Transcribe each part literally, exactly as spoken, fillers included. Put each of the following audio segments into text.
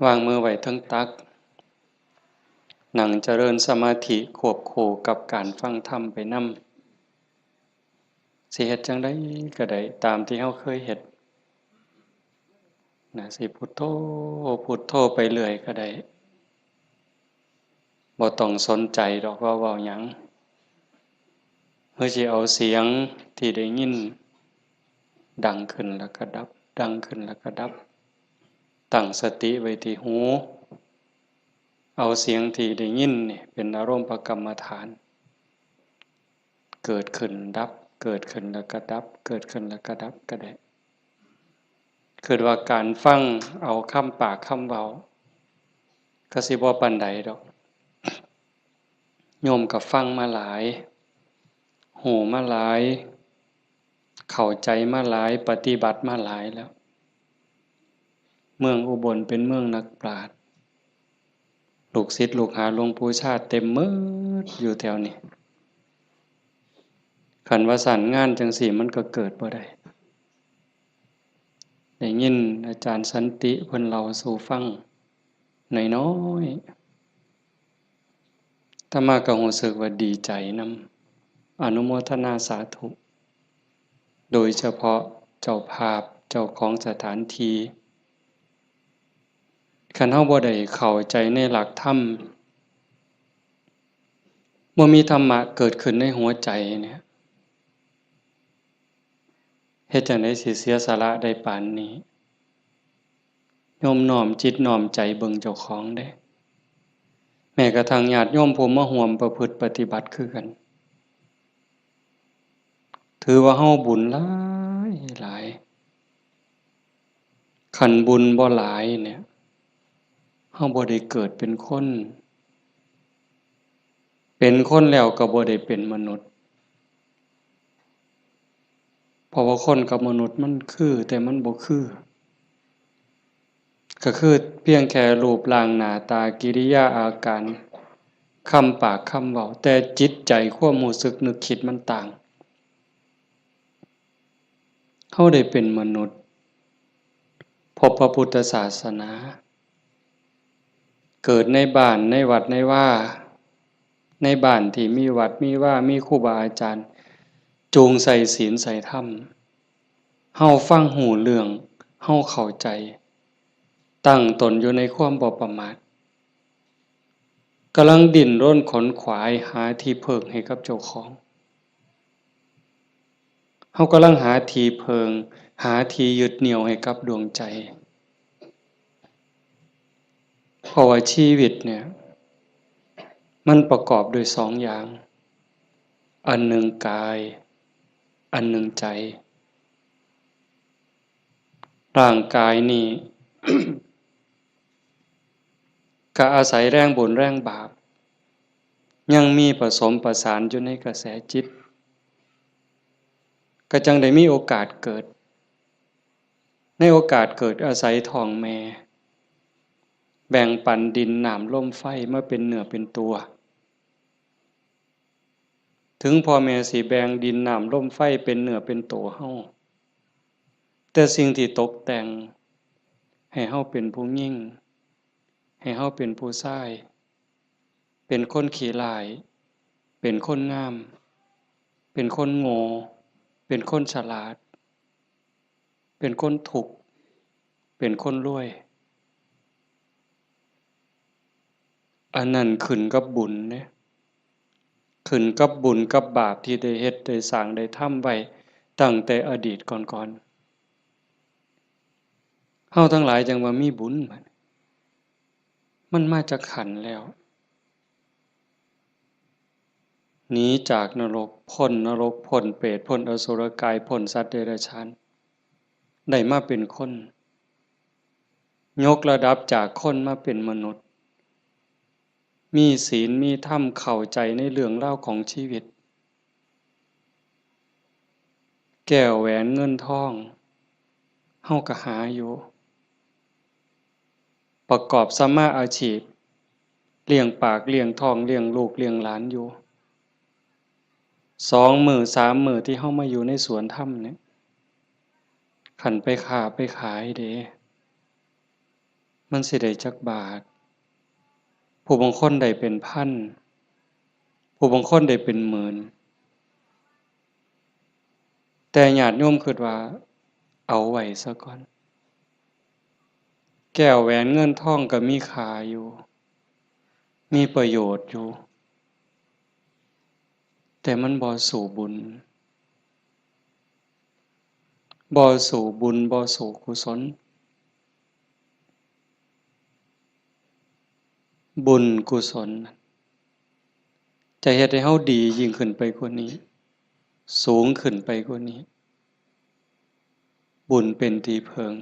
วางมือไว้เทิงตัก นั่งเจริญสมาธิควบคู่กับการฟังธรรมไปนำ สิเฮ็ดจั่งใดก็ได้ ตามที่เฮาเคยเฮ็ด นะ สิพุทโธ พุทโธไปเรื่อยก็ได้ บ่ต้องสนใจดอกว่าเว้าหยัง เฮาสิเอาเสียงที่ได้ยิน ดังขึ้นแล้วก็ดับ ดังขึ้นแล้วก็ดับ ตั้งสติไว้ที่หู เอาเสียงที่ได้ยินนี่เป็นอารมณ์กรรมฐาน เกิดขึ้นดับ เกิดขึ้นแล้วก็ดับ เกิดขึ้นแล้วก็ดับก็ได้ คิดว่าการฟังเอาคำปากคำเว้า ก็สิบ่ปานใดดอก โยมก็ฟังมาหลาย ฮู้มาหลาย เข้าใจมาหลาย ปฏิบัติมาหลายแล้ว เมืองอุบลเป็นเมืองนักปราชญ์ ลูกศิษย์ลูกหาหลวงปู่ชาติเต็มหมดอยู่แถวนี้ คันว่าซั่นงานจั่งซี้มันก็เกิดบ่ได้ ได้ยินอาจารย์สันติเพิ่นเล่าสู่ฟังน้อยๆ อาตมาก็รู้สึกว่าดีใจนำ อนุโมทนาสาธุ โดยเฉพาะเจ้าภาพ เจ้าของสถานที่ คันเฮาบ่ได้เข้าใจในหลักธรรม บ่มีธรรมะเกิดขึ้นในหัวใจเนี่ย เฮ็ดจั่งใดสิเสียสละได้ปานนี้ โยมน้อมจิตน้อมใจเบิ่งเจ้าของเด้ แม้กระทั่งญาติโยมผู้มาร่วมประพฤติปฏิบัติคือกัน ถือว่าเฮาบุญหลายหลาย คันบุญบ่หลายเนี่ย เฮาบ่ได้เกิดเป็นคน เป็นคนแล้วก็บ่ได้เป็นมนุษย์ เพราะว่าคนกับมนุษย์มันคือ แต่มันบ่คือ ก็คือเพียงแค่รูปร่างหน้าตากิริยาอาการ คำปากคำเว้า แต่จิตใจความรู้สึกนึกคิดมันต่าง เฮาได้เป็นมนุษย์ พบพระพุทธศาสนา เกิดในบ้าน ในวัด ในวา ในบ้านที่มีวัด มีวา มีครูบาอาจารย์ จูงใส่ศีลใส่ธรรม เฮาฟังฮู้เรื่อง เฮาเข้าใจ ตั้งตนอยู่ในความบ่ประมาท กำลังดิ้นรนขนขวายหาที่เพิ่งให้กับเจ้าของ เฮากำลังหาที่เพิ่ง หาที่ยึดเหนี่ยวให้กับดวงใจ เพราะว่าชีวิตเนี่ย มันประกอบด้วยสองอย่าง อันหนึ่งกาย อันหนึ่งใจ ร่างกายนี่ ก็อาศัยแรงบุญแรงบาป ยังมีผสมประสานอยู่ในกระแสจิต ก็จั่งได้มีโอกาสเกิด ในโอกาสเกิดอาศัยท้องแม่ แบ่งปันดินน้ำลมไฟมาเป็นเนื้อเป็นตัว ถึงพ่อแม่สิแบ่งดินน้ำลมไฟเป็นเนื้อเป็นตัวเฮา แต่สิ่งที่ตกแต่งให้เฮาเป็นผู้หญิง ให้เฮาเป็นผู้ชาย เป็นคนขี้ร้าย เป็นคนงาม เป็นคนโง่ เป็นคนฉลาด เป็นคนทุกข์ เป็นคนรวย อันนั้นขึ้นกับบุญเด้ ขึ้นกับบุญกับบาปที่ได้เฮ็ดได้สร้างได้ทำไว้ตั้งแต่อดีตก่อนๆ เฮาทั้งหลายจั่งว่ามีบุญบัดนี้ มันมาจากขันแล้ว หนีจากนรก พ้นนรก พ้นเปรต พ้นอสุรกาย พ้นสัตว์เดรัจฉาน ได้มาเป็นคน ยกระดับจากคนมาเป็นมนุษย์ มีศีล มีธรรม เข้าใจในเรื่องราวของชีวิต แก้วแหวนเงินทอง เฮาก็หาอยู่ ประกอบสัมมาอาชีพ เลี้ยงปาก เลี้ยงท้อง เลี้ยงลูก เลี้ยงหลานอยู่ สองมื้อสามมื้อที่เฮามาอยู่ในสวนธรรมเนี่ย คันไปค้าไปขายเด้ มันสิได้จักบาท ผู้บางคนได้เป็นพัน ผู้บางคนได้เป็นหมื่น แต่ญาติโยมคิดว่าเอาไว้ซะก่อน แก้วแหวนเงินทองก็มีค่าอยู่ มีประโยชน์อยู่ แต่มันบ่สู้บุญ บ่สู้บุญ บ่สู้กุศล บุญกุศล จะเฮ็ดให้เฮาดียิ่งขึ้นไปกว่านี้ สูงขึ้นไปกว่านี้ บุญเป็นที่เพิ่ง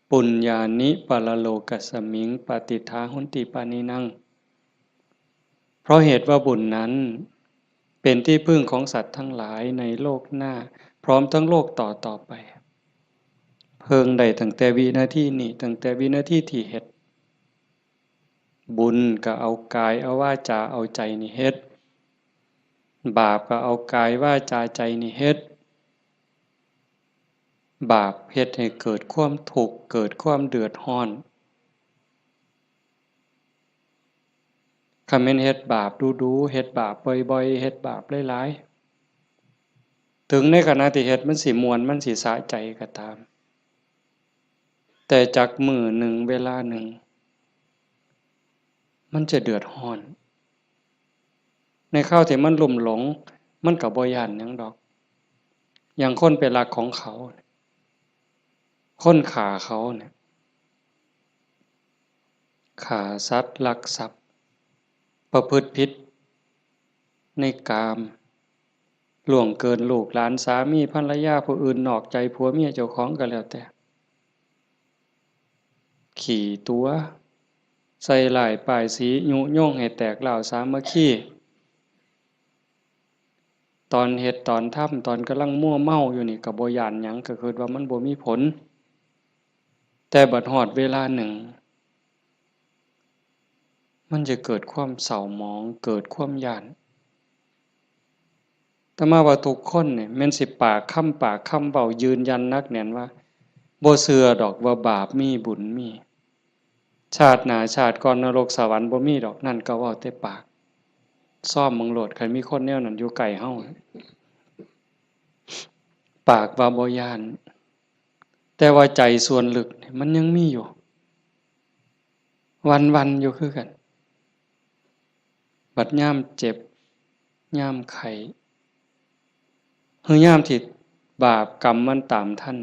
ปุญญานิปรโลกัสมิง ปาติฏฐาหนติปานินัง เพราะเหตุว่าบุญนั้นเป็นที่พึ่งของสัตว์ทั้งหลายในโลกหน้า พร้อมทั้งโลกต่อต่อไป เพิ่งได้ตั้งแต่วินาทีนี้ ตั้งแต่วินาทีที่เฮ็ด บุญก็เอากายเอาวาจาเอาใจนี่เฮ็ด บาปก็เอากายวาจาใจนี่เฮ็ด บาปเฮ็ดให้เกิดความทุกข์ เกิดความเดือดร้อน คันแม่นเฮ็ดบาปดูๆ เฮ็ดบาปบ่อยๆ เฮ็ดบาปหลายๆ ถึงในขณะที่เฮ็ดมันสิม่วน มันสิสะใจก็ตาม แต่จักมื้อหนึ่งเวลาหนึ่ง มันจะเดือดร้อน ในคราวที่มันลุ่มหลง มันก็บ่ย้านหยังดอก อย่างคนไปลักของเขา คนฆ่าเขาเนี่ย ฆ่าสัตว์ ลักทรัพย์ ประพฤติผิดในกาม ล่วงเกินลูกหลาน สามีภรรยาผู้อื่น นอกใจผัวเมียเจ้าของก็แล้วแต่ ขี้ตั๋ว ใส่ร้ายป้ายสี ยุยงให้แตกร้าวสามัคคี ตอนเฮ็ดตอนทำ ตอนกำลังมัวเมาอยู่นี่ก็บ่ย้านหยัง ก็คิดว่ามันบ่มีผล แต่บัดฮอดเวลาหนึ่ง มันจะเกิดความเศร้าหมอง เกิดความย้าน อาตมาว่าทุกคนเนี่ย แม่นสิปากคำปากคำเว้ายืนยันหนักแน่นว่า บ่เชื่อดอกว่าบาปมีบุญมี ชาติหน้าชาติก่อนนรกสวรรค์บ่มีดอก นั่นก็เว้าแต่ปาก ซ่อมเบิ่งโลด คันมีคนแนวนั้นอยู่ใกล้เฮา ปากว่าบ่ย้าน แต่ว่าใจส่วนลึกเนี่ยมันยังมีอยู่ หวั่นๆ อยู่คือกัน บัดยามเจ็บ ยามไข้ หรือยามที่บาปกรรมมันตามทัน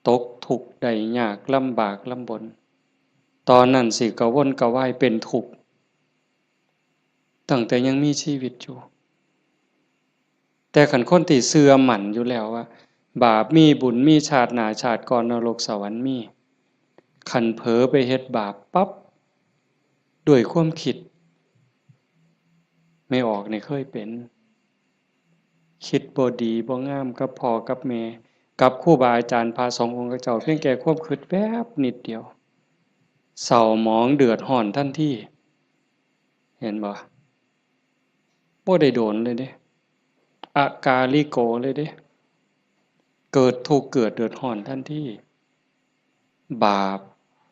ตกทุกข์ได้ยาก ลำบากลำบน ตอนนั้นสิกระวนกระวายเป็นทุกข์ ตั้งแต่ยังมีชีวิตอยู่ แต่คันคนที่เชื่อมั่นอยู่แล้วว่า บาปมีบุญมี ชาติหน้าชาติก่อนนรกสวรรค์มี คันเผลอไปเฮ็ดบาปปั๊บ ด้วยความคิด แม่ออกนี่เคยเป็น คิดบ่ดีบ่งามกับพ่อกับแม่ กับครูบาอาจารย์พระสงฆ์องค์เจ้า เพียงแค่ความคิดแวบนิดเดียว เศร้าหมองเดือดร้อนทันที เห็นบ่ บ่ได้โดนเลยเด้ อากาลิโกเลยเด้ เกิดทุกข์เกิดเดือดร้อนทันที บาป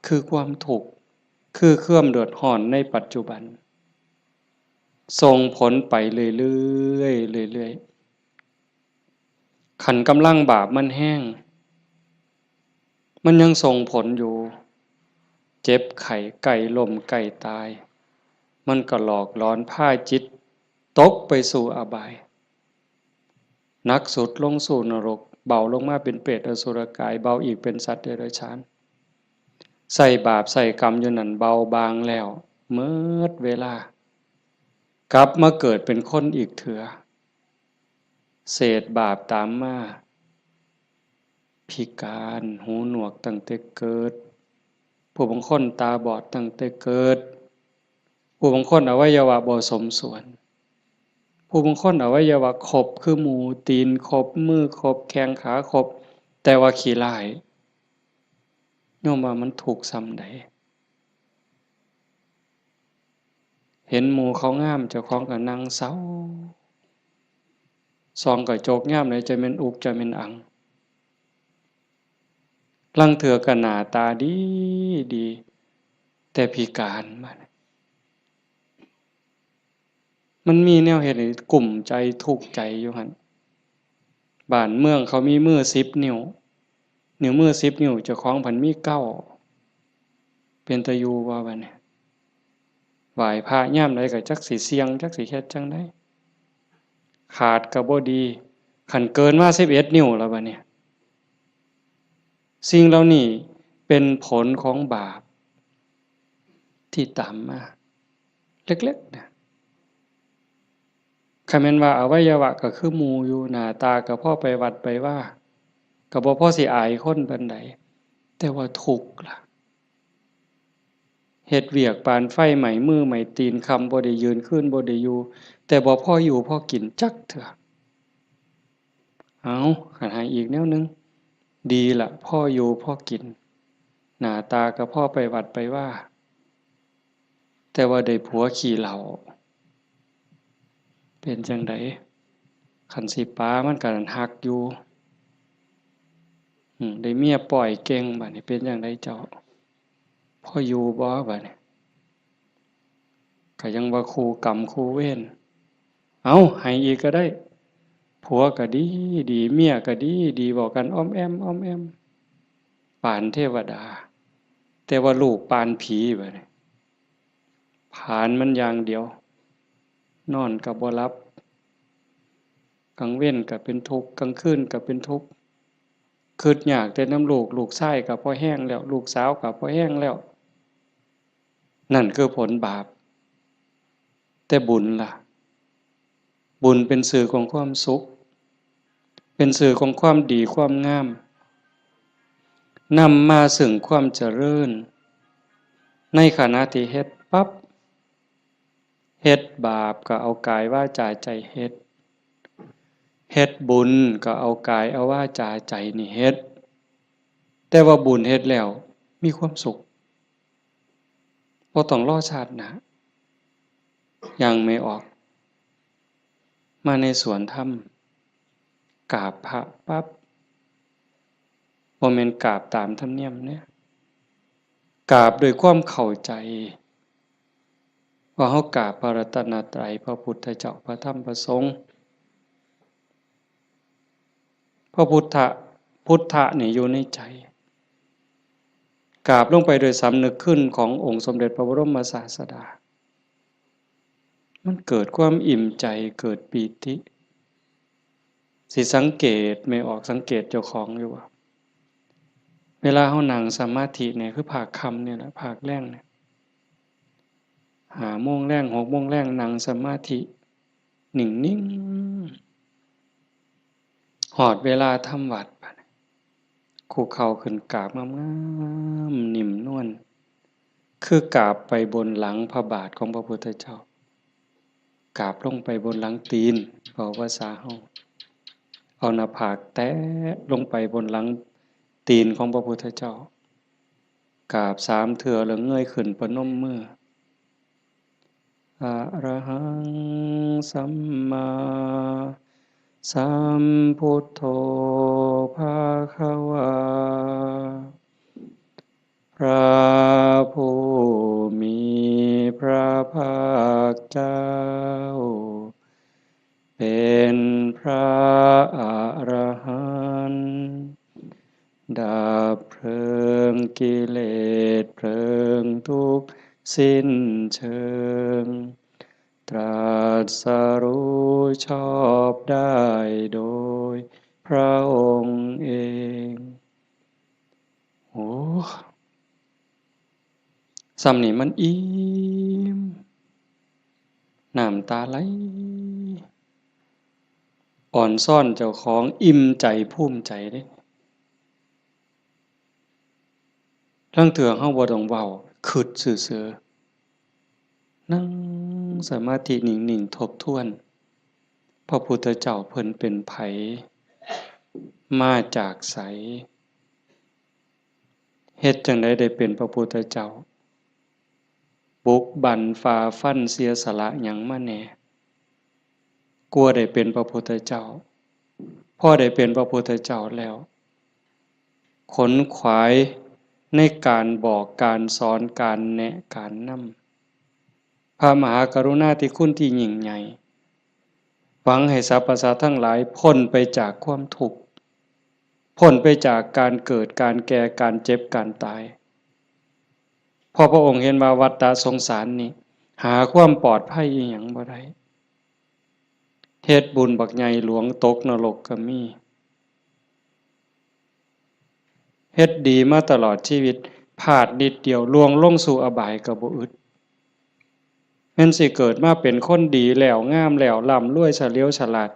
คือความทุกข์ คือความเดือดร้อนในปัจจุบัน ส่งผลไปเรื่อยๆ เรื่อยๆ คันกำลังบาปมันแฮง มันยังส่งผลอยู่ เจ็บไข้ ใกล้ล้ม ใกล้ตาย มันก็หลอกหลอนพาจิตตกไปสู่อบาย หนักสุดลงสู่นรก เบาลงมาเป็นเปรตอสุรกาย เบาอีกเป็นสัตว์เดรัจฉาน ใส่บาปใส่กรรมอยู่นั่น เบาบางแล้ว เมิดเวลา กลับมาเกิดเป็นคนอีกเถือ เศษบาปตามมา พิการ หูหนวกตั้งแต่เกิด ผู้บางคนตาบอดตั้งแต่เกิด ผู้บางคนอวัยวะบ่สมส่วน ผู้บางคนอวัยวะครบคือหมู ตีนครบ มือครบ แข้งขาครบ แต่ว่าขี้ร้าย โยมว่ามันทุกข์ส่ำใด เห็นหมู่เขางาม เจ้าของก็นั่งเศร้า ส่องกระจกยามใดจะแม่นอุกจะแม่นอัง ลางเทื่อก็หน้าตาดีดี แต่พิการมา มันมีแนวเฮ็ดให้กุ้มใจทุกข์ใจอยู่หั่น บ้านเมืองเขามีมือสิบนิ้ว นิ้วมือสิบนิ้ว เจ้าของพันมีเก้า เป็นตาอยู่บ่บัดนี้ ไหว้พระยามใดก็จักสิเสี่ยง จักสิเฮ็ดจั่งใด ขาดก็บ่ดี คันเกินมาสิบเอ็ดนิ้วแล้วบัดนี้ สิ่งเหล่านี้เป็นผลของบาปที่ตามมา เล็กๆนะ คันแม่นว่าอวัยวะก็คือหมู่อยู่ หน้าตาก็พอไปวัดไปวา ก็บ่พอสิอายคนปานใด แต่ว่าทุกข์ล่ะ เฮ็ดเวียกปานไฟไหม้มือไหม้ตีน ค่ำบ่ได้ยืน คืนบ่ได้อยู่ แต่บ่พออยู่พอกินจักเทื่อ เอา คันให้อีกแนวหนึ่ง ดีละ พออยู่พอกิน หน้าตาก็พอไปวัดไปวา แต่ว่าได้ผัวขี้เหล้า เป็นจั่งใด คันสิปามันก็ฮักอยู่ อืม ได้เมียป้อยเก่ง บัดนี้เป็นจั่งใดเจ้า พออยู่บ่บัดนี้ ก็ยังว่าคู่กรรมคู่เวร เอา ให้อีกก็ได้ ผัวก็ดีดี เมียก็ดีดี เว้ากันอ้อมแอ้มอ้อมแอ้ม ปานเทวดา แต่ว่าลูกปานผีบัดนี้ ผลาญมันอย่างเดียว นอนก็บ่หลับ กลางเว็นก็เป็นทุกข์ กลางคืนก็เป็นทุกข์ คิดยากแต่นำลูก ลูกชายก็พอแฮงแล้ว ลูกสาวก็พอแฮงแล้ว นั่นคือผลบาป แต่บุญล่ะ บุญเป็นสื่อของความสุข เป็นสื่อของความดีความงาม นำมาซึ่งความเจริญ ในขณะที่เฮ็ดปั๊บ เฮ็ดบาปก็เอากายวาจาใจเฮ็ด เฮ็ดบุญก็เอากายเอาวาจาใจนี่เฮ็ด แต่ว่าบุญเฮ็ดแล้วมีความสุข บ่ต้องรอชาติหน้า อย่างแม่ออก มาในสวนธรรม กราบพระปั๊บ บ่แม่นกราบตามธรรมเนียมเด้ กราบด้วยความเข้าใจ ว่าเฮากราบพระรัตนตรัย พระพุทธเจ้า พระธรรม พระสงฆ์ พระพุทธะ พุทธะนี่อยู่ในใจ กราบลงไปโดยสำนึกคุณขององค์สมเด็จพระบรมศาสดา มันเกิดความอิ่มใจ เกิดปีติ สิสังเกต แม่ออกสังเกตเจ้าของอยู่ว่า เวลาเฮานั่งสมาธิเนี่ย คือภาคค่ำเนี่ยแหละ ภาคแลงเนี่ย ห้าโมงแลง หกโมงแลง นั่งสมาธิ นิ่งๆ ฮอดเวลาทำวัตรบัดนี้ คุกเข่าขึ้นกราบงามๆ นิ่มนวล คือกราบไปบนหลังพระบาทของพระพุทธเจ้า กราบลงไปบนหลังตีน เว้าภาษาเฮา เอาหน้าผากแตะลงไปบนหลังตีนของพระพุทธเจ้า กราบสามเทื่อแล้วเงยขึ้นประนมมือ อะระหังสัมมาสัมพุทโธภะคะวา พระผู้มีพระภาคเจ้า เป็นพระอรหันต์ ดับเพลิงกิเลสเพลิงทุกข์สิ้นเชิง ตรัสรู้ชอบได้โดยพระองค์เอง โอ้ ส่ำนี้มันอิ่ม น้ำตาไหล อ่อนซ้อนเจ้าของ อิ่มใจภูมิใจเด้ ลางเทื่อเฮาบ่ต้องเว้า คิดซื่อๆ นั่งสมาธินิ่งๆ ทบทวน พระพุทธเจ้าเพิ่นเป็นไผ มาจากไส เฮ็ดจั่งใดได้เป็นพระพุทธเจ้า บุกบั่นฝ่าฟันเสียสละหยังมาแหน่ กว่าได้เป็นพระพุทธเจ้า พอได้เป็นพระพุทธเจ้าแล้ว ขนขวายในการบอก การสอน การแนะ การนำ พระมหากรุณาธิคุณที่ยิ่งใหญ่ หวังให้สรรพสัตว์ทั้งหลายพ้นไปจากความทุกข์ พ้นไปจากการเกิด การแก่ การเจ็บ การตาย เพราะพระองค์เห็นว่าวัฏสงสารนี้ หาความปลอดภัยอีหยังบ่ได้ เฮ็ดบุญบักใหญ่หลวงตกนรกก็มี เฮ็ดดีมาตลอดชีวิต พลาดนิดเดียวล่วงลงสู่อบายก็บ่อึด แม่นสิเกิดมาเป็นคนดีแล้ว งามแล้ว ร่ำรวย เฉลียวฉลาด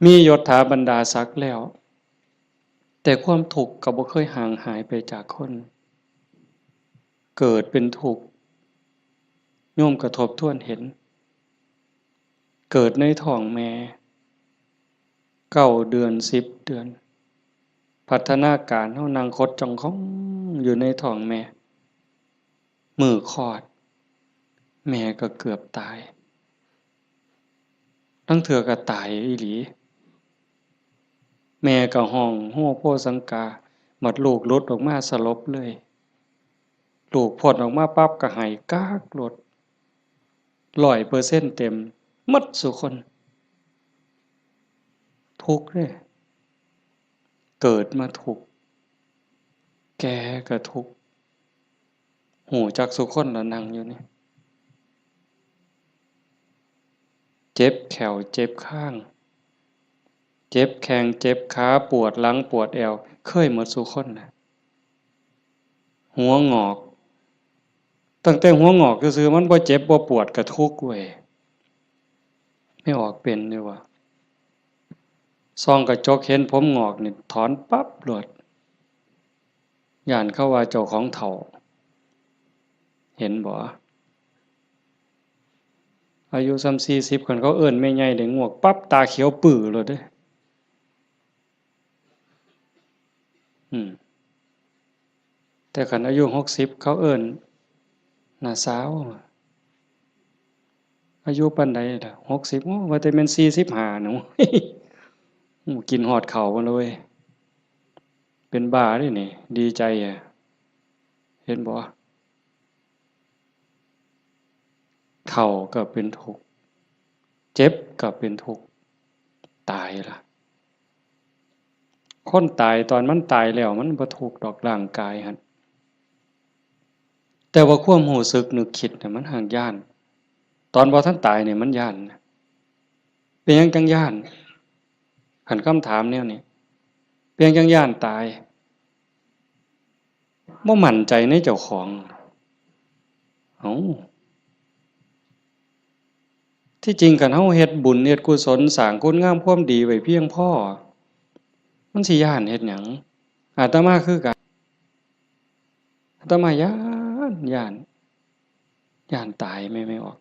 มียศถาบรรดาศักดิ์แล้ว แต่ความทุกข์ก็บ่เคยห่างหายไปจากคน เกิดเป็นทุกข์ โยมก็ทบทวนเห็น เกิดในท้องแม่ เก้าเดือน สิบเดือน พัฒนาการเฮานั่งขดจ้องของอยู่ในท้องแม่ มื้อคลอด แม่ก็เกือบตาย ลางเทื่อก็ตายอีหลี แม่ก็ฮ้องโฮโฮสังกา บัดลูกหลุดออกมาสลบเลย ลูกพ้นออกมาปั๊บก็ไห้ก๊ากโลด ร้อยเปอร์เซ็นต์เต็ม หมดซุคน ทุกข์เด้ เกิดมาทุกข์ แก่ก็ทุกข์ ฮู้จักซุคนละนั่งอยู่นี่ เจ็บแข้ว เจ็บคาง เจ็บแข้ง เจ็บขา ปวดหลัง ปวดแอว เคยหมดซุคนนะ หัวงอก ตั้งแต่หัวงอกซื่อๆ มันบ่เจ็บบ่ปวดก็ทุกข์เว้ย แม่ออกเป็นอยู่วะ ส่องกระจกเห็นผมงอกนี่ถอนปั๊บโลด ย้านเขาว่าเจ้าของเฒ่า เห็นบ่ อายุส่ำสี่สิบ คันเขาเอิ้นแม่ใหญ่ได้งวกปั๊บ ตาเขียวปื้อโลดเด้ อืม แต่คันอายุหกสิบ เขาเอิ้นน้าสาว อายุปานใดล่ะ หกสิบ โอ้ ว่าแต่แม่นสี่สิบห้าหนู โอ้ กินฮอดข้าวมาเลย เป็นบ้าเด้นี่ ดีใจอะ เห็นบ่ เฒ่าก็เป็นทุกข์ เจ็บก็เป็นทุกข์ ตายล่ะ คนตายตอนมันตายแล้วมันบ่ทุกข์ดอกร่างกายหั่น แต่ว่าความรู้สึกนึกคิดน่ะมันหากย้าน ตอนบ่ทันตายนี่มันย้านนะ เป็นหยังจั่งย้าน คันคำถามแนวนี้ เป็นหยังจั่งย้านตาย บ่มั่นใจในเจ้าของ เอ้า ที่จริงคันเฮาเฮ็ดบุญเฮ็ดกุศลสร้างคุณงามความดีไว้เพียงพอ มันสิย้านเฮ็ดหยัง อาตมาคือกัน อาตมาย้าน ย้าน ย้านตายแม่ แม่ออก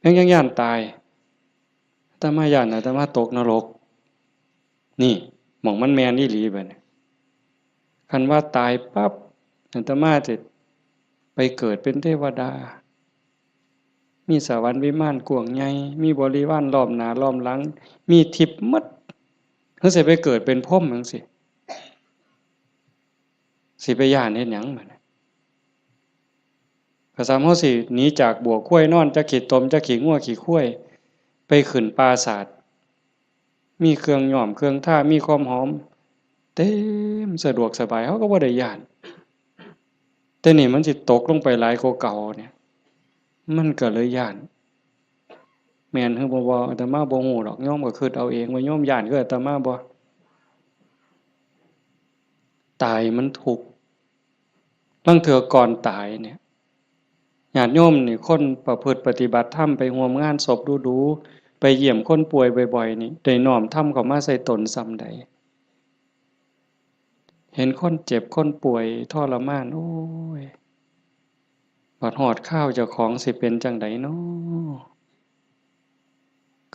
ยัง ยังย้านตาย อาตมาย้านอาตมาตกนรก นี่ หม่องมันแม่นอีหลีบัดนี้ คันว่าตายปั๊บ อาตมาจะไปเกิดเป็นเทวดา มีสวรรค์วิมานกว้างใหญ่ มีบริวารล้อมหน้าล้อมหลัง มีทิพย์หมด คือสิไปเกิดเป็นพรหมจั่งซี้ สิไปย้านเฮ็ดหยังบัดนี้ ก็ส่ำเฮาสิหนีจากบั้วควายนอน จักขี้ตม จักขี้งัวขี้ควาย ไปขึ้นปราสาท มีเครื่องย้อมเครื่องทา มีความหอม เต็ม สะดวกสบาย เฮาก็บ่ได้ย้าน แต่นี่มันสิตกลงไปหลายกว่าเก่าเนี่ย มันก็เลยย้าน แม่นหรือบ่ บ่ อาตมาบ่ฮู้ดอก โยมก็คิดเอาเองว่าโยมย้านคืออาตมาบ่ ตายมันทุกข์ ลางเทื่อก่อนตายเนี่ย ญาติโยมนี่ คนประพฤติปฏิบัติธรรม ไปร่วมงานศพดู๋ๆ ไปเยี่ยมคนป่วยบ่อยๆ นี่ ได้น้อมธรรมเข้ามาใส่ตนส่ำใด เห็นคนเจ็บคนป่วยทรมาน โอ้ย บัดฮอดคราวเจ้าของสิเป็นจั่งใดน้อ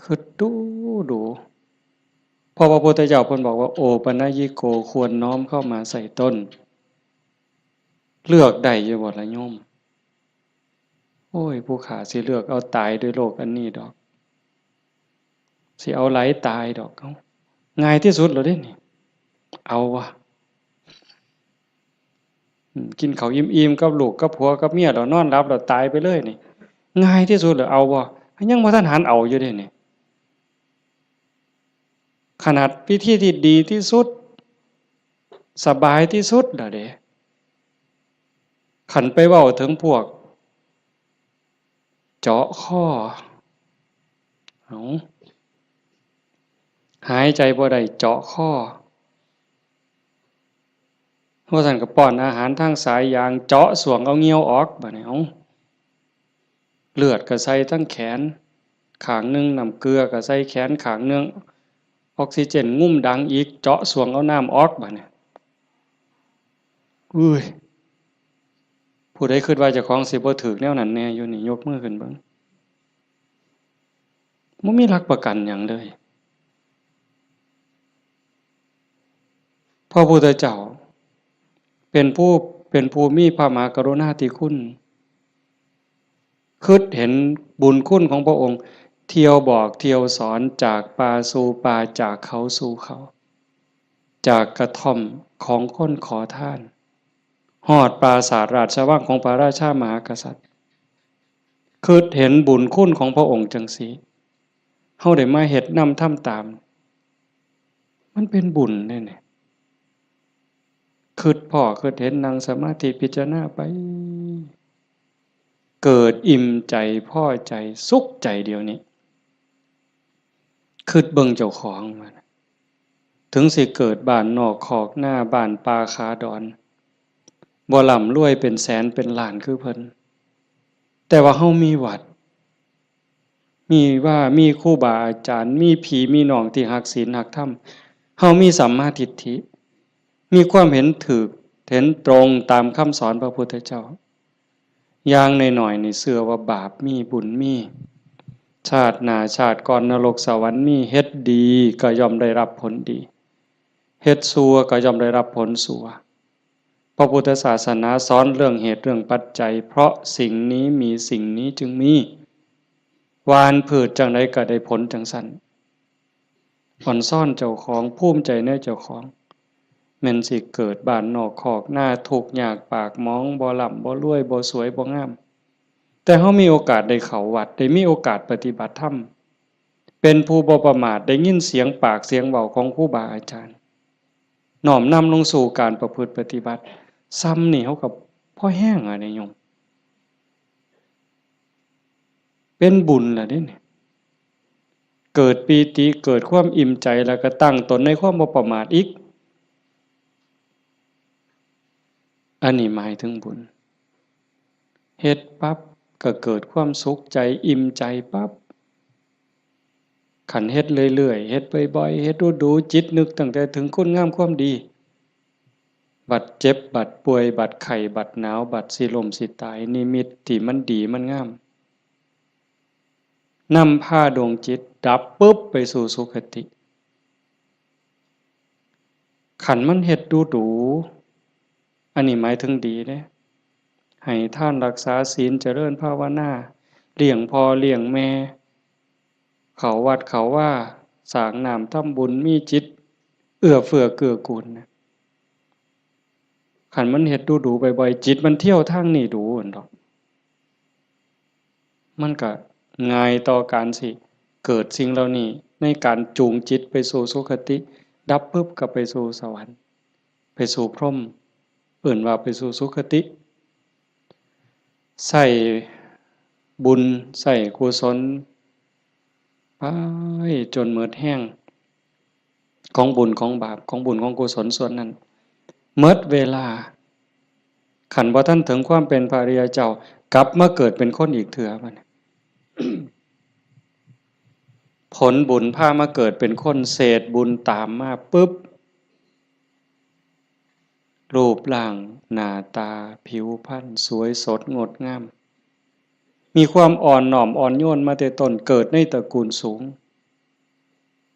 คิดดู๋ๆ เพราะว่าพระพุทธเจ้าเพิ่นบอกว่า โอปัญญิโก ควรน้อมเข้ามาใส่ตน เลือกได้อยู่บ่ล่ะโยม โอ้ย ผู้ข้าสิเลือกเอาตายด้วยโรคอันนี้ดอก สิเอาหลายตายดอก เอ้า ง่ายที่สุดแล้วเด้นี่ เอาวะ อืม กินข้าวอิ่มๆ กับลูกกับผัวกับเมีย แล้วนอนหลับ แล้วตายไปเลยนี่ ง่ายที่สุดเลย เอาบ่ ยังบ่ทันหันเอาอยู่เด้นี่ ขนาดวิธีที่ดีที่สุด สบายที่สุดแล้วเด้ คันไปเว้าถึงพวก เจาะคอ เอ้า หายใจบ่ได้ เจาะคอ ว่าซั่นก็ป้อนอาหารทางสายยาง เจาะส้วงเอาเหงื่อออก บาดนี้ เอ้า เลือดก็ใส่ทั้งแขนข้างหนึ่ง น้ำเกลือก็ใส่แขนข้างหนึ่ง ออกซิเจนงุ้มดังอีก เจาะส้วงเอาน้ำออก บาดนี้ อุ้ย ผู้ใดคิดว่าเจ้าของสิบ่ถืกแนวนั้นแน่อยู่นี่ ยกมือขึ้นเบิ่ง บ่มีหลักประกันหยังเลย พระพุทธเจ้า เป็นผู้ เป็นผู้มีพระมหากรุณาธิคุณ คิดเห็นบุญคุณของพระองค์ เที่ยวบอกเที่ยวสอน จากป่าสู่ป่า จากเขาสู่เขา จากกระท่อมของคนขอทาน ฮอดปราสาทราชวังของพระราชามหากษัตริย์ คิดเห็นบุญคุณของพระองค์จังซี้ เฮาได้มาเฮ็ดนำทำตาม มันเป็นบุญเด้นี่ คิดพ้อคิดเห็น นั่งสมาธิพิจารณาไป เกิดอิ่มใจ พอใจ สุขใจเดี๋ยวนี้ คิดเบิ่งเจ้าของว่า ถึงสิเกิดบ้านนอกคอกนา บ้านป่าขาดอน บ่ร่ำรวยเป็นแสนเป็นล้านคือเพิ่น แต่ว่าเฮามีวัด มีว่า มีครูบาอาจารย์ มีพี่มีน้องที่ฮักศีลฮักธรรม เฮามีสัมมาทิฏฐิ มีความเห็นถูก เห็นตรงตามคำสอนพระพุทธเจ้า อย่างน้อยๆ นี่เชื่อว่าบาปมี บุญมี ชาติหน้าชาติก่อนนรกสวรรค์มี เฮ็ดดีก็ย่อมได้รับผลดี เฮ็ดชั่วก็ย่อมได้รับผลชั่ว พระพุทธศาสนาสอนเรื่องเหตุเรื่องปัจจัย เพราะสิ่งนี้มีสิ่งนี้จึงมี หว่านพืชจั่งใดก็ได้ผลจั่งซั้น อ่อนซ้อนเจ้าของ ภูมิใจในเจ้าของ แม่นสิเกิดบ้านนอกคอกนา ทุกข์ยากปากหมอง บ่ร่ำบ่รวย บ่สวยบ่งาม แต่เฮามีโอกาสได้เข้าวัด ได้มีโอกาสปฏิบัติธรรม เป็นผู้บ่ประมาท ได้ยินเสียงปากเสียงเว้าของครูบาอาจารย์ น้อมนำลงสู่การประพฤติปฏิบัติ ซ่ำนี่เฮาก็พอแฮงอะเด้โยม เป็นบุญล่ะเด้นี่ เกิดปีติ เกิดความอิ่มใจ แล้วก็ตั้งตนในความบ่ประมาทอีก อันนี้หมายถึงบุญ เฮ็ดปั๊บก็เกิดความสุขใจ อิ่มใจปั๊บ คันเฮ็ดเรื่อยๆ เฮ็ดบ่อยๆ เฮ็ดดูๆ จิตนึกตั้งแต่ถึงคุณงามความดี บัดเจ็บ บัดป่วย บัดไข้ บัดหนาว บัดสิล้มสิตาย นิมิตที่มันดีมันงาม นำพาดวงจิตดับปุ๊บไปสู่สุคติ คันมันเฮ็ดดูดู อันนี้หมายถึงดีเด้ ให้ทานรักษาศีล เจริญภาวนา เลี้ยงพ่อเลี้ยงแม่ เข้าวัดเข้าวา สร้างน้ำทำบุญ มีจิตเอื้อเฟื้อเกื้อกูลนะ คันมันเฮ็ดดูดูบ่อยๆ จิตมันเที่ยวทางนี้ดูหั่นดอก มันก็ง่ายต่อการสิเกิดสิ่งเหล่านี้ ในการจูงจิตไปสู่สุคติ ดับปุ๊บก็ไปสู่สวรรค์ ไปสู่พรหม เอิ้นว่าไปสู่สุคติ ใช้บุญ ใช้กุศล ไปจนหมดแฮง ของบุญของบาป ของบุญของกุศลส่วนนั้น หมดเวลา คันบ่ทันถึงความเป็นพระอริยเจ้า กลับมาเกิดเป็นคนอีกเทื่อบัดนี้ ผลบุญพามาเกิดเป็นคน เศษบุญตามมาปุ๊บ รูปร่างหน้าตาผิวพรรณสวยสดงดงาม มีความอ่อนน้อมอ่อนโยนมาแต่ต้น เกิดในตระกูลสูง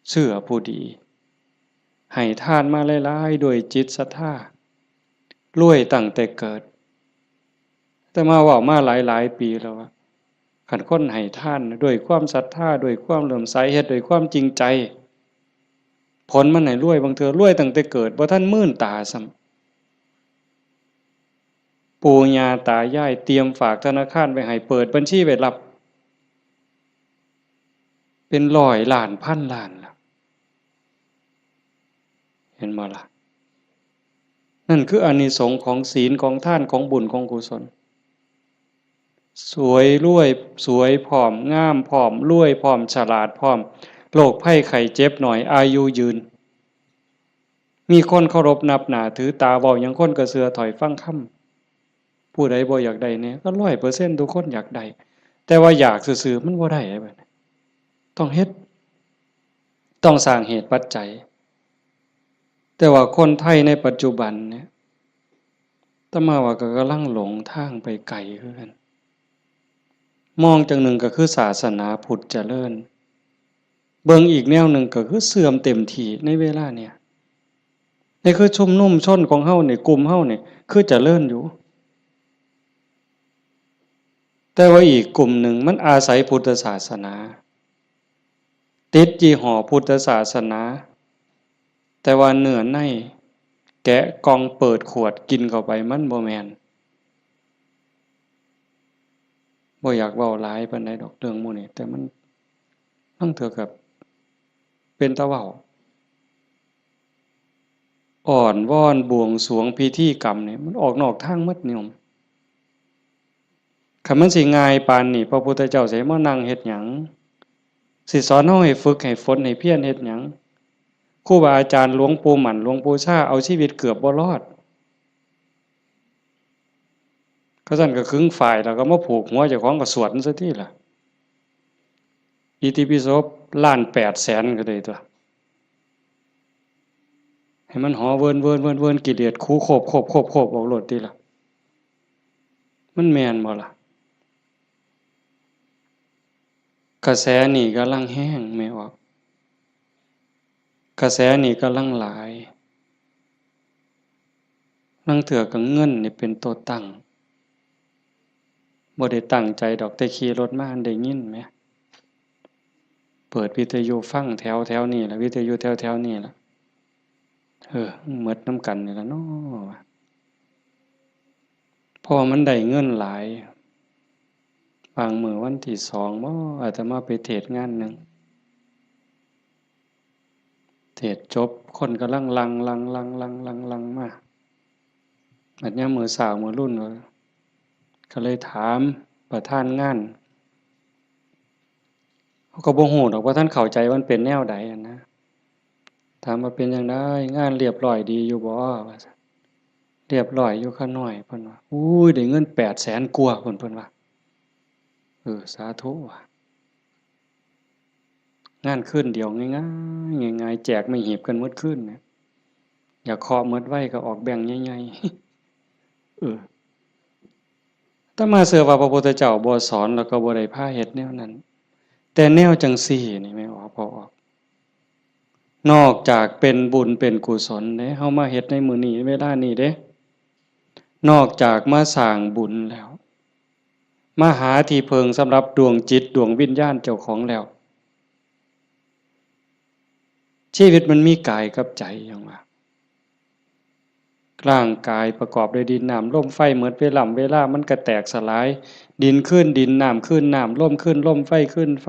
เชื่อผู้ดี ให้ทานมาหลายๆ ด้วยจิตศรัทธา รวยตั้งแต่เกิด อาตมาเว้ามาหลายๆ ปีแล้วว่า คันคนให้ทานด้วยความศรัทธา ด้วยความเลื่อมใส เฮ็ดด้วยความจริงใจ ผลมันให้รวย บางเทื่อรวยตั้งแต่เกิด บ่ทันมื่นตาซ้ำ ปู่ย่าตายายเตรียมฝากธนาคารไว้ให้ เปิดบัญชีไว้รับ เป็นร้อยล้านพันล้านล่ะ เห็นบ่ล่ะ นั่นคืออานิสงส์ของศีล ของทาน ของบุญ ของกุศล สวยรวย สวยพร้อม งามพร้อม รวยพร้อม ฉลาดพร้อม โรคภัยไข้เจ็บน้อย อายุยืน มีคนเคารพนับหน้าถือตา เว้าหยังคนก็เชื่อถ้อยฟังคำ ผู้ใดบ่อยากได้แหน่ ก็ร้อยเปอร์เซ็นต์ทุกคนอยากได้ แต่ว่าอยากซื่อๆมันบ่ได้เด้บัดนี้ ต้องเฮ็ด ต้องสร้างเหตุปัจจัย แต่ว่าคนไทยในปัจจุบันเนี่ย อาตมาว่าก็กำลังหลงทางไปไกลคือกัน มองจั่งหนึ่งก็คือศาสนาพุทธเจริญ เบิ่งอีกแนวหนึ่งก็คือเสื่อมเต็มที่ในเวลาเนี่ย นี่คือชุมนุมชนของเฮานี่ กลุ่มเฮานี่ คือเจริญอยู่ แต่ว่าอีกกลุ่มหนึ่งมันอาศัยพุทธศาสนา ติดยี่ห้อพุทธศาสนา แต่ว่าเนื้อใน แกะกล่องเปิดขวดกินเข้าไป มันบ่แม่น บ่อยากเว้าหลายปานใดดอกเรื่องหมู่นี้ แต่มัน ลางเทื่อก็เป็นตาเว้า อ้อนวอนบวงสรวงพิธีกรรมนี่ มันออกนอกทางหมดโยม คันมันสิง่ายปานนี้ พระพุทธเจ้าสิให้มานั่งเฮ็ดหยัง สิสอนเฮาให้ฝึกให้ฝนให้เพียรเฮ็ดหยัง ครูบาอาจารย์หลวงปู่หมั่น หลวงปู่ชา เอาชีวิตเกือบบ่รอด เขาซั่นก็ขึงฝ้ายแล้วก็มาผูกหัวเจ้าของก็สวดมันซะติล่ะ อิติปิโสล้านแปดแสนก็ได้ตั๊ว ให้มันหอเวินเวินเวินเวิน กิเลสขูโคบโคบโคบโคบออกโลดติล่ะ มันแม่นบ่ล่ะ กระแสนี่กำลังแฮง แม่ออก กระแสนี่กำลังหลาย ลางเทื่อก็เงินนี่เป็นตัวตั้ง บ่ได้ตั้งใจดอก แต่ขี่รถมาได้ยินแหม เปิดวิทยุฟังแถวแถวนี่ล่ะ วิทยุแถวแถวนี่ล่ะ เออ หมดนำกันนี่ล่ะเนาะ เพราะว่ามันได้เงินหลาย บางมื้อวันที่สองบ่ อาตมาไปเทศน์งานหนึ่ง เทศน์จบ คนกำลังหลั่ง หลั่ง หลั่ง หลั่ง หลั่ง หลั่งมา บัดยามมื้อเช้ามื้อรุ่น ก็เลยถามประธานงาน เขาก็บ่ฮู้ดอกว่าท่านเข้าใจว่ามันเป็นแนวใดหั้นนะ ถามว่าเป็นจั่งใด งานเรียบร้อยดีอยู่บ่ ว่าซั่น เรียบร้อยอยู่ข้าน้อย เพิ่นว่า อุ้ย ได้เงินแปดแสนกว่า เพิ่น เพิ่นว่า เออ สาธุว่ะ งานคืนเดียวง่ายๆ ง่ายๆ แจกไม้หีบกันหมดคืนเนี่ย อยากเคาะหมดไวก็ออกแบงค์ใหญ่ๆ เออ อาตมาเชื่อว่าพระพุทธเจ้าบ่สอนแล้วก็บ่ได้พาเฮ็ดแนวนั้น แต่แนวจั่งซี้นี่แม่นบ่ พ่อออก นอกจากเป็นบุญเป็นกุศลเด้ เฮามาเฮ็ดในมื้อนี้เวลานี้เด้ นอกจากมาสร้างบุญแล้ว มาหาที่พึ่งสำหรับดวงจิตดวงวิญญาณเจ้าของแล้ว ชีวิตมันมีกายกับใจหยังวะ ร่างกายประกอบด้วยดินน้ำลมไฟ หมดเวล่ำเวลามันก็แตกสลาย ดินคืนดิน น้ำคืนน้ำ ลมคืนลม ไฟคืนไฟ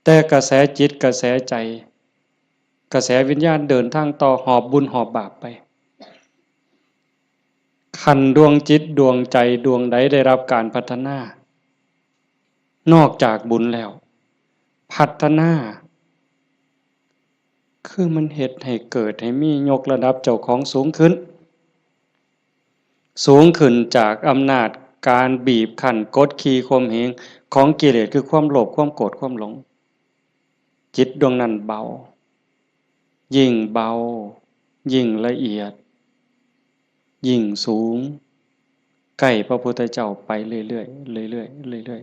แต่กระแสจิตกระแสใจ กระแสวิญญาณเดินทางต่อ หอบบุญหอบบาปไป คันดวงจิตดวงใจดวงใดได้รับการพัฒนา นอกจากบุญแล้ว พัฒนา คือมันเฮ็ดให้เกิดให้มี ยกระดับเจ้าของสูงขึ้น สูงขึ้นจากอำนาจการบีบคั้นกดขี่ข่มเหงของกิเลส คือความโลภ ความโกรธ ความหลง จิตดวงนั้นเบา ยิ่งเบา ยิ่งละเอียด ยิ่งสูง ใกล้พระพุทธเจ้าไปเรื่อยๆ เรื่อยๆ เรื่อย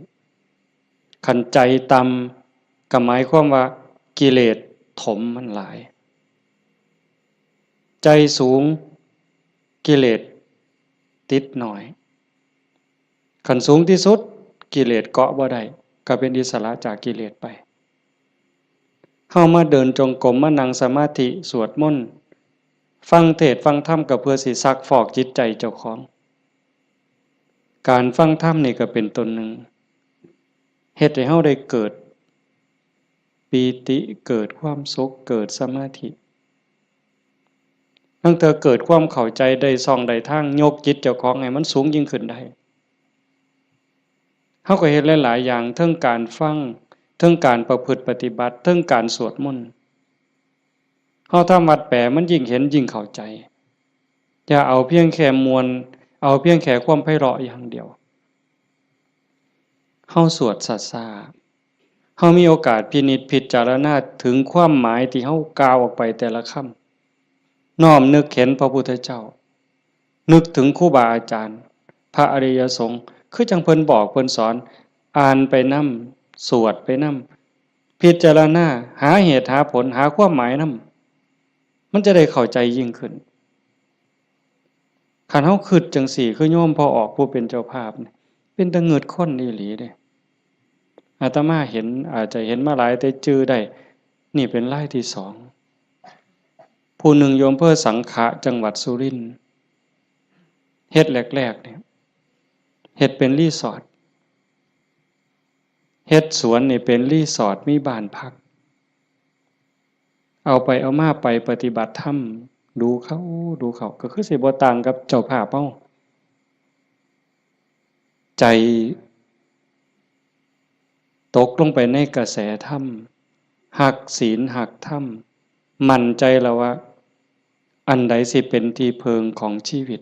ๆ คันใจต่ำก็หมายความว่ากิเลสถมมันหลาย ใจสูงกิเลสติดน้อย คันสูงที่สุดกิเลสเกาะบ่ได้ ก็เป็นอิสระจากกิเลสไป เฮามาเดินจงกรม มานั่งสมาธิ สวดมนต์ ฟังเทศน์ฟังธรรม ก็เพื่อสิซักฟอกจิตใจเจ้าของ การฟังธรรมนี่ก็เป็นต้นหนึ่ง เฮ็ดให้เฮาได้เกิดปีติ เกิดความสุข เกิดสมาธิ ตั้งแต่เกิดความเข้าใจได้ช่องได้ทาง ยกจิตเจ้าของให้มันสูงยิ่งขึ้นได้ เฮาก็เฮ็ดหลายๆ อย่าง เทิงการฟัง เทิงการประพฤติปฏิบัติ เทิงการสวดมนต์ เฮาทำวัดแปลมันยิ่งเห็นยิ่งเข้าใจ อย่าเอาเพียงแค่ม่วน เอาเพียงแค่ความไพเราะอย่างเดียว เฮาสวดช้าๆ เฮามีโอกาสพินิจพิจารณาถึงความหมายที่เฮากล่าวออกไปแต่ละคำ น้อมนึกเห็นพระพุทธเจ้า นึกถึงครูบาอาจารย์ พระอริยสงฆ์ คือจั่งเพิ่นบอกเพิ่นสอน อ่านไปนำ สวดไปนำ พิจารณา หาเหตุหาผล หาความหมายนำ มันจะได้เข้าใจยิ่งขึ้น คันเฮาคิดจั่งซี้ คือโยมพ่อออกผู้เป็นเจ้าภาพนี่ เป็นตาเงิดคนอีหลีเด้ อาตมาเห็น อาจจะเห็นมาหลายแต่จื่อได้ นี่เป็นรายที่สอง ผู้หนึ่งอยู่อำเภอสังขะ จังหวัดสุรินทร์ เฮ็ดแรกๆ เนี่ย เฮ็ดเป็นรีสอร์ท เฮ็ดสวนนี่เป็นรีสอร์ท มีบ้านพัก เอาไปเอามาไปปฏิบัติธรรม ดูเข้า ดูเข้า ก็คือสิบ่ต่างกับเจ้าภาพเฮา ใจตกลงไปในกระแสธรรม ฮักศีลฮักธรรม มั่นใจแล้วว่า อันใดสิเป็นที่เพิ่งของชีวิต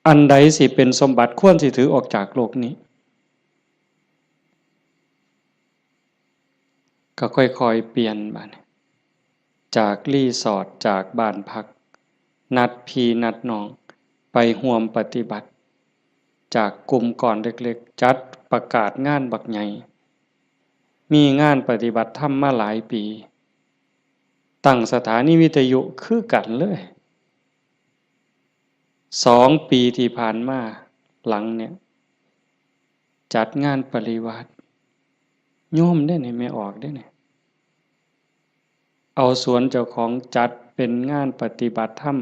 อันใดสิเป็นสมบัติควรสิถือออกจากโลกนี้ ก็ค่อยๆ เปลี่ยนบัดนี้ จากรีสอร์ท จากบ้านพัก นัดพี่นัดน้อง ไปร่วมปฏิบัติ จากกลุ่มก้อนเล็กๆ จัดประกาศงานบักใหญ่ มีงานปฏิบัติธรรมมาหลายปี ตั้งสถานีวิทยุคือกันเลย สองปีที่ผ่านมาหลังเนี่ย จัดงานปริวาส โยมเด้นี่ แม่ออกเด้นี่ เอาสวนเจ้าของจัดเป็นงานปฏิบัติธรรม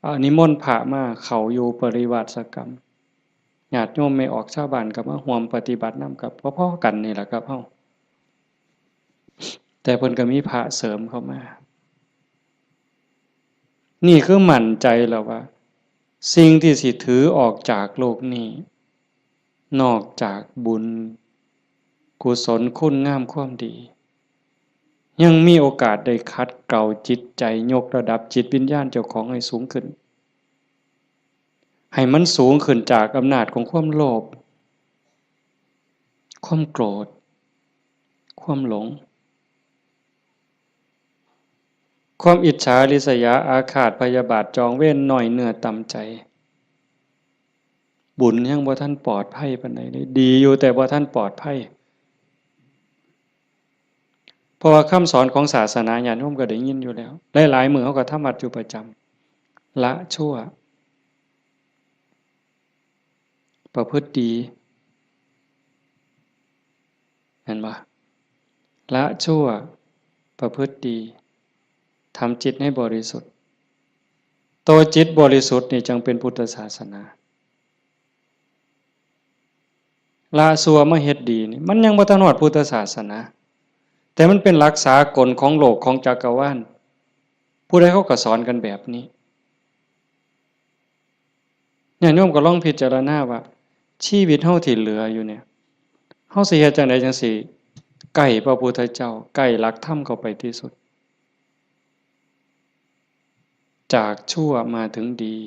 เอานิมนต์พระมาเข้าอยู่ปริวาสกรรม ญาติโยมแม่ออกชาวบ้านก็มาร่วมปฏิบัตินำ กับพอๆ กันนี่แหละครับเฮา แต่เพิ่นก็มีพระเสริมเข้ามา นี่คือมั่นใจแล้วว่า สิ่งที่สิถือออกจากโลกนี้ นอกจากบุญ กุศลคุณงามความดี ยังมีโอกาสได้ขัดเกลาจิตใจ ยกระดับจิตวิญญาณเจ้าของให้สูงขึ้น ให้มันสูงขึ้นจากอำนาจของความโลภ ความโกรธ ความหลง ความอิจฉาริษยาอาฆาตพยาบาทจองเวร น้อยเนื้อต่ำใจ บุญยังบ่ทันปลอดภัยปานใดเลย ดีอยู่แต่บ่ทันปลอดภัย เพราะว่าคำสอนของศาสนาญาติโยมก็ได้ยินอยู่แล้ว หลายๆ มื้อเฮาก็ทำวัดอยู่ประจำ ละชั่ว ประพฤติดี เห็นบ่ ละชั่ว ประพฤติดี ทำจิตให้บริสุทธิ์ ตัวจิตบริสุทธิ์นี่จั่งเป็นพุทธศาสนา ละชั่วมาเฮ็ดดีนี่ มันยังบ่ทันฮอดพุทธศาสนา แต่มันเป็นหลักสากลของโลกของจักรวาล ผู้ใดเขาก็สอนกันแบบนี้ ญาติโยมก็ลองพิจารณาว่า ชีวิตเฮาที่เหลืออยู่เนี่ย เฮาสิเฮ็ดจั่งใดจั่งสิใกล้พระพุทธเจ้า ใกล้หลักธรรมเข้าไปที่สุด จากชั่วมาถึงดี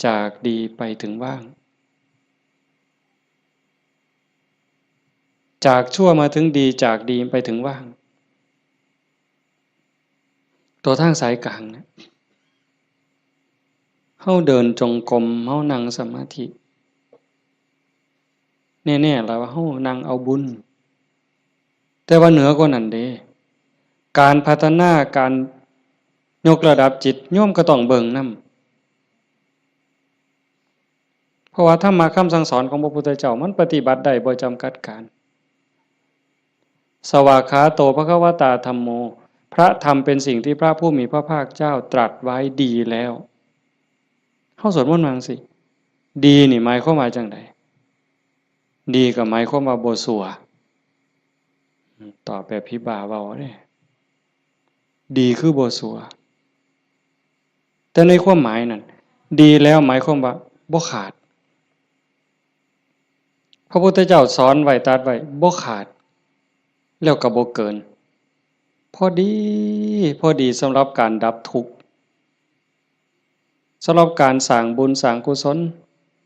จากดีไปถึงว่าง จากชั่วมาถึงดี จากดีไปถึงว่าง ตัวทางสายกลางเนี่ย เฮาเดินจงกรม เฮานั่งสมาธิ แน่ๆ แล้วว่าเฮานั่งเอาบุญ แต่ว่าเหนือกว่านั้นเด้ การพัฒนา การยกระดับจิต โยมก็ต้องเบิ่งนำ เพราะว่าธรรมะคำสั่งสอนของพระพุทธเจ้ามันปฏิบัติได้บ่จำกัดการ สวากขาโตภควตาธัมโม พระธรรมเป็นสิ่งที่พระผู้มีพระภาคเจ้าตรัสไว้ดีแล้ว เฮาสวดมนต์ว่าจั่งซี้ ดีนี่หมายความว่าจั่งใด ดีก็หมายความว่าบ่ซัว ตอบแบบผีบ้าเว้าเด้ ดีคือบ่ซัว แต่ในความหมายนั่น ดีแล้วหมายความว่าบ่ขาด พระพุทธเจ้าสอนไว้ตรัสไว้บ่ขาด แล้วก็บ่เกิน พอดี พอดีสำหรับการดับทุกข์ สำหรับการสร้างบุญสร้างกุศล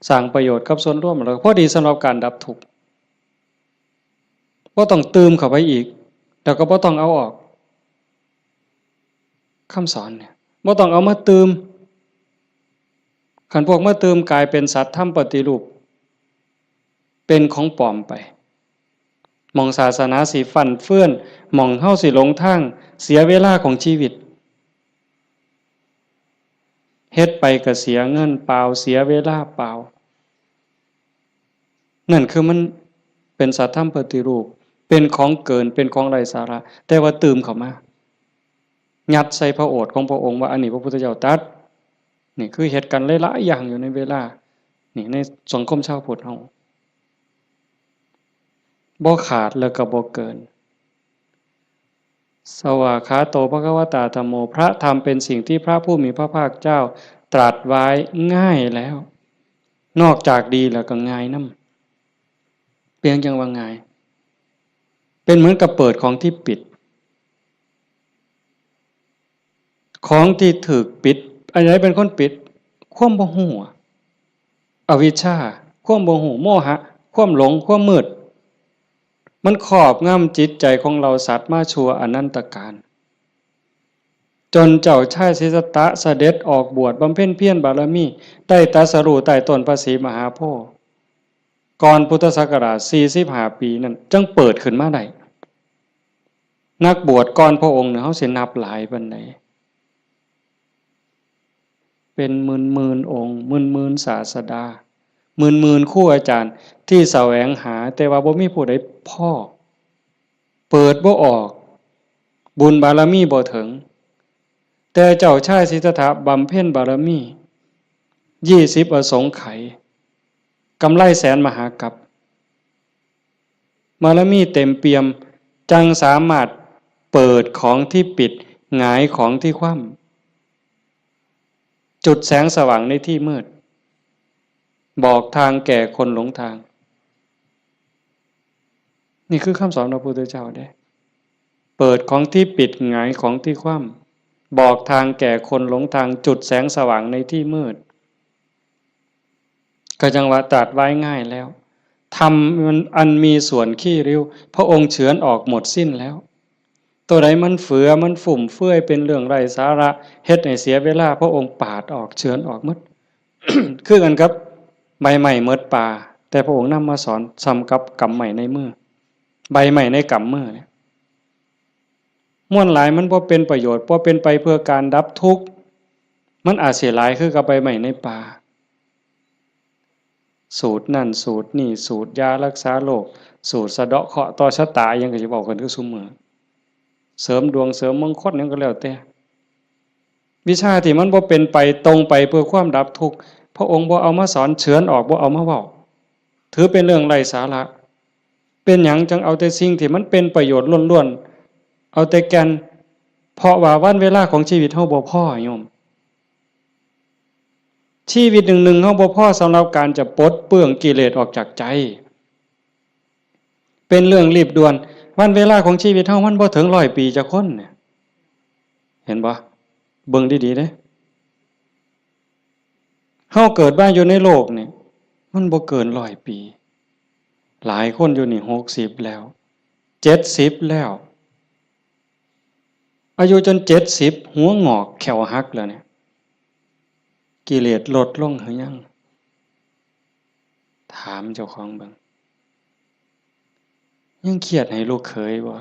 สร้างประโยชน์กับส่วนรวม แล้วก็พอดีสำหรับการดับทุกข์ บ่ต้องตื่มเข้าไปอีก แล้วก็บ่ต้องเอาออก คำสอนเนี่ย บ่ต้องเอามาตื่ม คันพวกมาตื่มกลายเป็นสัตว์ธรรมปฏิรูป เป็นของปลอมไป หม่องศาสนาสิฟั่นเฟือน หม่องเฮาสิหลงทาง เสียเวลาของชีวิต เฮ็ดไปก็เสียเงินเปล่า เสียเวลาเปล่า นั่นคือมันเป็นสัตว์ธรรมปฏิรูป เป็นของเกิน เป็นของไร้สาระ แต่ว่าตื่มเข้ามา ยัดใส่พระโอษฐ์ของพระองค์ว่าอันนี้พระพุทธเจ้าตรัส นี่คือเฮ็ดกันหลายๆอย่างอยู่ในเวลา นี่ในสังคมชาวพุทธเฮา บ่ขาดแล้วก็บ่เกิน สวากขาโต ภควตา ธัมโม พระธรรมเป็นสิ่งที่พระผู้มีพระภาคเจ้าตรัสไว้ง่ายแล้ว นอกจากดีแล้วก็ง่ายนำ เปรียงจั่งว่าง่าย เป็นเหมือนกับเปิดของที่ปิด ของที่ถูกปิด อันไหนเป็นคนปิด ความบ่ฮู้อะ อวิชชา ความบ่ฮู้ โมหะ ความหลง ความมืด มันครอบงำจิตใจของเหล่าสัตว์มาชั่วอนันตกาล จนเจ้าชายสิทธัตถะเสด็จออกบวชบำเพ็ญเพียรบารมี ได้ตรัสรู้ใต้ต้นพระศรีมหาโพธิ์ ก่อนพุทธศักราชสี่สิบห้าปีนั่น จั่งเปิดขึ้นมาได้ นักบวชก่อนพระองค์เนี่ย เฮาสินับหลายปานใด เป็นหมื่นๆองค์ หมื่นๆศาสดา หมื่นๆครูอาจารย์ที่แสวงหา แต่ว่าบ่มีผู้ใดพ้อ เปิดบ่ออก บุญบารมีบ่ถึง แต่เจ้าชายสิทธัตถะบำเพ็ญบารมี ยี่สิบอสงไขย กำไรแสนมหากัป บารมีเต็มเปี่ยม จั่งสามารถเปิดของที่ปิด หงายของที่คว่ำ จุดแสงสว่างในที่มืด บอกทางแก่คนหลงทาง นี่คือคำสอนพระพุทธเจ้าเด้ เปิดของที่ปิด หงายของที่คว่ำ บอกทางแก่คนหลงทาง จุดแสงสว่างในที่มืด ก็จั่งว่าตรัสไว้ง่ายแล้ว ธรรมอันมีส่วนขี้ริ้ว พระองค์เฉือนออกหมดสิ้นแล้ว ตัวใดมันเฟือ มันฟุ่มเฟือย เป็นเรื่องไร้สาระ เฮ็ดให้เสียเวลา พระองค์ปาดออก เฉือนออกหมด คือกันกับใบไม้หมดป่า แต่พระองค์นำมาสอนส่ำกับกำไม้ในมือ ใบไม้ในกำมือเนี่ย มวลหลายมันบ่เป็นประโยชน์ บ่เป็นไปเพื่อการดับทุกข์ มันอาจสิหลายคือกับใบไม้ในป่า สูตรนั่นสูตรนี่ สูตรยารักษาโรค สูตรสะเดาะเคราะห์ต่อชะตา อิหยังก็สิเว้ากันคือซุมื้อ เสริมดวงเสริมมงคลหยังก็แล้วแต่ วิชาที่มันบ่เป็นไปตรงไปเพื่อความดับทุกข์ พระองค์บ่เอามาสอน เฉือนออก บ่เอามาเว้า ถือเป็นเรื่องไร้สาระ เป็นหยังจั่งเอาแต่สิ่งที่มันเป็นประโยชน์ล้วนๆ เอาแต่แก่น เพราะว่าวันเวลาของชีวิตเฮาบ่พอโยม ชีวิตหนึ่งๆ เฮาบ่พอสำหรับการจะปลดเปลื้องกิเลสออกจากใจ เป็นเรื่องรีบด่วน วันเวลาของชีวิตเฮามันบ่ถึงร้อยปีจักคนเนี่ย เห็นบ่ เบิ่งดีๆ เด้ เฮาเกิดมาอยู่ในโลกนี่ มันบ่เกินร้อยปี หลายคนอยู่นี่หกสิบแล้ว เจ็ดสิบแล้ว อายุจนเจ็ดสิบ หัวงอกแข้วหักแล้วเนี่ย กิเลสลดลงหรือยัง ถามเจ้าของเบิ่ง ยังเครียดให้ลูกเขยบ่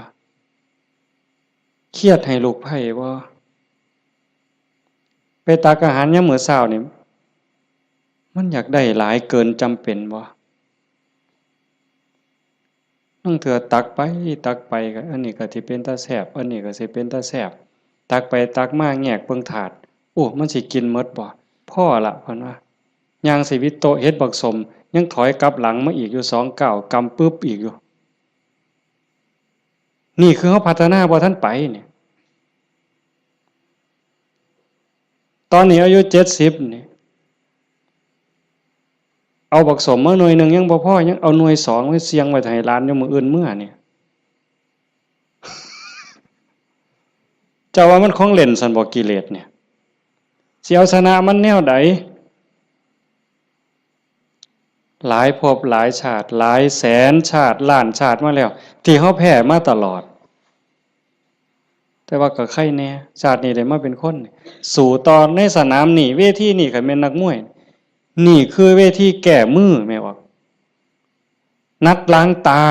เครียดให้ลูกไพร่บ่ ไปตักอาหารยามมื้อเช้านี่ มันอยากได้หลายเกินจำเป็นบ่ ลางเทื่อตักไปตักไปก็ อันนี้ก็สิเป็นตาแซ่บ อันนี้ก็สิเป็นตาแซ่บ ตักไปตักมาแงกเบิ่งถาด โอ้ มันสิกินหมดบ่ พอละ เพิ่นว่า ย่างสิวิโตะเห็นบักสม ยังถอยกลับหลังมาอีกอยู่สองก้าว กำปึ๊บอีกอยู่ นี่คือเฮาพัฒนาบ่ทันไปเนี่ย ตอนนี้อายุเจ็ดสิบนี่ เอาบักสมมาหน่วยหนึ่งยังบ่พอ ยังเอาหน่วยสองไว้เสี่ยงไว้ให้หลานอยู่มื้ออื่นเมือเนี่ย เจ้าว่ามันของเล่นซั่นบ่ กิเลสเนี่ย สิเอาชนะมันแนวใด หลายภพหลายชาติ หลายแสนชาติ ล้านชาติมาแล้ว ที่เฮาแพ้มาตลอด แต่ว่าก็ไคแน่ ชาตินี้ได้มาเป็นคน สู้ต่อในสนามนี่ เวทีนี่ คันแม่นนักมวย นี่คือเวทีแก้มือ แม่นบ่ นัดล้างตา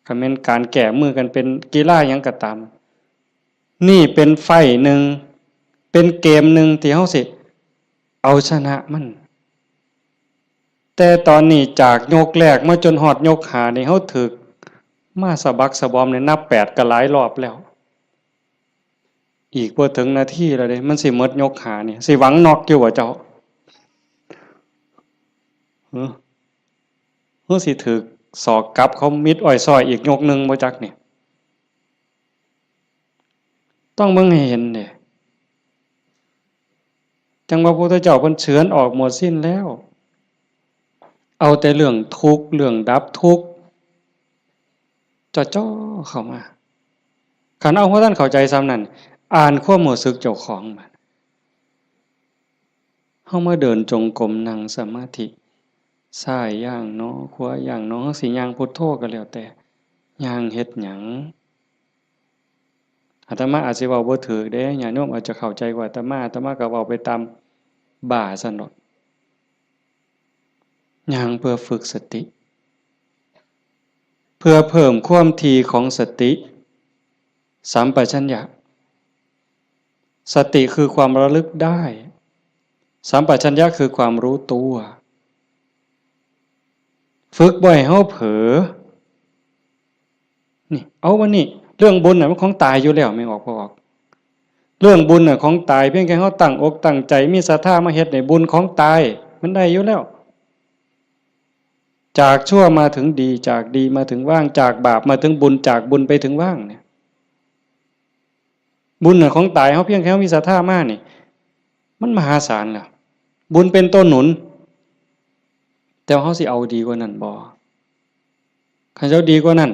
คันแม่นการแก้มือกันเป็นกีฬาหยังก็ตาม นี่เป็นไฟต์หนึ่ง เป็นเกมหนึ่งที่เฮาสิเอาชนะมัน แต่ตอนนี้จากยกแรกมาจนฮอดยกห้านี่ เฮาถืกมาสะบักสะบอมนี่ นับแปดก็หลายรอบแล้ว อีกบ่ถึงนาทีแล้วเด้ มันสิหมดยกห้านี่ สิหวังน็อกอยู่บ่เจ้า หึ หรือสิถืกศอกกลับเขามิดอ้อยซ้อยอีกยกหนึ่งบ่จักนี่ ต้องเบิ่งให้เห็นเด้ จั่งว่าพระพุทธเจ้าเพิ่นเฉือนออกหมดสิ้นแล้ว เอาแต่เรื่องทุกข์ เรื่องดับทุกข์ จ่อๆเข้ามา คันเอาบ่ทันเข้าใจส่ำนั้น อ่านความรู้สึกเจ้าของบาด เฮามาเดินจงกรม นั่งสมาธิ ซ้ายย่างหนอ ขวาย่างหนอ เฮาสิย่างพุทโธก็แล้วแต่ ย่างเฮ็ดหยัง อาตมาอาจสิเว้าบ่ถูกเด้ ญาติโยมอาจจะเข้าใจกว่าอาตมา อาตมาก็เว้าไปตามบ้าซั่นดอก ย่างเพื่อฝึกสติ เพื่อเพิ่มความถี่ของสติ สัมปชัญญะ สติคือความระลึกได้ สัมปชัญญะคือความรู้ตัว ฝึกบ่ให้เฮาเผลอ นี่ เอาวันนี้ เรื่องบุญน่ะมันของตายอยู่แล้ว แม่นออกบ่ออก เรื่องบุญน่ะของตาย เพียงแค่เฮาตั้งอกตั้งใจ มีศรัทธามาเฮ็ดนี่ บุญของตาย มันได้อยู่แล้ว จากชั่วมาถึงดี จากดีมาถึงว่าง จากบาปมาถึงบุญ จากบุญไปถึงว่างเนี่ย บุญน่ะของตาย เฮาเพียงแค่เฮามีศรัทธามานี่ มันมหาศาลแล้ว บุญเป็นตัวหนุน แต่ว่าเฮาสิเอาดีกว่านั้นบ่ คันเฮาดีกว่านั้น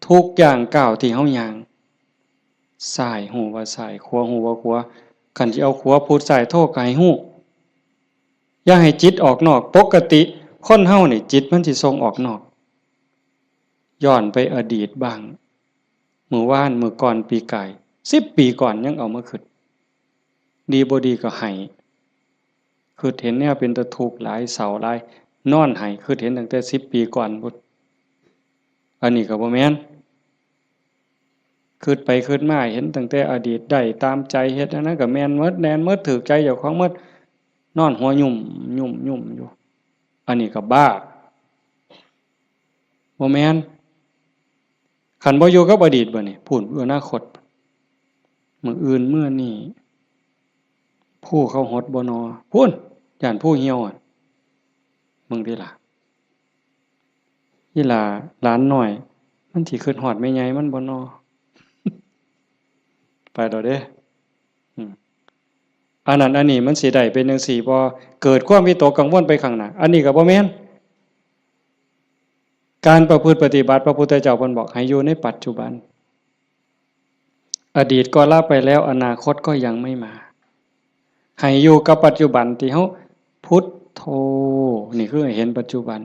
ทุกย่างก้าวที่เฮาย่าง ซ้ายฮู้ว่าซ้าย ขวาฮู้ว่าขวา คันสิเอาขวาพุทซ้ายโธก็ให้ฮู้ อย่าให้จิตออกนอก ปกติคนเฮานี่จิตมันสิส่งออกนอก ย้อนไปอดีตบ้าง มื้อวาน มื้อก่อน ปีกาย สิบปีก่อนยังเอามาคิด ดีบ่ดีก็ไห้ คิดเห็นแนวเป็นตาทุกข์หลาย เศร้าหลาย นอนไห้ คิดเห็นตั้งแต่สิบปีก่อนพุ้น อันนี้ก็บ่แม่น คิดไปคิดมาเห็นตั้งแต่อดีต ได้ตามใจ เฮ็ดอันนั้นก็แม่นหมด แม่นหมด ถูกใจเจ้าของหมด นอนหัวยุ่มยุ่มยุ่มอยู่ อันนี้ก็บ้า บ่แม่น คันบ่อยู่กับอดีตบัดนี้ พู้น อนาคต มื้ออื่นมื้อนี้ ภูเขาหดบ่นอ พู้น ย้านภูเหี่ยวอะ มึงติล่ะ อีหล่าหลานน้อย มันสิคิดฮอดแม่ใหญ่มันบ่นอ ไปแล้วเด้ อืม อันนั้นอันนี้มันสิได้เป็นจั่งซี้บ่ เกิดความวิตกกังวลไปข้างหน้า อันนี้ก็บ่แม่น การประพฤติปฏิบัติ พระพุทธเจ้าเพิ่นบอกให้อยู่ในปัจจุบัน อดีตก็ละไปแล้ว อนาคตก็ยังไม่มา ให้อยู่กับปัจจุบันที่เฮาพุทโธ นี่คือให้เห็นปัจจุบัน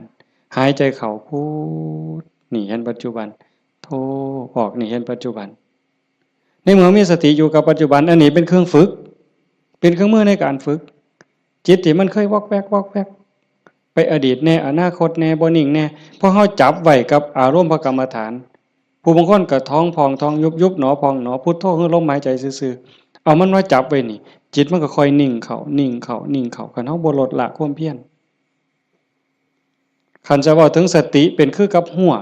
หายใจเข้าพุท นี่เห็นปัจจุบัน โธ ออก นี่เห็นปัจจุบัน ในเมื่อมีสติอยู่กับปัจจุบัน อันนี้เป็นเครื่องฝึก เป็นเครื่องมือในการฝึก จิตที่มันเคยวอกแวกวอกแวก ไปอดีตแน่ อนาคตแน่ บ่นิ่งแน่ พอเฮาจับไว้กับอารมณ์พระกรรมฐาน ผู้บางคนก็ท้องพองท้องยุบ ยุบหนอพองหนอ พุทโธคือลมหายใจซื่อๆ เอามันมาจับไว้นี่ จิตมันก็ค่อยนิ่งเข้า นิ่งเข้า นิ่งเข้า คันเฮาบ่ลดละความเพียร คันจะเว้าถึงสติเป็นคือกับฮั้ว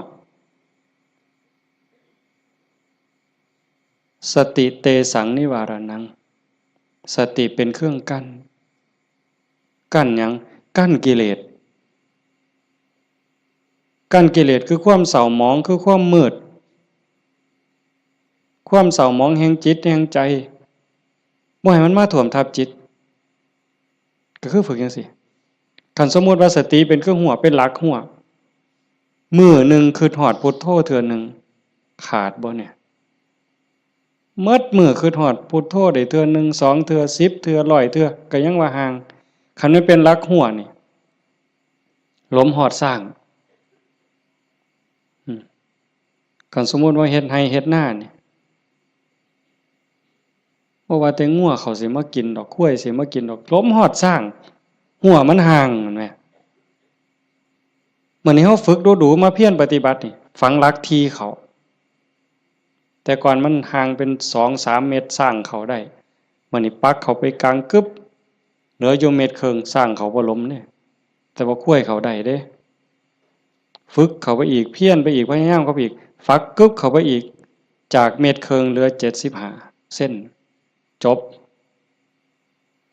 สติเตสังนิวารณัง สติเป็นเครื่องกั้น กั้นหยัง? กั้นกิเลส กั้นกิเลสคือความเศร้าหมอง คือความมืด ความเศร้าหมองแห่งจิตแห่งใจ บ่ให้มันมาท่วมทับจิต ก็คือฝึกจั่งซี้ คันสมมุติว่าสติเป็นคือฮั้ว เป็นหลักฮั้ว มื้อหนึ่งคิดฮอดพุทโธเทื่อหนึ่ง ขาดบ่เนี่ย? หมดมื้อคิดฮอดพุทโธได้เทื่อหนึ่ง สองเทื่อ สิบเทื่อ ร้อยเทื่อ ก็ยังว่าห่าง คันมันเป็นหลักฮั้วนี่ หลมฮอดซ้าง อืม คันสมมุติว่าเฮ็ดไร่เฮ็ดนานี่ บ่ว่าแต่งัวเขาสิมากินดอก ควายสิมากินดอก หลมฮอดซ้าง ฮั้วมันห่าง แม่นบ่? มื้อนี้เฮาฝึกดูๆ มาเพียรปฏิบัตินี่ ฝังหลักถี่เข้า แต่ก่อนมันห่างเป็นสองสามเมตร ซ้างเข้าได้ มื้อนี้ปักเข้าไปกลางกึบ เหลืออยู่เมตรครึ่ง ซ้างเข้าบ่หลมเด้ แต่ว่าควายเข้าได้เด้ ฝึกเข้าไปอีก เพียรไปอีก พยายามเข้าไปอีก ฝักกึบเข้าไปอีก จากเมตรครึ่งเหลือเจ็ดสิบห้าเซน จบ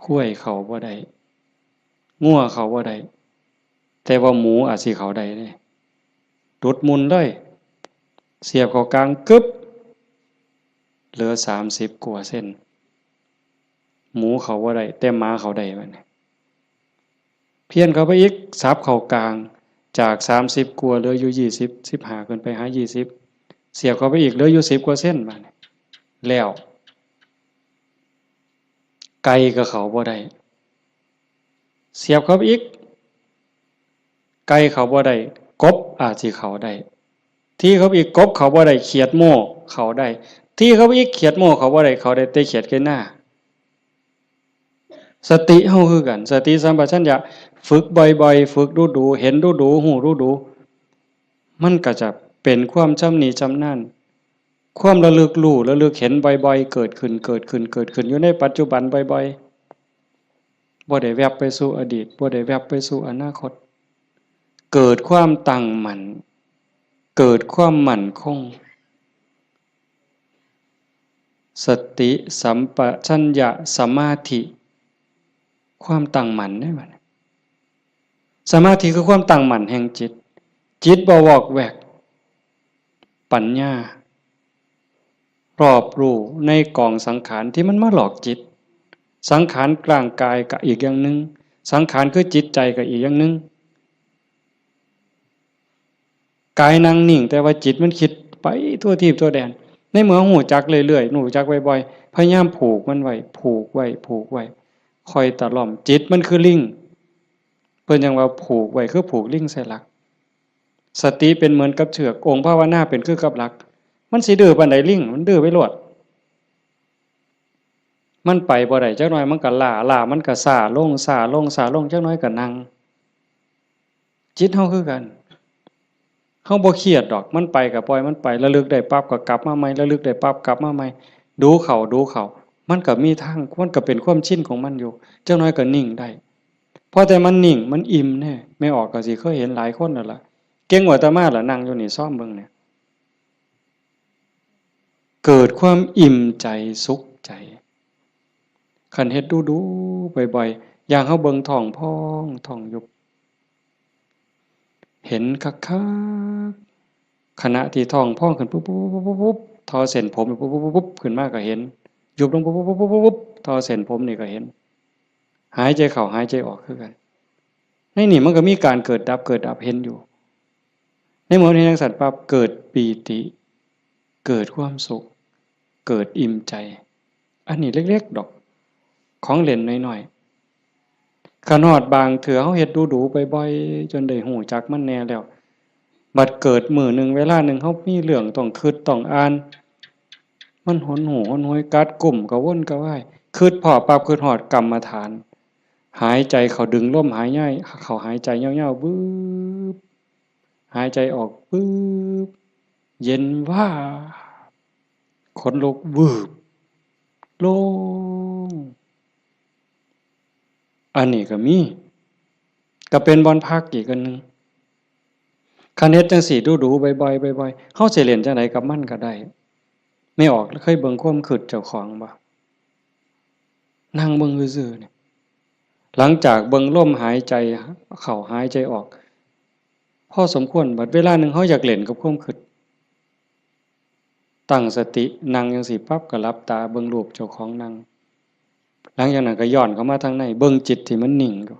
ควายเข้าบ่ได้ งัวเข้าบ่ได้ แต่ว่าหมูอาจสิเข้าได้เด้ ดุดมุ่นเลย เสียบเข้ากลางกึบ เหลือสามสิบกว่าเซน หมูเข้าบ่ได้ แต่หมาเข้าได้บัดนี้ เพี้ยนเข้าไปอีก สับเข้ากลาง จากสามสิบกว่าเหลืออยู่ยี่สิบ สิบห้าขึ้นไปหายี่สิบ เสียบเข้าไปอีกเหลืออยู่สิบกว่าเซนบัดนี้ แล้ว ไก่ก็เข้าบ่ได้ เสียบเข้าไปอีก ไก่เข้าบ่ได้ กบอาจสิเข้าได้ ถี่เข้าไปอีก กบเข้าบ่ได้ เขียดโม่เข้าได้ ถี่เข้าไปอีก เขียดโม่เข้าบ่ได้ เข้าได้แต่เขียดไก่นา สติเฮาคือกัน สติสัมปชัญญะ ฝึกบ่อยๆ ฝึกดูๆ เห็นดูๆ ฮู้ดูๆ มันก็จะเป็นความชำนิชำนาญ ความระลึกรู้ ระลึกเห็นบ่อยๆ เกิดขึ้น เกิดขึ้น เกิดขึ้น อยู่ในปัจจุบันบ่อยๆ บ่ได้แวบไปสู่อดีต บ่ได้แวบไปสู่อนาคต เกิดความตั้งมั่น เกิดความมั่นคง สติสัมปชัญญะสมาธิ ความตั้งมั่นเด้บัดนี้ สมาธิคือความตั้งมั่นแห่งจิต จิตบ่วอกแวก ปัญญา รอบรู้ในกองสังขารที่มันมาหลอกจิต สังขารร่างกายก็อีกอย่างหนึ่ง สังขารคือจิตใจก็อีกอย่างหนึ่ง กายนั่งนิ่ง แต่ว่าจิตมันคิดไปทั่วทีปทั่วแดน ในเมื่อฮู้จักเรื่อยๆ ฮู้จักบ่อยๆ พยายามผูกมันไว้ ผูกไว้ ผูกไว้ ค่อยตะล่อม จิตมันคือลิง เพิ่นจั่งว่าผูกไว้คือผูกลิงใส่หลัก สติเป็นเหมือนกับเชือก องค์ภาวนาเป็นคือกับหลัก มันสิดื้อปานใดลิง มันดื้อไปโลด มันไปบ่ได้ จักหน่อยมันก็ล้า ล้ามันก็ซ้าลง ซ้าลง ซ้าลง จักหน่อยก็นั่ง จิตเฮาคือกัน เฮาบ่เครียดดอก มันไปก็ปล่อยมันไป ระลึกได้ปั๊บก็กลับมาใหม่ ระลึกได้ปั๊บกลับมาใหม่ ดูเข้า ดูเข้า มันก็มีทาง มันก็เป็นความชินของมันอยู่ จักหน่อยก็นิ่งได้ พอแต่มันนิ่ง มันอิ่มแน่ แม่ออกก็สิเคยเห็นหลายคนแล้วล่ะ เก่งกว่าอาตมาล่ะ นั่งอยู่นี่ ซอมเบิ่งเนี่ย เกิดความอิ่มใจสุขใจ คันเฮ็ดดูๆ บ่อยๆ อย่างเฮาเบิ่งท้องพองท้องยุบ เห็นคักๆ ขณะที่ท้องพองขึ้นปุ๊บๆๆๆๆ ทอเส้นผมปุ๊บๆๆๆ ขึ้นมาก็เห็น ยุบลงปุ๊บๆๆๆๆ ทอเส้นผมนี่ก็เห็น หายใจเข้าหายใจออกคือกัน ในนี่มันก็มีการเกิดดับ เกิดดับ เห็นอยู่ ในเมื่อเห็นจั่งซั้นปั๊บ เกิดปีติ เกิดความสุข เกิดอิ่มใจ อันนี้เล็กๆ ดอก ของเล่นน้อยๆ คันฮอดบางเทื่อเฮาเฮ็ดดูๆ บ่อยๆ จนได้ฮู้จักมันแน่แล้ว บัดเกิดมื้อหนึ่งเวลาหนึ่งเฮามีเรื่องต้องคิดต้องอ่าน มันหนหูหนหวย กัดกุ้ม กระวนกระวาย คิดพ้อปั๊บ คิดฮอดกรรมฐาน หายใจเข้า ดึงลมหายใจเข้า หายใจยาวๆ วืบ หายใจออก วืบ เย็นวาบ ขนลุก วืบ โล่ง อันนี้ก็มี ก็เป็นบ่อนพักอีกอันหนึ่ง คันเฮ็ดจั่งซี้ดูๆ บ่อยๆ บ่อยๆ เฮาสิเล่นจั่งใดกับมันก็ได้ แม่ออกเคยเบิ่งความคิดเจ้าของบ่? นั่งเบิ่งซื่อๆ นี่ หลังจากเบิ่งลมหายใจเข้าหายใจออก พอสมควร บัดเวลาหนึ่งเฮาอยากเล่นกับความคิด ตั้งสตินั่งจั่งซี้ปั๊บ ก็หลับตาเบิ่งรูปเจ้าของนั่ง หลังจากนั้นก็ย้อนเข้ามาทางใน เบิ่งจิตที่มันนิ่งอยู่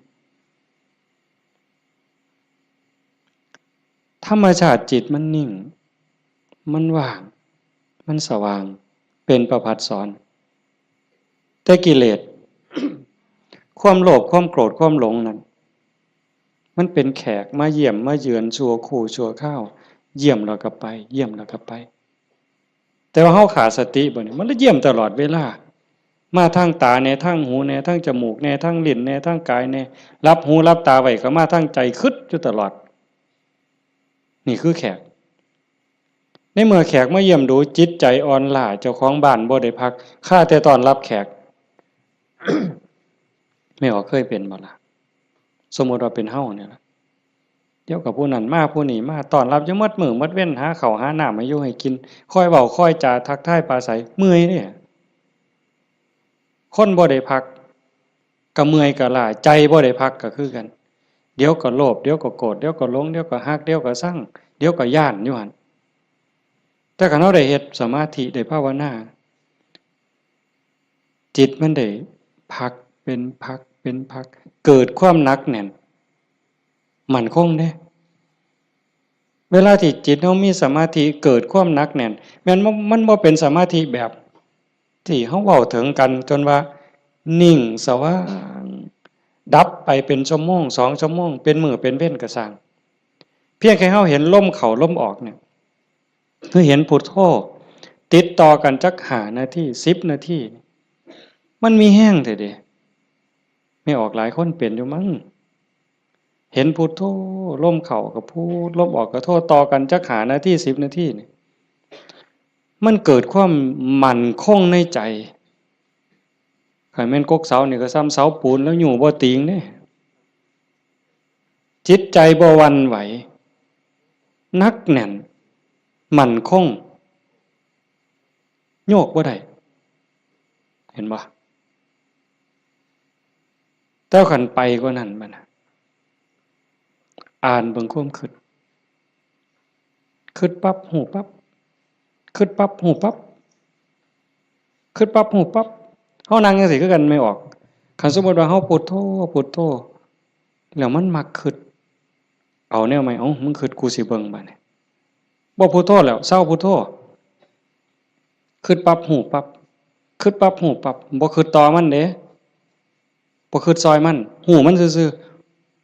ธรรมชาติจิตมันนิ่ง มันว่าง มันสว่าง เป็นประภัสสร แต่กิเลส ความโลภ ความโกรธ ความหลงนั่น มันเป็นแขกมาเยี่ยมมาเยือนชั่วครู่ชั่วคราว เยี่ยมแล้วก็ไป เยี่ยมแล้วก็ไป แต่ว่าเฮาขาดสติบ่นี่ มันเลยเยี่ยมตลอดเวลา มาทางตาแหน่ ทางหูแหน่ ทางจมูกแหน่ ทางลิ้นแหน่ ทางกายแหน่ หลับหูหลับตาไว้ก็มาทางใจ คิดอยู่ตลอด นี่คือแขก ในเมื่อแขกมาเยี่ยมดู จิตใจอ่อนล้า เจ้าของบ้านบ่ได้พัก คาแต่ต้อนรับแขก แม่ออกเคยเป็นบ่ล่ะ สมมุติว่าเป็นเฮาเนี่ยล่ะ เดี๋ยวก็ผู้นั้นมา ผู้นี้มา ต้อนรับอยู่หมดมื้อหมดเว็น หาข้าวหาน้ำให้อยู่ให้กิน คอยเว้าคอยจาทักทายปราศรัย เมื่อยเด้ คนบ่ได้พัก ก็เมื่อยก็ล้า ใจบ่ได้พักก็คือกัน เดี๋ยวก็โลภ เดี๋ยวก็โกรธ เดี๋ยวก็หลง เดี๋ยวก็ฮัก เดี๋ยวก็ซัง เดี๋ยวก็ย้านอยู่หั่น แต่คันเฮาได้เฮ็ดสมาธิ ได้ภาวนา จิตมันได้พักเป็นพักเป็นพัก เกิดความหนักแน่น มั่นคงเด้ เวลาที่จิตเฮามีสมาธิ เกิดความหนักแน่น แม่นบ่ มันบ่เป็นสมาธิแบบที่เฮาเว้าถึงกัน จนว่านิ่งสว่าง ดับไปเป็นชั่วโมง สองชั่วโมง เป็นมื้อเป็นเว็นก็ซ่าง เพียงแค่เฮาเห็นลมเข้าลมออกเนี่ย คือเห็นพุทโธติดต่อกันจักห้านาที สิบนาที มันมีแฮงแท้เด้ แม่ออกหลายคนเป็นอยู่มั้ง เห็นพุทโธ ลมเข้าก็พุท ลมออกก็โธ ต่อกันจักห้านาที สิบนาทีนี่ มันเกิดความมั่นคงในใจ คันแม่นกกเสานี่ก็ส่ำเสาปูนแล้วอยู่บ่ติงเด้ จิตใจบ่หวั่นไหว หนักแน่น มั่นคง โยกบ่ได้ เห็นบ่ แต่คันไปกว่านั้นบัดน่ะ อ่านเบิ่งความคิด คิดปั๊บ ฮู้ปั๊บ คิดปั๊บ ฮู้ปั๊บ คิดปั๊บ ฮู้ปั๊บ เฮานั่งจั่งซี้คือกัน แม่ออก คันสมมุติว่าเฮาพุทโธ พุทโธ แล้วมันมักคิด เอาแนวใหม่ เอ้า มึงคิด กูสิเบิ่งบัดนี้ บ่พุทโธแล้ว เซาพุทโธ คิดปั๊บ ฮู้ปั๊บ คิดปั๊บ ฮู้ปั๊บ บ่คิดต่อมันเด้ บ่คิดซอยมัน ฮู้มันซื่อ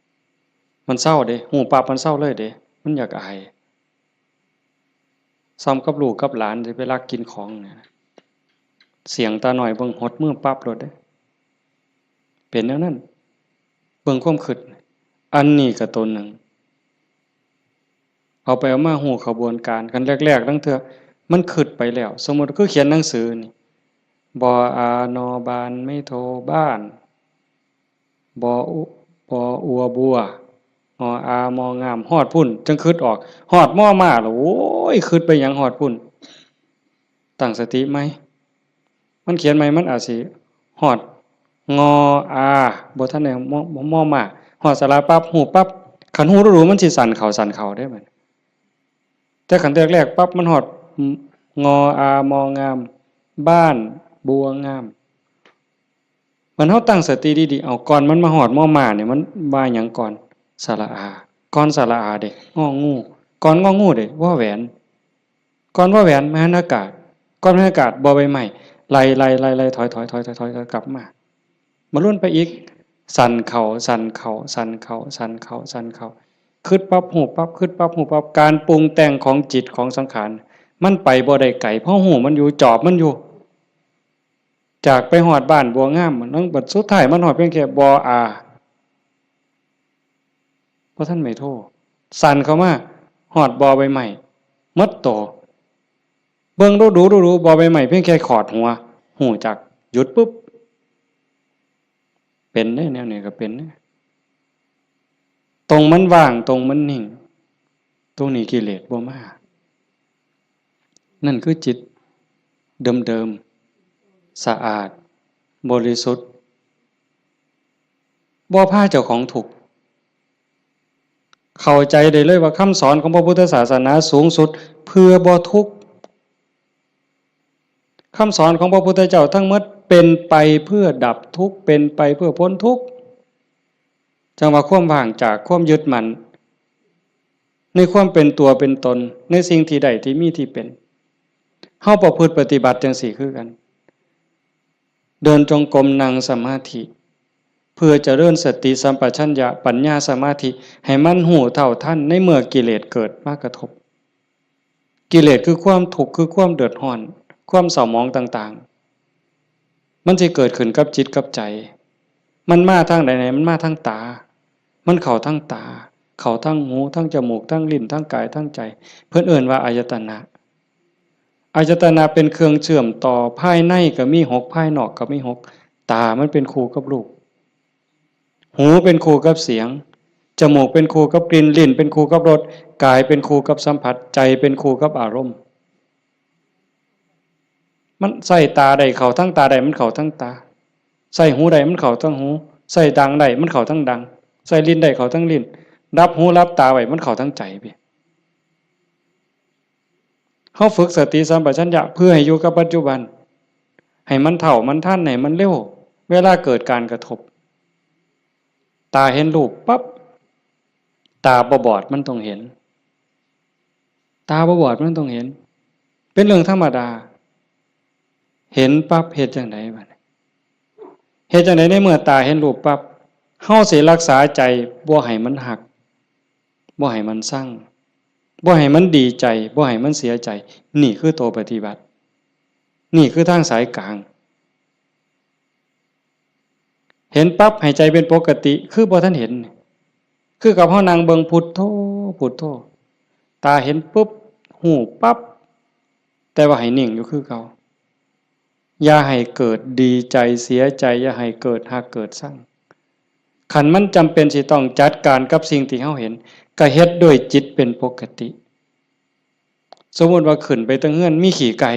ๆ มันเซาเด้ ฮู้ปั๊บ มันเซาเลยเด้ มันอยากอาย ส่ำกับลูกกับหลานสิไปลักกินของเนี่ย เสี้ยงตาน้อยเบิ่งหดมือปั๊บโลดเด้ เป็นแนวนั้น เบิ่งความคิด อันนี้ก็ตัวหนึ่ง เอาไปเอามาฮู้ขบวนการ คันแรกๆ ลางเทื่อมันคิดไปแล้ว สมมุติคือเขียนหนังสือนี่ บออา นอบาน ไม้โท บ้าน บออุ บออัว บัว งออา มองาม ฮอดพุ้น จั่งคิดออก ฮอดมอม้าแล้ว โอ้ย คิดไปหยังฮอดพุ้น ตั้งสติใหม่ มันเขียนใหม่ มันอาจสิฮอด งออา บ่ทันได้ มอ มอม้า ฮอดสระปั๊บ ฮู้ปั๊บ คันฮู้ดูๆ มันสิสั้นเข้า สั้นเข้าเด้บัด แต่คันแรกๆ ปั๊บ มันฮอด งออา มองาม บ้าน บัวงาม มันเฮาตั้งสติดีๆ เอา ก่อนมันมาฮอดมอม้านี่ มันว่าหยังก่อน สระอา ก่อนสระอาเด้ งองู ก่อนงองูเด้ วอแหวน ก่อนวอแหวน มหันอากาศ ก่อนมหันอากาศ บอใบไม้ ไล่ๆๆๆ ถอยๆๆๆ กลับมา มาลุ้นไปอีก สั้นเข้า สั้นเข้า สั้นเข้า สั้นเข้า สั้นเข้า คิดปั๊บ ฮู้ปั๊บ คิดปั๊บ ฮู้ปั๊บ การปรุงแต่งของจิตของสังขาร มันไปบ่ได้ไกล เพราะฮู้มันอยู่ จอบมันอยู่ จากไปฮอดบ้านบัวงาม มันบัดสุดท้ายมันฮอดเพียงแค่ บออา บ่ทันไม้โท สั้นเข้ามา ฮอดบอใบไม้ หมดโต เบิ่งดูๆๆๆ บอใบไม้เพียงแค่ขอดหัว ฮู้จัก หยุดปุ๊บ เป็นเด้ แนวนี้ก็เป็นเด้ ตรงมันว่าง ตรงมันนิ่ง ตรงนี้กิเลสบ่มา นั่นคือจิตเดิมๆ สะอาด บริสุทธิ์ บ่พาเจ้าของทุกข์ เข้าใจได้เลยว่าคำสอนของพระพุทธศาสนาสูงสุดเพื่อบ่ทุกข์ คำสอนของพระพุทธเจ้าทั้งหมดเป็นไปเพื่อดับทุกข์ เป็นไปเพื่อพ้นทุกข์ จั่งว่าความว่างจากความยึดมั่น ในความเป็นตัวเป็นตน ในสิ่งที่ได้ที่มีที่เป็น เฮาประพฤติปฏิบัติจั่งซี้คือกัน เดินจงกรม นั่งสมาธิ เพื่อเจริญสติสัมปชัญญะ ปัญญา สมาธิ ให้มันรู้เท่าทันในเมื่อกิเลสเกิดมากระทบ กิเลสคือความทุกข์ คือความเดือดร้อน ความเศร้าหมองต่างๆ มันสิเกิดขึ้นกับจิตกับใจ มันมาทางใดเนี่ย มันมาทางตา มันเข้าทางตา เข้าทางหู ทางจมูก ทางลิ้น ทางกาย ทางใจ เพิ่นเอิ้นว่าอายตนะ อายตนะเป็นเครื่องเชื่อมต่อ ภายในก็มีหก ภายนอกก็มีหก ตามันเป็นคู่กับรูป หูเป็นคู่กับเสียง จมูกเป็นคู่กับกลิ่น ลิ้นเป็นคู่กับรส กายเป็นคู่กับสัมผัส ใจเป็นคู่กับอารมณ์ มันใส่ตาได้เข้าทางตาได้ มันเข้าทางตา ใส่หูได้มันเข้าทางหู ใส่ดังได้มันเข้าทางดัง ใส่ลิ้นได้เข้าทางลิ้น หลับหูหลับตาไว้มันเข้าทางใจพี่ เฮาฝึกสติสัมปชัญญะเพื่อให้อยู่กับปัจจุบัน ให้มันเท่ามันทัน ให้มันเร็ว เวลาเกิดการกระทบ ตาเห็นรูปปั๊บ ตาบ่บอดมันต้องเห็น ตาบ่บอดมันต้องเห็น เป็นเรื่องธรรมดา เห็นปั๊บเฮ็ดจั่งใดบัดนี้ เฮ็ดจั่งใดในเมื่อตาเห็นรูปปั๊บ เฮาสิรักษาใจบ่ให้มันฮัก บ่ให้มันซัง บ่ให้มันดีใจ บ่ให้มันเสียใจ นี่คือตัวปฏิบัติ นี่คือทางสายกลาง เห็นปั๊บให้ใจเป็นปกติ คือบ่ทันเห็น คือกับเฮานั่งเบิ่งพุทโธ พุทโธ ตาเห็นปุ๊บ ฮู้ปั๊บ แต่ว่าให้นิ่งอยู่คือเก่า อย่าให้เกิดดีใจเสียใจ อย่าให้เกิดฮักเกิดซัง คันมันจำเป็นสิต้องจัดการกับสิ่งที่เฮาเห็น ก็เฮ็ดด้วยจิตเป็นปกติ สมมุติว่าขึ้นไปเทิงเฮือนมีขี้ไก่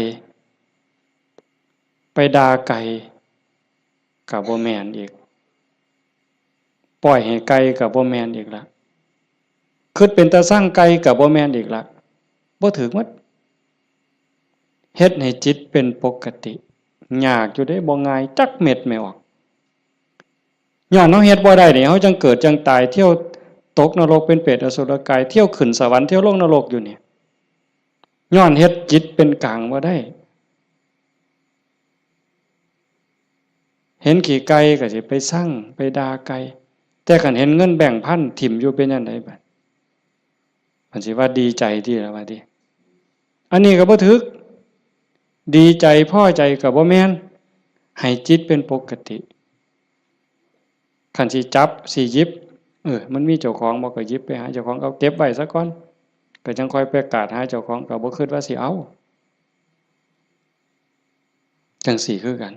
ไปด่าไก่ ก็บ่แม่นอีก ปล่อยให้ไก่ก็บ่แม่นอีกละ คิดเป็นตาซังไก่ก็บ่แม่นอีกละ บ่ถืกหมด เฮ็ดให้จิตเป็นปกติ ยากอยู่เด้ บ่ง่ายจักเม็ดแม่ออก ย้อนเฮาเฮ็ดบ่ได้นี่ เฮาจั่งเกิดจั่งตาย เที่ยวตกนรกเป็นเปรตอสุรกาย เที่ยวขึ้นสวรรค์ เที่ยวลงนรกอยู่นี่ ย้อนเฮ็ดจิตเป็นกลางบ่ได้ เห็นขี้ไก่ก็สิไปซัง ไปด่าไก่ แต่คันเห็นเงินแบงค์พันถิ่มอยู่เป็นจั่งใดบัด เพิ่นสิว่าดีใจติล่ะว่าติ อันนี้ก็บ่ถืก ดีใจพอใจก็บ่แม่น ให้จิตเป็นปกติ คันสิจับสิหยิบ เออ มันมีเจ้าของบ่ก็หยิบไปหาเจ้าของ เอาเก็บไว้ซะก่อน ก็จั่งค่อยไปกาดหาเจ้าของ ก็บ่คิดว่าสิเอา จั่งซี้คือกัน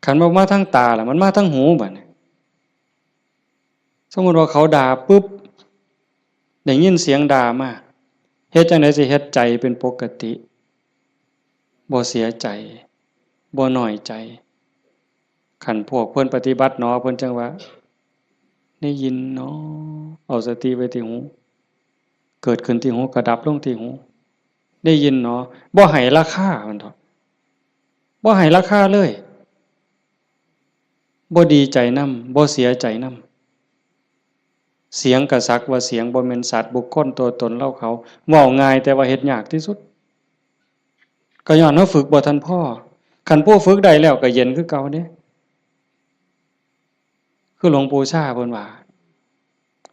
คันบ่มาทางตาล่ะ มันมาทางหูบัดนี้ สมมุติว่าเขาด่าปุ๊บ ได้ยินเสียงด่ามา เฮ็ดจั่งใดสิเฮ็ดใจเป็นปกติ บ่เสียใจ บ่น้อยใจ คันพวกเพิ่นปฏิบัติหนอ เพิ่นจั่งว่า ได้ยินหนอ เอาสติไว้ที่หู เกิดขึ้นที่หู ก็ดับลงที่หู ได้ยินหนอ บ่ให้ราคา มันเถาะ บ่ให้ราคาเลย บ่ดีใจนำ บ่เสียใจนำ เสียงก็สักว่าเสียง บ่แม่นสัตว์บุคคลตัวตนเราเขา เว้าง่ายแต่ว่าเฮ็ดยากที่สุด ก็ย้อนเฮาฝึกบ่ทันพอ คันผู้ฝึกได้แล้วก็เย็นคือเก่าเด้ คือหลวงปู่ชาเพิ่นว่า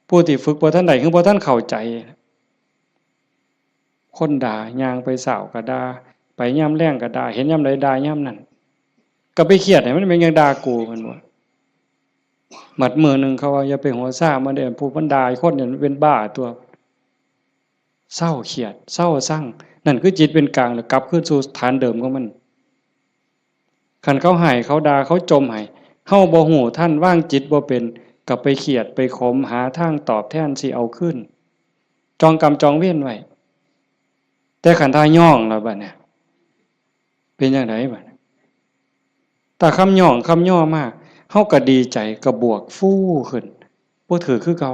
ผู้ที่ฝึกบ่ทันได้ คือบ่ทันเข้าใจ คนด่า ย่างไปเช้าก็ด่า ไปยามแลงก็ด่า เห็นยามใดด่ายามนั้น ก็ไปเครียดให้มันเป็นหยังด่ากู เพิ่นว่า บัดมื้อหนึ่งเขาว่า อย่าไปหัวซ่ามันเด้อ ผู้มันด่าคนเนี่ยมันเป็นบ้าตัว เซาเครียด เซาซัง นั่นคือจิตเป็นกลาง แล้วกลับคืนสู่ฐานเดิมของมัน คันเขาให้ เขาด่า เขาจ่มให้ เฮาบ่ฮู้ทัน วางจิตบ่เป็น ก็ไปเครียด ไปขม หาทางตอบแทนสิเอาคืน จองกรรมจองเวรไว้ แต่คันถ้าย้องแล้วบัดเนี่ย เป็นจั่งใดบัดเนี่ย ถ้าคำย้องคำย่อมา เฮาก็ดีใจ ก็บวกฟูขึ้น บ่ถืกคือเก่า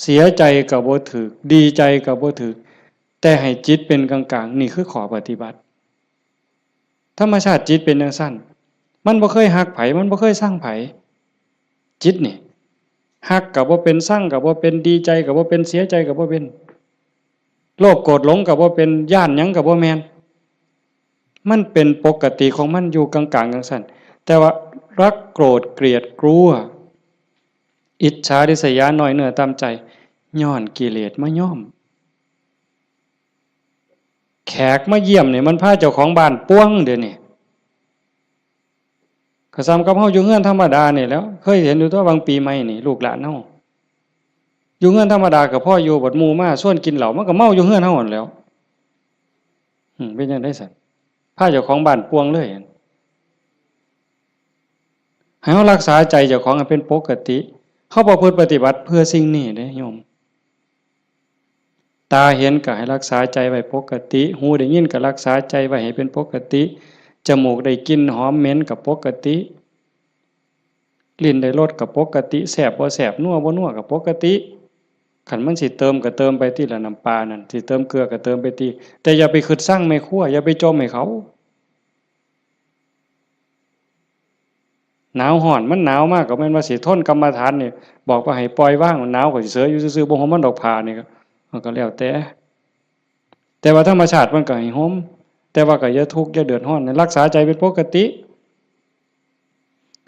เสียใจก็บ่ถืก ดีใจก็บ่ถืก แต่ให้จิตเป็นกลางๆ นี่คือข้อปฏิบัติ ธรรมชาติจิตเป็นจั่งซั้น มันบ่เคยฮักไผ มันบ่เคยซังไผ จิตนี่ ฮักก็บ่เป็น ซังก็บ่เป็น ดีใจก็บ่เป็น เสียใจก็บ่เป็น โลภโกรธหลงก็บ่เป็น ย้านหยังก็บ่แม่น มันเป็นปกติของมันอยู่กลางๆ จั่งซั้น แต่ว่ารักโกรธเกลียดกลัว อิจฉาริษยา น้อยเนื้อต่ำใจ ย้อนกิเลสมาย้อม แขกมาเยี่ยมนี่มันพาเจ้าของบ้านป่วงเดี๋ยวนี้ ก็ส่ำกับเฮาอยู่เฮือนธรรมดานี่แหล้ว เคยเห็นอยู่ตั๊ว บางปีใหม่นี่ ลูกหลานเฮา อยู่เฮือนธรรมดาก็พออยู่ บัดหมู่มาชวนกินเหล้า มันก็เมาอยู่เฮือนเฮาหั้นแหล้ว อืม เป็นจั่งใดซั้น พาเจ้าของบ้านป่วงเลย ให้เฮารักษาใจเจ้าของให้เป็นปกติ เฮาประพฤติปฏิบัติเพื่อสิ่งนี้เด้โยม ตาเห็นก็ให้รักษาใจไว้ปกติ หูได้ยินก็รักษาใจไว้ให้เป็นปกติ จมูกได้กลิ่นหอมเหม็นก็ปกติ ลิ้นได้รสก็ปกติ แซ่บบ่แซ่บ นัวบ่นัวก็ปกติ คันมันสิเติมก็เติมไปติล่ะ น้ำปลานั่น สิเติมเกลือก็เติมไปติ แต่อย่าไปคิดซังแม่ครัว อย่าไปจ่มให้เขา หนาวร้อน มันหนาวมากก็แม่นว่าสิทนกรรมฐานนี่ บอกว่าให้ปล่อยวาง หนาวก็สิเสยอยู่ซื่อๆ บ่ห่มมันดอกผ้านี่ก็ มันก็แล้วแต่ แต่ว่าธรรมชาติมันก็ให้ห่ม แต่ว่าก็อย่าทุกข์อย่าเดือดร้อน รักษาใจเป็นปกติ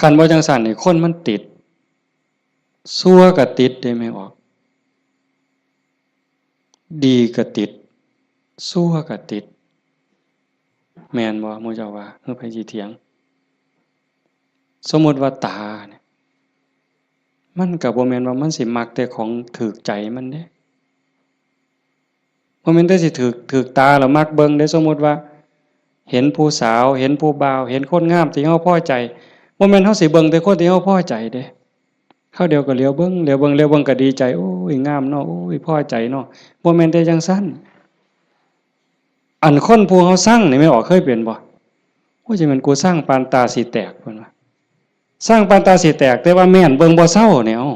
คันบ่จั่งซั้นนี่คนมันติด ชั่วก็ติดเด้แม่ออก ดีก็ติด ชั่วก็ติด แม่นบ่ หมู่เจ้าว่า คือไผสิเถียง สมมุติว่าตาเนี่ย มันก็บ่แม่นว่ามันสิมักแต่ของถูกใจมันเด้ บ่แม่นแต่สิถูก ถูกตาแล้วมักเบิ่งเด้ สมมุติว่า เห็นผู้สาว เห็นผู้บ่าว เห็นคนงามที่เฮาพอใจ บ่แม่นเฮาสิเบิ่งแต่คนที่เฮาพอใจเด้ คราวเดียวก็เหลียวเบิ่ง เหลียวเบิ่ง เหลียวเบิ่งก็ดีใจ โอ้ย งามเนาะ โอ้ย พอใจเนาะ บ่แม่นแต่จั่งซั้น อันคนผู้เฮาซังนี่แม่นออก เคยเป็นบ่ โอ้ย จะแม่นกูซังปานตาสิแตก เพิ่นว่า ซังปานตาสิแตก แต่ว่าแม่นเบิ่งบ่เซาเนี่ย เอ้า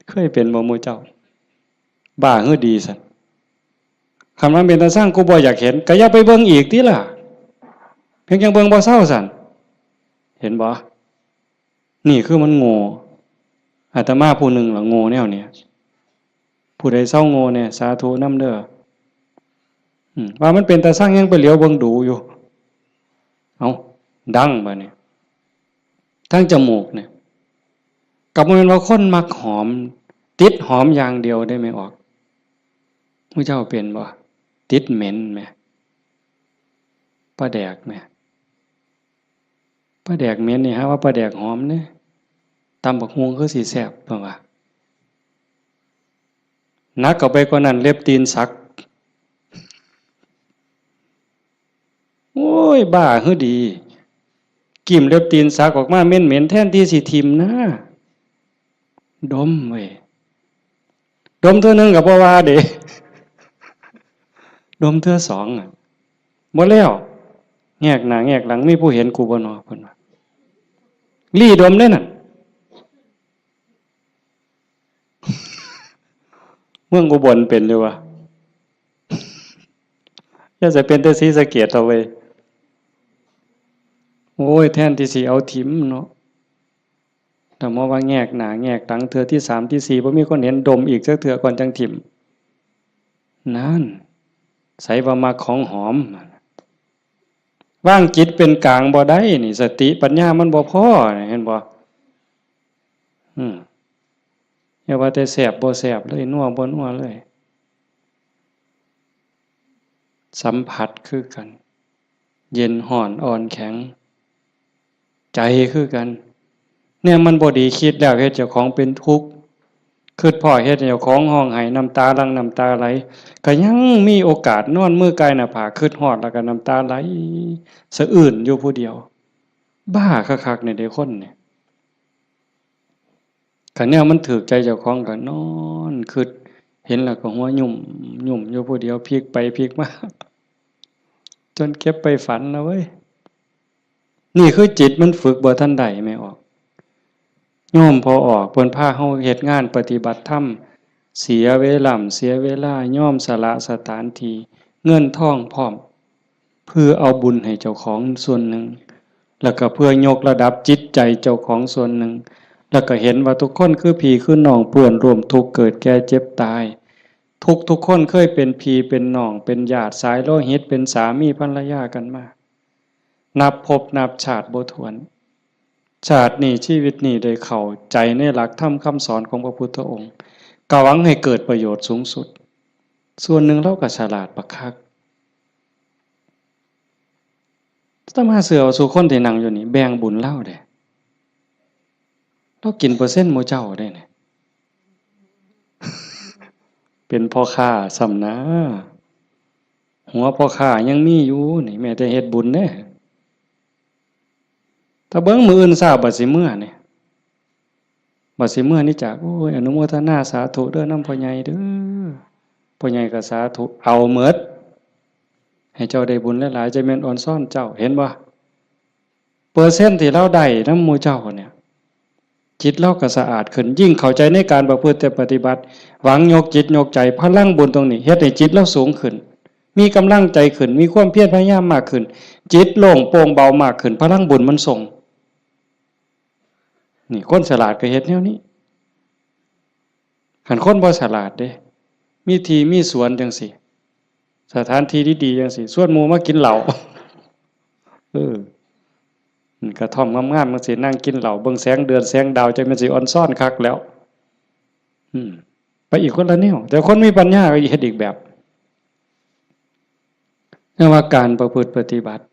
เคยเป็นบ่หมู่เจ้า บ้าหรือดีซั้น คันมันเป็นตาซัง กูบ่อยากเห็น ก็อย่าไปเบิ่งอีกติล่ะ เพียงจั่งเบิ่งบ่เซาซั้น เห็นบ่ นี่คือมันโง่ อาตมาผู้หนึ่งล่ะโง่แนวเนี้ย ผู้ใดเซาโง่แน่ สาธุนำเด้อ อืม ว่ามันเป็นตาซังยังไปเหลียวเบิ่งดูอยู่ เอ้า ดังบาดนี้ ทางจมูกเนี่ย ก็บ่แม่นว่าคนมักหอม ติดหอมอย่างเดียวเด้แม่ออก หมู่เจ้าเป็นบ่ ติดเหม็นแหม ปลาแดกแหม ปลาแดกเหม็นนี่ หาว่าปลาแดกหอมเด้ ตำบักหุ่งคือสิแซ่บ เพิ่นว่า หนักเข้าไปกว่านั้น เล็บตีนสัก โอ้ย บ้าหรือดี กิ่มเล็บตีนสักออกมาเหม็นๆ แทนที่สิถิ่มนะ ดมเว้ย ดมเทื่อหนึ่งก็บ่ว่าเด้ ดมเทื่อสองอะ บ่แล้ว แงกหน้าแงกหลัง มีผู้เห็นกูบ่น้อ เพิ่นว่า ลี้ดมเด้นั่น เมืองอุบลเป็นอยู่วะ อย่าจะเป็นแต่ศรีสะเกษเถาะเว้ย โอ้ย แทนที่สิเอาถิ่มเนาะ แต่มาว่าแงกหน้าแงกหลังเทื่อที่สามที่สี่ บ่มีคนเห็น ดมอีกจักเทื่อก่อนจั่งถิ่ม นั่น ไสว่ามักของหอม วางจิตเป็นกลางบ่ได้นี่ สติปัญญามันบ่พอนี่ เห็นบ่ อืม อย่าว่าแต่แซ่บบ่แซ่บเลย นัวบ่นัวเลย สัมผัสคือกัน เย็นร้อนอ่อนแข็ง ใจคือกัน เนี่ยมันบ่ดี คิดแล้วเฮ็ดเจ้าของเป็นทุกข์ คิดพ้อเฮ็ดให้เจ้าของร้องไห้ น้ำตาหลั่งน้ำตาไหล ก็ยังมีโอกาสนอนมือกายหน้าผาก คิดฮอดแล้วก็น้ำตาไหลสะอื้นอยู่ผู้เดียว บ้าคักๆ นี่เด้คนนี่ คันแนวมันถูกใจเจ้าของก็นอนคิด เห็นแล้วก็หัวยุ่มยุ่มอยู่ผู้เดียว พลิกไปพลิกมา จนเก็บไปฝันนะเว้ย นี่คือจิตมันฝึกบ่ทันได้ แม่ออก โยมพ่อออกเพิ่นพาเฮาเฮ็ดงานปฏิบัติธรรม เสียเวลา เสียเวลา ยอมสละสถานที่ เงินทองพร้อม เพื่อเอาบุญให้เจ้าของส่วนหนึ่ง แล้วก็เพื่อยกระดับจิตใจเจ้าของส่วนหนึ่ง แล้วก็เห็นว่าทุกคนคือพี่คือน้อง เพื่อนร่วมทุกข์เกิดแก่เจ็บตาย ทุกทุกคนเคยเป็นพี่เป็นน้อง เป็นญาติสายโลหิต เป็นสามีภรรยากันมา นับภพนับชาติบ่ถ้วน ชาตินี้ชีวิตนี้ได้เข้าใจในหลักธรรมคำสอนของพระพุทธองค์ ก็หวังให้เกิดประโยชน์สูงสุด ส่วนหนึ่งเราก็ฉลาดบักคัก อาตมาเชื่อว่าสู่คนที่นั่งอยู่นี่แบ่งบุญลาวเด้ ลาวกินเปอร์เซ็นต์หมู่เจ้าเด้นี่ เป็นพ่อค้าซ้ำนะ หัวพ่อค้ายังมีอยู่นี่ แม้แต่เฮ็ดบุญเด้ ถ้าเบิ่งมื้ออื่นเช้าบัดสิเมือนี่ บัดสิเมือนี่จาก โอ้ย อนุโมทนาสาธุเด้อนำพ่อใหญ่เด้อ พ่อใหญ่ก็สาธุ เอาเมิด ให้เจ้าได้บุญหลายๆ จะแม่นออนซ่อนเจ้า เห็นบ่ เปอร์เซ็นต์ที่ลาวได้นำหมู่เจ้าเนี่ย จิตลาวก็สะอาดขึ้น ยิ่งเข้าใจในการประพฤติปฏิบัติ หวังยกจิตยกใจ พลังบุญตรงนี้ เฮ็ดให้จิตลาวสูงขึ้น มีกำลังใจขึ้น มีความเพียรพยายามมากขึ้น จิตโล่งโปร่งเบามากขึ้น พลังบุญมันส่ง นี่คนฉลาดก็เฮ็ดแนวนี้ คันคนบ่ฉลาดเด้ มีที่มีสวนจังซี้ สถานที่ดีๆจังซี้ ชวนหมู่มากินเหล้า เออ กระท่อมงามๆจังซี้ นั่งกินเหล้า เบิ่งแสงเดือนแสงดาว จังแม่นสิออนซ่อนคักแล้ว อืม ไปอีกคนละแนว แต่คนมีปัญญาก็เฮ็ดอีกแบบ เรียกว่าการประพฤติปฏิบัติ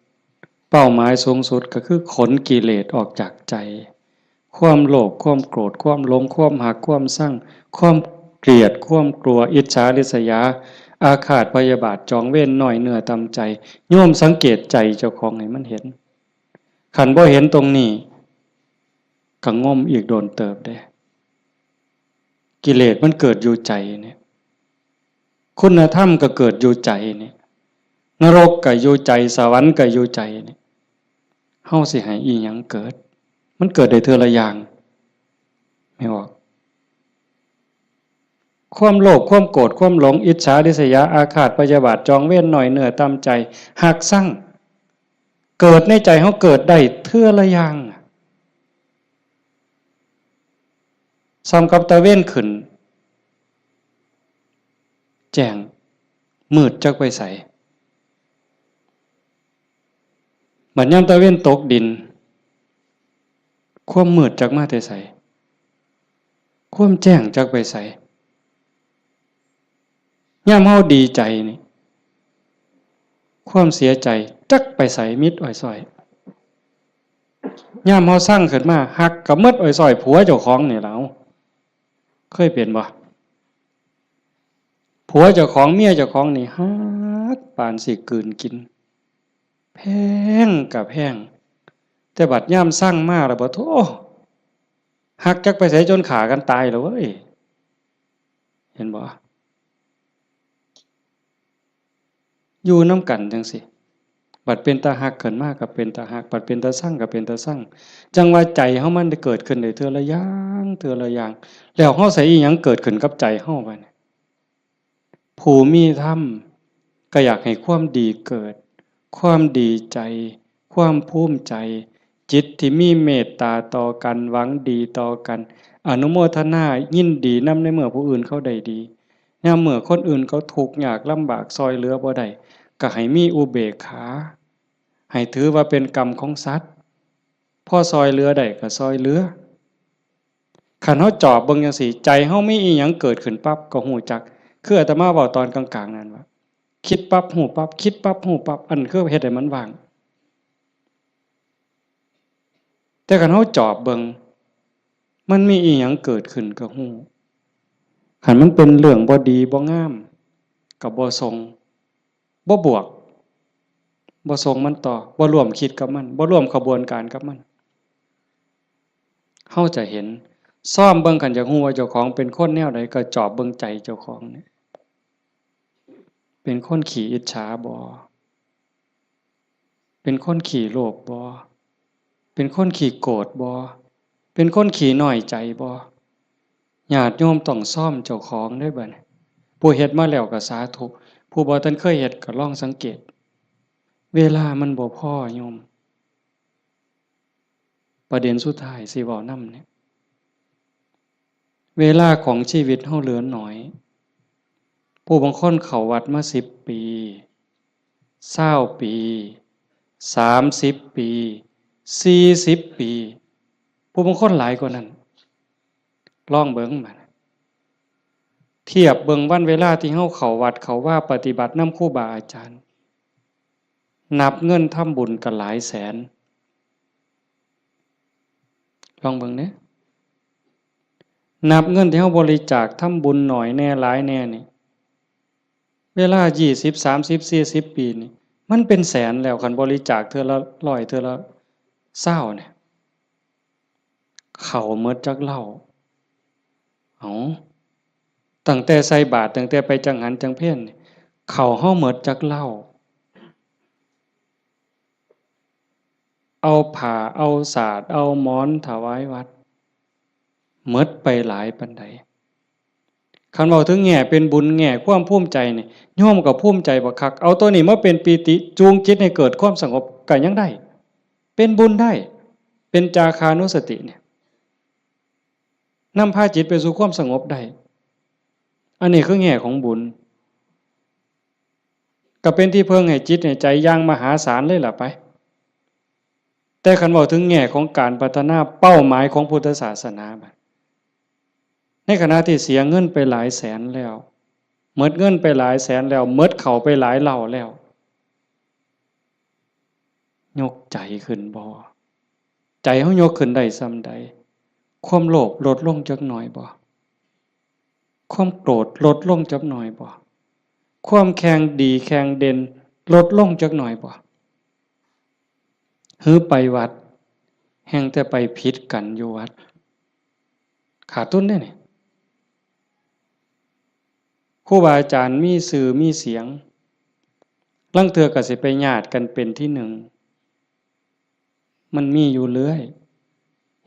เป้าหมายสูงสุดก็คือขนกิเลสออกจากใจ ความโลภ ความโกรธ ความหลง ความฮัก ความซัง ความเกลียด ความกลัว อิจฉาริษยา อาฆาตพยาบาท จองเวร น้อยเนื้อต่ำใจ โยมสังเกตใจเจ้าของให้มันเห็น คันบ่เห็นตรงนี้ ก็งมอีกโดนเติบเด้ กิเลสมันเกิดอยู่ใจเนี่ย คุณธรรมก็เกิดอยู่ใจเนี่ย นรกก็อยู่ใจ สวรรค์ก็อยู่ใจเนี่ย เฮาสิให้อีหยังเกิด มันเกิดได้เทื่อละอย่าง แม่นบ่ ความโลภ ความโกรธ ความหลง อิจฉาริษยา อาฆาตพยาบาท จองเวร น้อยเนื้อต่ำใจ ฮักซัง เกิดในใจเฮาเกิดได้เทื่อละอย่าง ส่ำกับตะเวนขึ้น แจ้ง มืดจักไปไส บัดยามตะเวนตกดิน ความมืดจักมาแต่ไส ความแจ้งจักไปไส ยามเฮาดีใจนี่ ความเสียใจจักไปไส มิดอ้อยซ้อย ยามเฮาซังขึ้นมา ฮักก็หมดอ้อยซ้อย ผัวเจ้าของนี่ล่ะ เคยเป็นบ่ ผัวเจ้าของ เมียเจ้าของนี่ฮักปานสิกลืนกิน แพงก็แพง แต่บัดยามซังมาแล้วบ่ โธ่ ฮักจักไปไสจนฆ่ากันตายแล้วเว้ย เห็นบ่ อยู่นำกันจังซี้ บัดเป็นตาฮักขึ้นมาก็เป็นตาฮัก บัดเป็นตาซังก็เป็นตาซัง จั่งว่าใจเฮามันได้เกิดขึ้นได้เทื่อละอย่าง เทื่อละอย่าง แล้วเฮาใส่อีหยังเกิดขึ้นกับใจเฮาบัดนี้ ผู้มีธรรมก็อยากให้ความดีเกิด ความดีใจ ความภูมิใจ จิตที่มีเมตตาต่อกัน หวังดีต่อกัน อนุโมทนายินดีนำในเมื่อผู้อื่นเขาได้ดี ยามเมื่อคนอื่นเขาทุกข์ยากลำบากซ่อยเหลือบ่ได้ ก็ให้มีอุเบกขา ให้ถือว่าเป็นกรรมของสัตว์ พอซ่อยเหลือได้ก็ซ่อยเหลือ คันเฮาจอบเบิ่งจังซี้ ใจเฮามีอีหยังเกิดขึ้นปั๊บก็ฮู้จัก คืออาตมาเว้าตอนกลางๆนั่นว่า คิดปั๊บฮู้ปั๊บ คิดปั๊บฮู้ปั๊บ อันคือเฮ็ดให้มันว่าง แต่คันเฮาจอบเบิ่ง มันมีอีหยังเกิดขึ้นก็ฮู้ คันมันเป็นเรื่องบ่ดีบ่งาม ก็บ่ส่ง บ่บวก บ่ส่งมันต่อ บ่ร่วมคิดกับมัน บ่ร่วมขบวนการกับมัน เฮาจะเห็น ซ่อมเบิ่ง คันอยากฮู้ว่าเจ้าของเป็นคนแนวใด ก็จอบเบิ่งใจเจ้าของนี่ เป็นคนขี้อิจฉาบ่ เป็นคนขี้โลภบ่ เป็นคนขี้โกรธบ่ เป็นคนขี้น้อยใจบ่ ญาติโยมต้องซ่อมเจ้าของเด้อบัดนี้ ผู้เฮ็ดมาแล้วก็สาธุ ผู้บ่ทันเคยเฮ็ดก็ลองสังเกต เวลามันบ่พอโยม ประเด็นสุดท้ายสิเว้านำเนี่ย เวลาของชีวิตเฮาเหลือน้อย ผู้บางคนเข้าวัดมาสิบปี ซาวปี สามสิบปี สี่สิบปี ผู้บางคนหลายกว่านั้น ลองเบิ่งบัด เทียบเบิ่งวันเวลาที่เฮาเข้าวัดเข้าวาปฏิบัตินำครูบาอาจารย์ นับเงินทำบุญก็หลายแสน ลองเบิ่งเด้ นับเงินที่เฮาบริจาคทำบุญน้อยแหน่หลายแหน่นี่ เวลายี่สิบ สามสิบ สี่สิบปีนี่ มันเป็นแสนแล้ว คันบริจาคเทื่อละร้อย เทื่อละซาวเนี่ย เข้าหมดจักเหล้า เอ้า ตั้งแต่ใส่บาตร ตั้งแต่ไปจังหันจังเพลนี่ เข้าเฮาหมดจักเหล้า เอาผ้า เอาสาด เอาหมอนถวายวัด หมดไปหลายปานใด คันเว้าถึงแง่เป็นบุญ แง่ความภูมิใจนี่ โยมก็ภูมิใจบักคัก เอาตัวนี้มาเป็นปีติ จูงจิตให้เกิดความสงบก็ยังได้ เป็นบุญได้ เป็นจาคานุสติเนี่ย นำพาจิตไปสู่ความสงบได้ อันนี้คือแง่ของบุญ ก็เป็นที่เพิ่งให้จิตให้ใจอย่างมหาศาลเลยล่ะไป แต่คันเว้าถึงแง่ของการพัฒนาเป้าหมายของพุทธศาสนาบัด ในขณะที่เสียเงินไปหลายแสนแล้ว หมดเงินไปหลายแสนแล้ว หมดเข้าไปหลายเหล้าแล้ว ยกใจขึ้นบ่ ใจเฮายกขึ้นได้ส่ำใด ความโลภลดลงจักหน่อยบ่ ความโกรธลดลงจักหน่อยบ่ ความแข่งดีแข่งเด่นลดลงจักหน่อยบ่ หือไปวัด แฮ่งแต่ไปผิดกันอยู่วัด ขาดทุนเด้นี่ ครูบาอาจารย์มีชื่อมีเสียง ลางเทื่อก็สิไปญาติกันเป็นที่หนึ่ง มันมีอยู่เรื่อย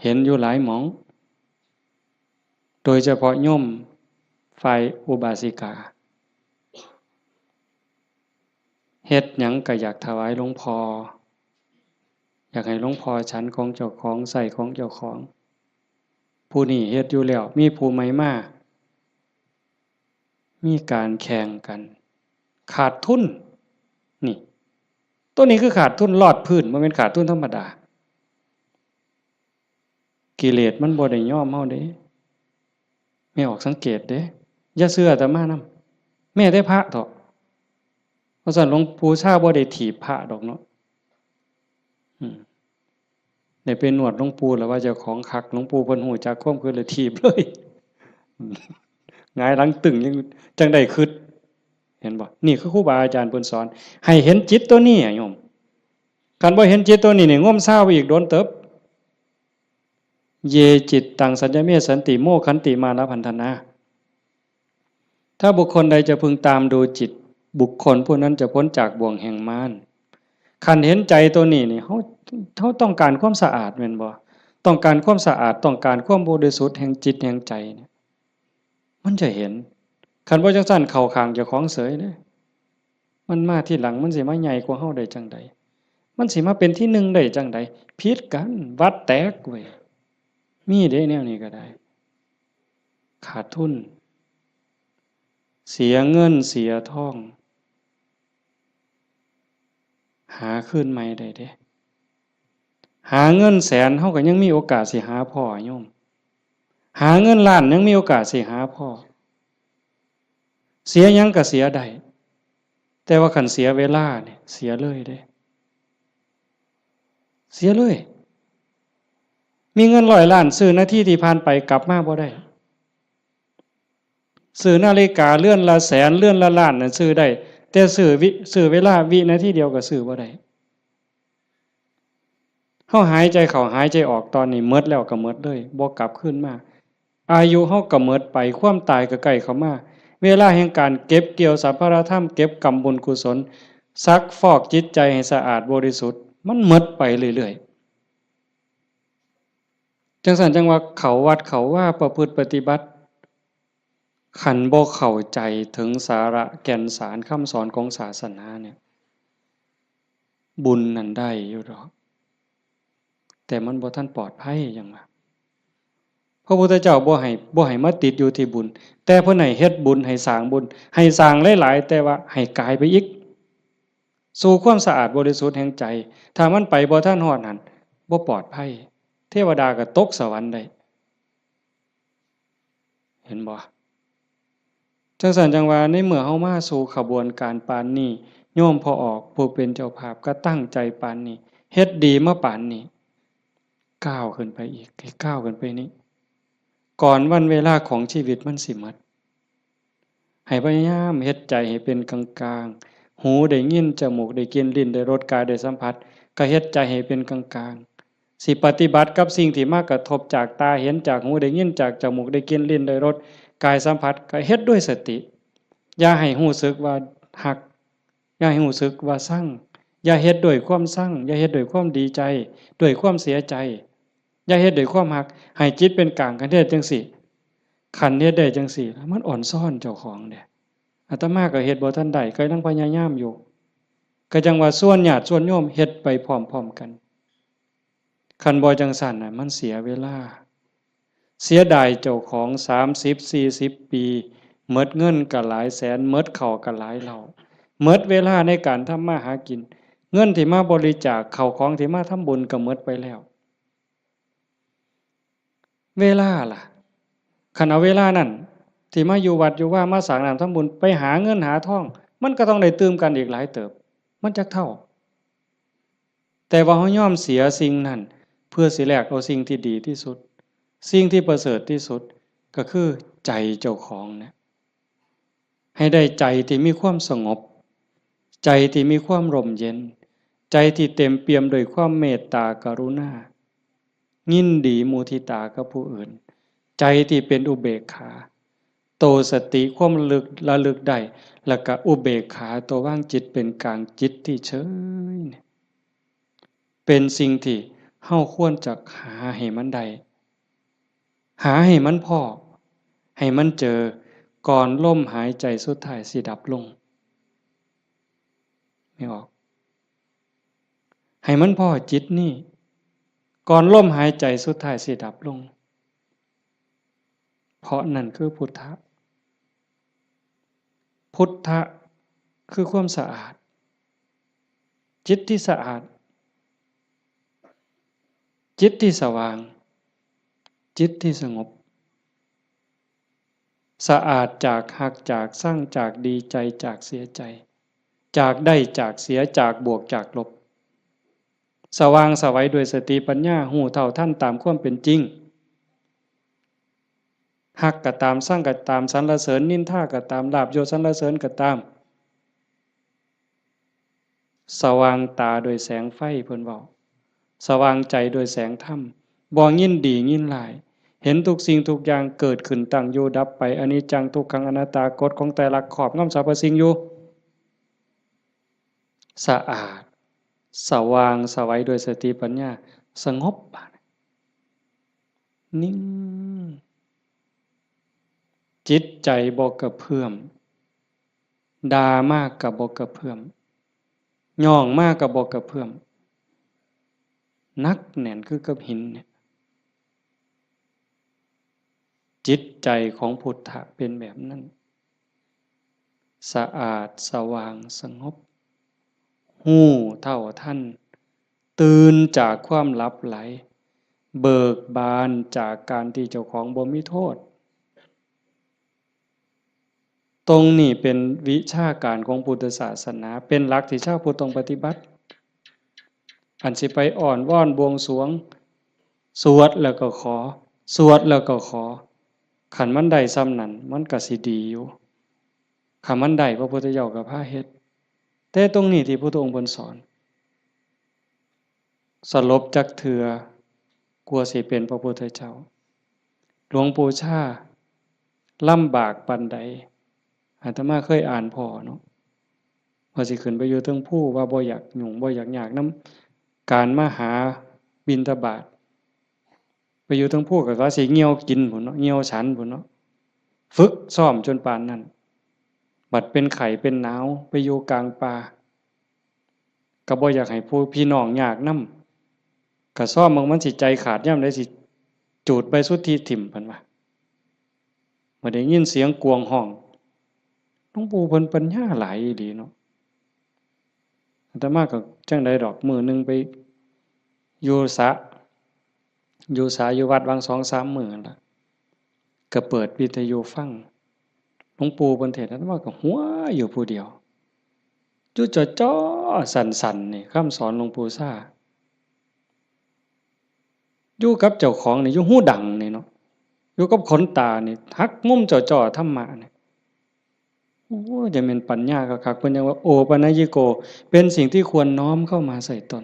เห็นอยู่หลายหม่อง โดยเฉพาะโยมฝ่ายอุบาสิกา เฮ็ดหยังก็อยากถวายหลวงพ่อ อยากให้หลวงพ่อฉันของเจ้าของ ใช้ของเจ้าของ ผู้นี้เฮ็ดอยู่แล้ว มีผู้ใหม่มา มีการแข่งกัน ขาดทุน นี่ ตัวนี้คือขาดทุนลอดพื้น บ่แม่นขาดทุนธรรมดา กิเลสมันบ่ได้ยอมเฮาเด้ แม่ออกสังเกตเด้ อย่าเชื่ออาตมานำ แม้แต่พระเถาะ เพราะฉะนั้นหลวงปู่ชาบ่ได้ถีบพระดอกเนาะ อืม ได้ไปนวดหลวงปู่แล้วว่าเจ้าของคัก หลวงปู่เพิ่นฮู้จักความคิดเลยถีบเลย หงายหลังตึงยังจั่งได้คิด เห็นบ่ นี่คือครูบาอาจารย์เพิ่นสอน ให้เห็นจิตตัวนี้อะโยม คันบ่เห็นจิตตัวนี้นี่ งมซาวอีกโดนเติบ เย จิตตัง สัญญเม สันติ โมคขันติ มานะพันธนา ถ้าบุคคลใดจะพึงตามดูจิต บุคคลผู้นั้นจะพ้นจากบ่วงแห่งมาร คันเห็นใจตัวนี้นี่ เฮา เฮาต้องการความสะอาดแม่นบ่ ต้องการความสะอาด ต้องการความบริสุทธิ์แห่งจิตแห่งใจเนี่ย มันจะเห็น คันบ่จั่งซั้นเข้าข้างเจ้าของเสยเด้ มันมาทีหลัง มันสิมาใหญ่กว่าเฮาได้จั่งใด มันสิมาเป็นที่หนึ่งได้จั่งใด ผิดกัน วัดแตกเว้ย มีเด้แนวนี้ก็ได้ ขาดทุน เสียเงินเสียทอง หาคืนใหม่ได้เด้ หาเงินแสนเฮาก็ยังมีโอกาสสิหาพ้อโยม หาเงินล้านยังมีโอกาสสิหาพ้อ เสียหยังก็เสียได้ แต่ว่าคันเสียเวลาเนี่ย เสียเลยเด้ เสียเลย มีเงินร้อยล้าน ซื้อนาทีที่ผ่านไปกลับมาบ่ได้ ซื้อนาฬิกาเรือนละแสน เรือนละล้านน่ะซื้อได้ แต่ซื้อวิ ซื้อเวลาวินาทีเดียวก็ซื้อบ่ได้ เฮาหายใจเข้าหายใจออกตอนนี้หมดแล้วก็หมดเลย บ่กลับคืนมา อายุเฮาก็หมดไป ความตายก็ใกล้เข้ามา เวลาแห่งการเก็บเกี่ยวสรรพารธรรม เก็บกำบุญกุศล ซักฟอกจิตใจให้สะอาดบริสุทธิ์ มันหมดไปเรื่อยๆ จั่งซั้นจั่งว่าเข้าวัดเข้าวาประพฤติปฏิบัติ คันบ่เข้าใจถึงสาระแก่นสารคำสอนของศาสนาเนี่ย บุญนั่นได้อยู่ดอก แต่มันบ่ทันปลอดภัยหยังว่า พระพุทธเจ้าบ่ให้ บ่ให้มาติดอยู่ที่บุญ แต่เพิ่นให้เฮ็ดบุญ ให้สร้างบุญ ให้สร้างหลายๆ แต่ว่าให้กายไปอีก สู่ความสะอาดบริสุทธิ์แห่งใจ ถ้ามันไปบ่ทันฮอดหั้น บ่ปลอดภัย เทวดาก็ตกสวรรค์ได้ เห็นบ่ จั่งซั้นจั่งว่าในเมื่อเฮามาสู่ขบวนการปานนี้ โยมพ่อออกผู้เป็นเจ้าภาพก็ตั้งใจปานนี้ เฮ็ดดีมาปานนี้ ก้าวขึ้นไปอีก ให้ก้าวขึ้นไปนี้ ก่อนวันเวลาของชีวิตมันสิหมด ให้พยายามเฮ็ดใจให้เป็นกลางๆ หูได้ยิน จมูกได้กลิ่น ลิ้นได้รส กายได้สัมผัส ก็เฮ็ดใจให้เป็นกลางๆ สิปฏิบัติกับสิ่งที่มากระทบจากตาเห็น จากหูได้ยิน จากจมูกได้กลิ่น ลิ้นได้รส กายสัมผัส ก็เฮ็ดด้วยสติ อย่าให้รู้สึกว่าฮัก อย่าให้รู้สึกว่าชัง อย่าเฮ็ดด้วยความชัง อย่าเฮ็ดด้วยความดีใจ ด้วยความเสียใจ อย่าเฮ็ดด้วยความฮัก ให้จิตเป็นกลาง คันเฮ็ดจั่งซี้ คันเฮ็ดได้จั่งซี้ มันอ่อนซ้อนเจ้าของเด้ อาตมาก็เฮ็ดบ่ทันได้ ก็ยังพยายามอยู่ ก็จั่งว่าชวนญาติชวนโยมเฮ็ดไปพร้อมๆ กัน คันบ่จั่งซั้นน่ะ มันเสียเวลา เสียดายเจ้าของ สามสิบ สี่สิบ ปี หมดเงินก็หลายแสน หมดข้าวก็หลายเล่า หมดเวลาในการทำมาหากิน เงินที่มาบริจาค ข้าวของที่มาทำบุญก็หมดไปแล้ว เวลาล่ะ คันเอาเวลานั้น ที่มาอยู่วัดอยู่วา มาสร้างน้ำทำบุญ ไปหาเงินหาทอง มันก็ต้องได้ตื่มกันอีกหลายเติบ มันจักเท่า แต่ว่าเฮายอมเสียสิ่งนั้น เพื่อสิแลกเอาสิ่งที่ดีที่สุด สิ่งที่ประเสริฐที่สุด ก็คือใจเจ้าของเนี่ย ให้ได้ใจที่มีความสงบ ใจที่มีความร่มเย็น ใจที่เต็มเปี่ยมด้วยความเมตตากรุณา ยินดีมุทิตากับผู้อื่น ใจที่เป็นอุเบกขา โตสติความระลึก ระลึกได้ แล้วก็อุเบกขา ตัววางจิตเป็นกลาง จิตที่เฉยเนี่ย เป็นสิ่งที่เฮาควรจะหาให้มันได้ หาให้มันพ้อ ให้มันเจอ ก่อนลมหายใจสุดท้ายสิดับลง ไม่ออก ให้มันพ้อจิตนี่ ก่อนลมหายใจสุดท้ายสิดับลง เพราะนั่นคือพุทธะ พุทธะคือความสะอาด จิตที่สะอาด จิตที่สว่าง จิตที่สงบ สะอาดจากฮัก จากชัง จากดีใจ จากเสียใจ จากได้ จากเสีย จากบวก จากลบ สว่างไสวด้วยสติปัญญา ฮู้เท่าทันตามความเป็นจริง ฮักก็ตาม ชังก็ตาม สรรเสริญนินทาก็ตาม ลาภยศสรรเสริญก็ตาม สว่างตาด้วยแสงไฟ เพิ่นเว้า สว่างใจด้วยแสงธรรม บ่ยินดียินร้าย เห็นทุกสิ่งทุกอย่างเกิดขึ้น ตั้งอยู่ดับไป อนิจจัง ทุกขัง อนัตตา กฎของไตรลักษณ์ครอบงำสรรพสิ่งอยู่ สะอาด สว่างไสวด้วยสติปัญญา สงบ บาดนี้ นิ่ง จิตใจบ่กระเพื่อม ด่ามาก็บ่กระเพื่อม ย่องมาก็บ่กระเพื่อม หนักแน่นคือกับหินเนี่ย จิตใจของพุทธะเป็นแบบนั้น สะอาด สว่าง สงบ ฮู้เท่าทัน ตื่นจากความหลับไหล เบิกบานจากการที่เจ้าของบ่มีโทษ ตรงนี้เป็นวิชาการของพุทธศาสนา เป็นหลักที่ชาวพุทธต้องปฏิบัติ อันสิไปอ้อนวอนบวงสรวง สวดแล้วก็ขอ สวดแล้วก็ขอ คันมันได้ส่ำนั้น มันก็สิดีอยู่ คันมันได้ พระพุทธเจ้าก็พาเฮ็ด แต่ตรงนี้ที่พุทธองค์เพิ่นสอน สลบจักเทื่อ กว่าสิเป็นพระพุทธเจ้า หลวงปู่ชาลำบากปานใด อาตมาเคยอ่านพ้อเนาะ ว่าสิขึ้นไปอยู่เทิงภู ว่าบ่อยากยุ่ง บ่อยากยากนำการมาหาบิณฑบาต ไป อยู่เทิงภูก็ว่าสิเหี่ยวกินพู้นเนาะ เหี่ยวฉันพู้นเนาะ ฝึกซ้อมจนปานนั้น บัดเป็นไข้เป็นหนาวไปอยู่กลางป่า ก็บ่อยากให้ผู้พี่น้องยากนำ ก็ซ้อมเบิ่งมันสิใจขาดยามใดสิจูดใบสุทธิถิ่ม เพิ่นว่า เมื่อได้ยินเสียงกวงฮ้อง หลวงปู่เพิ่นปัญญาหลายอีหลีเนาะ อาตมาก็จั่งใดดอก มื้อหนึ่งไปอยู่สระ อยู่สระอยู่วัดหว่างสองสามมื้อนั่นล่ะ ก็เปิดวิทยุฟัง หลวงปู่เพิ่นเทศน์ อาตมาก็หัวอยู่ผู้เดียว อยู่จ่อๆ สั่นๆ นี่ คำสอนหลวงปู่ซ่า อยู่กับเจ้าของนี่ อยู่หูดังนี่เนาะ อยู่กับขนตานี่ หักมุมจ่อๆ ธรรมะนี่ โอ้ จะเป็นปัญญาคักๆ เพิ่นยังว่า โอปัญญิโก เป็นสิ่งที่ควรน้อมเข้ามาใส่ตน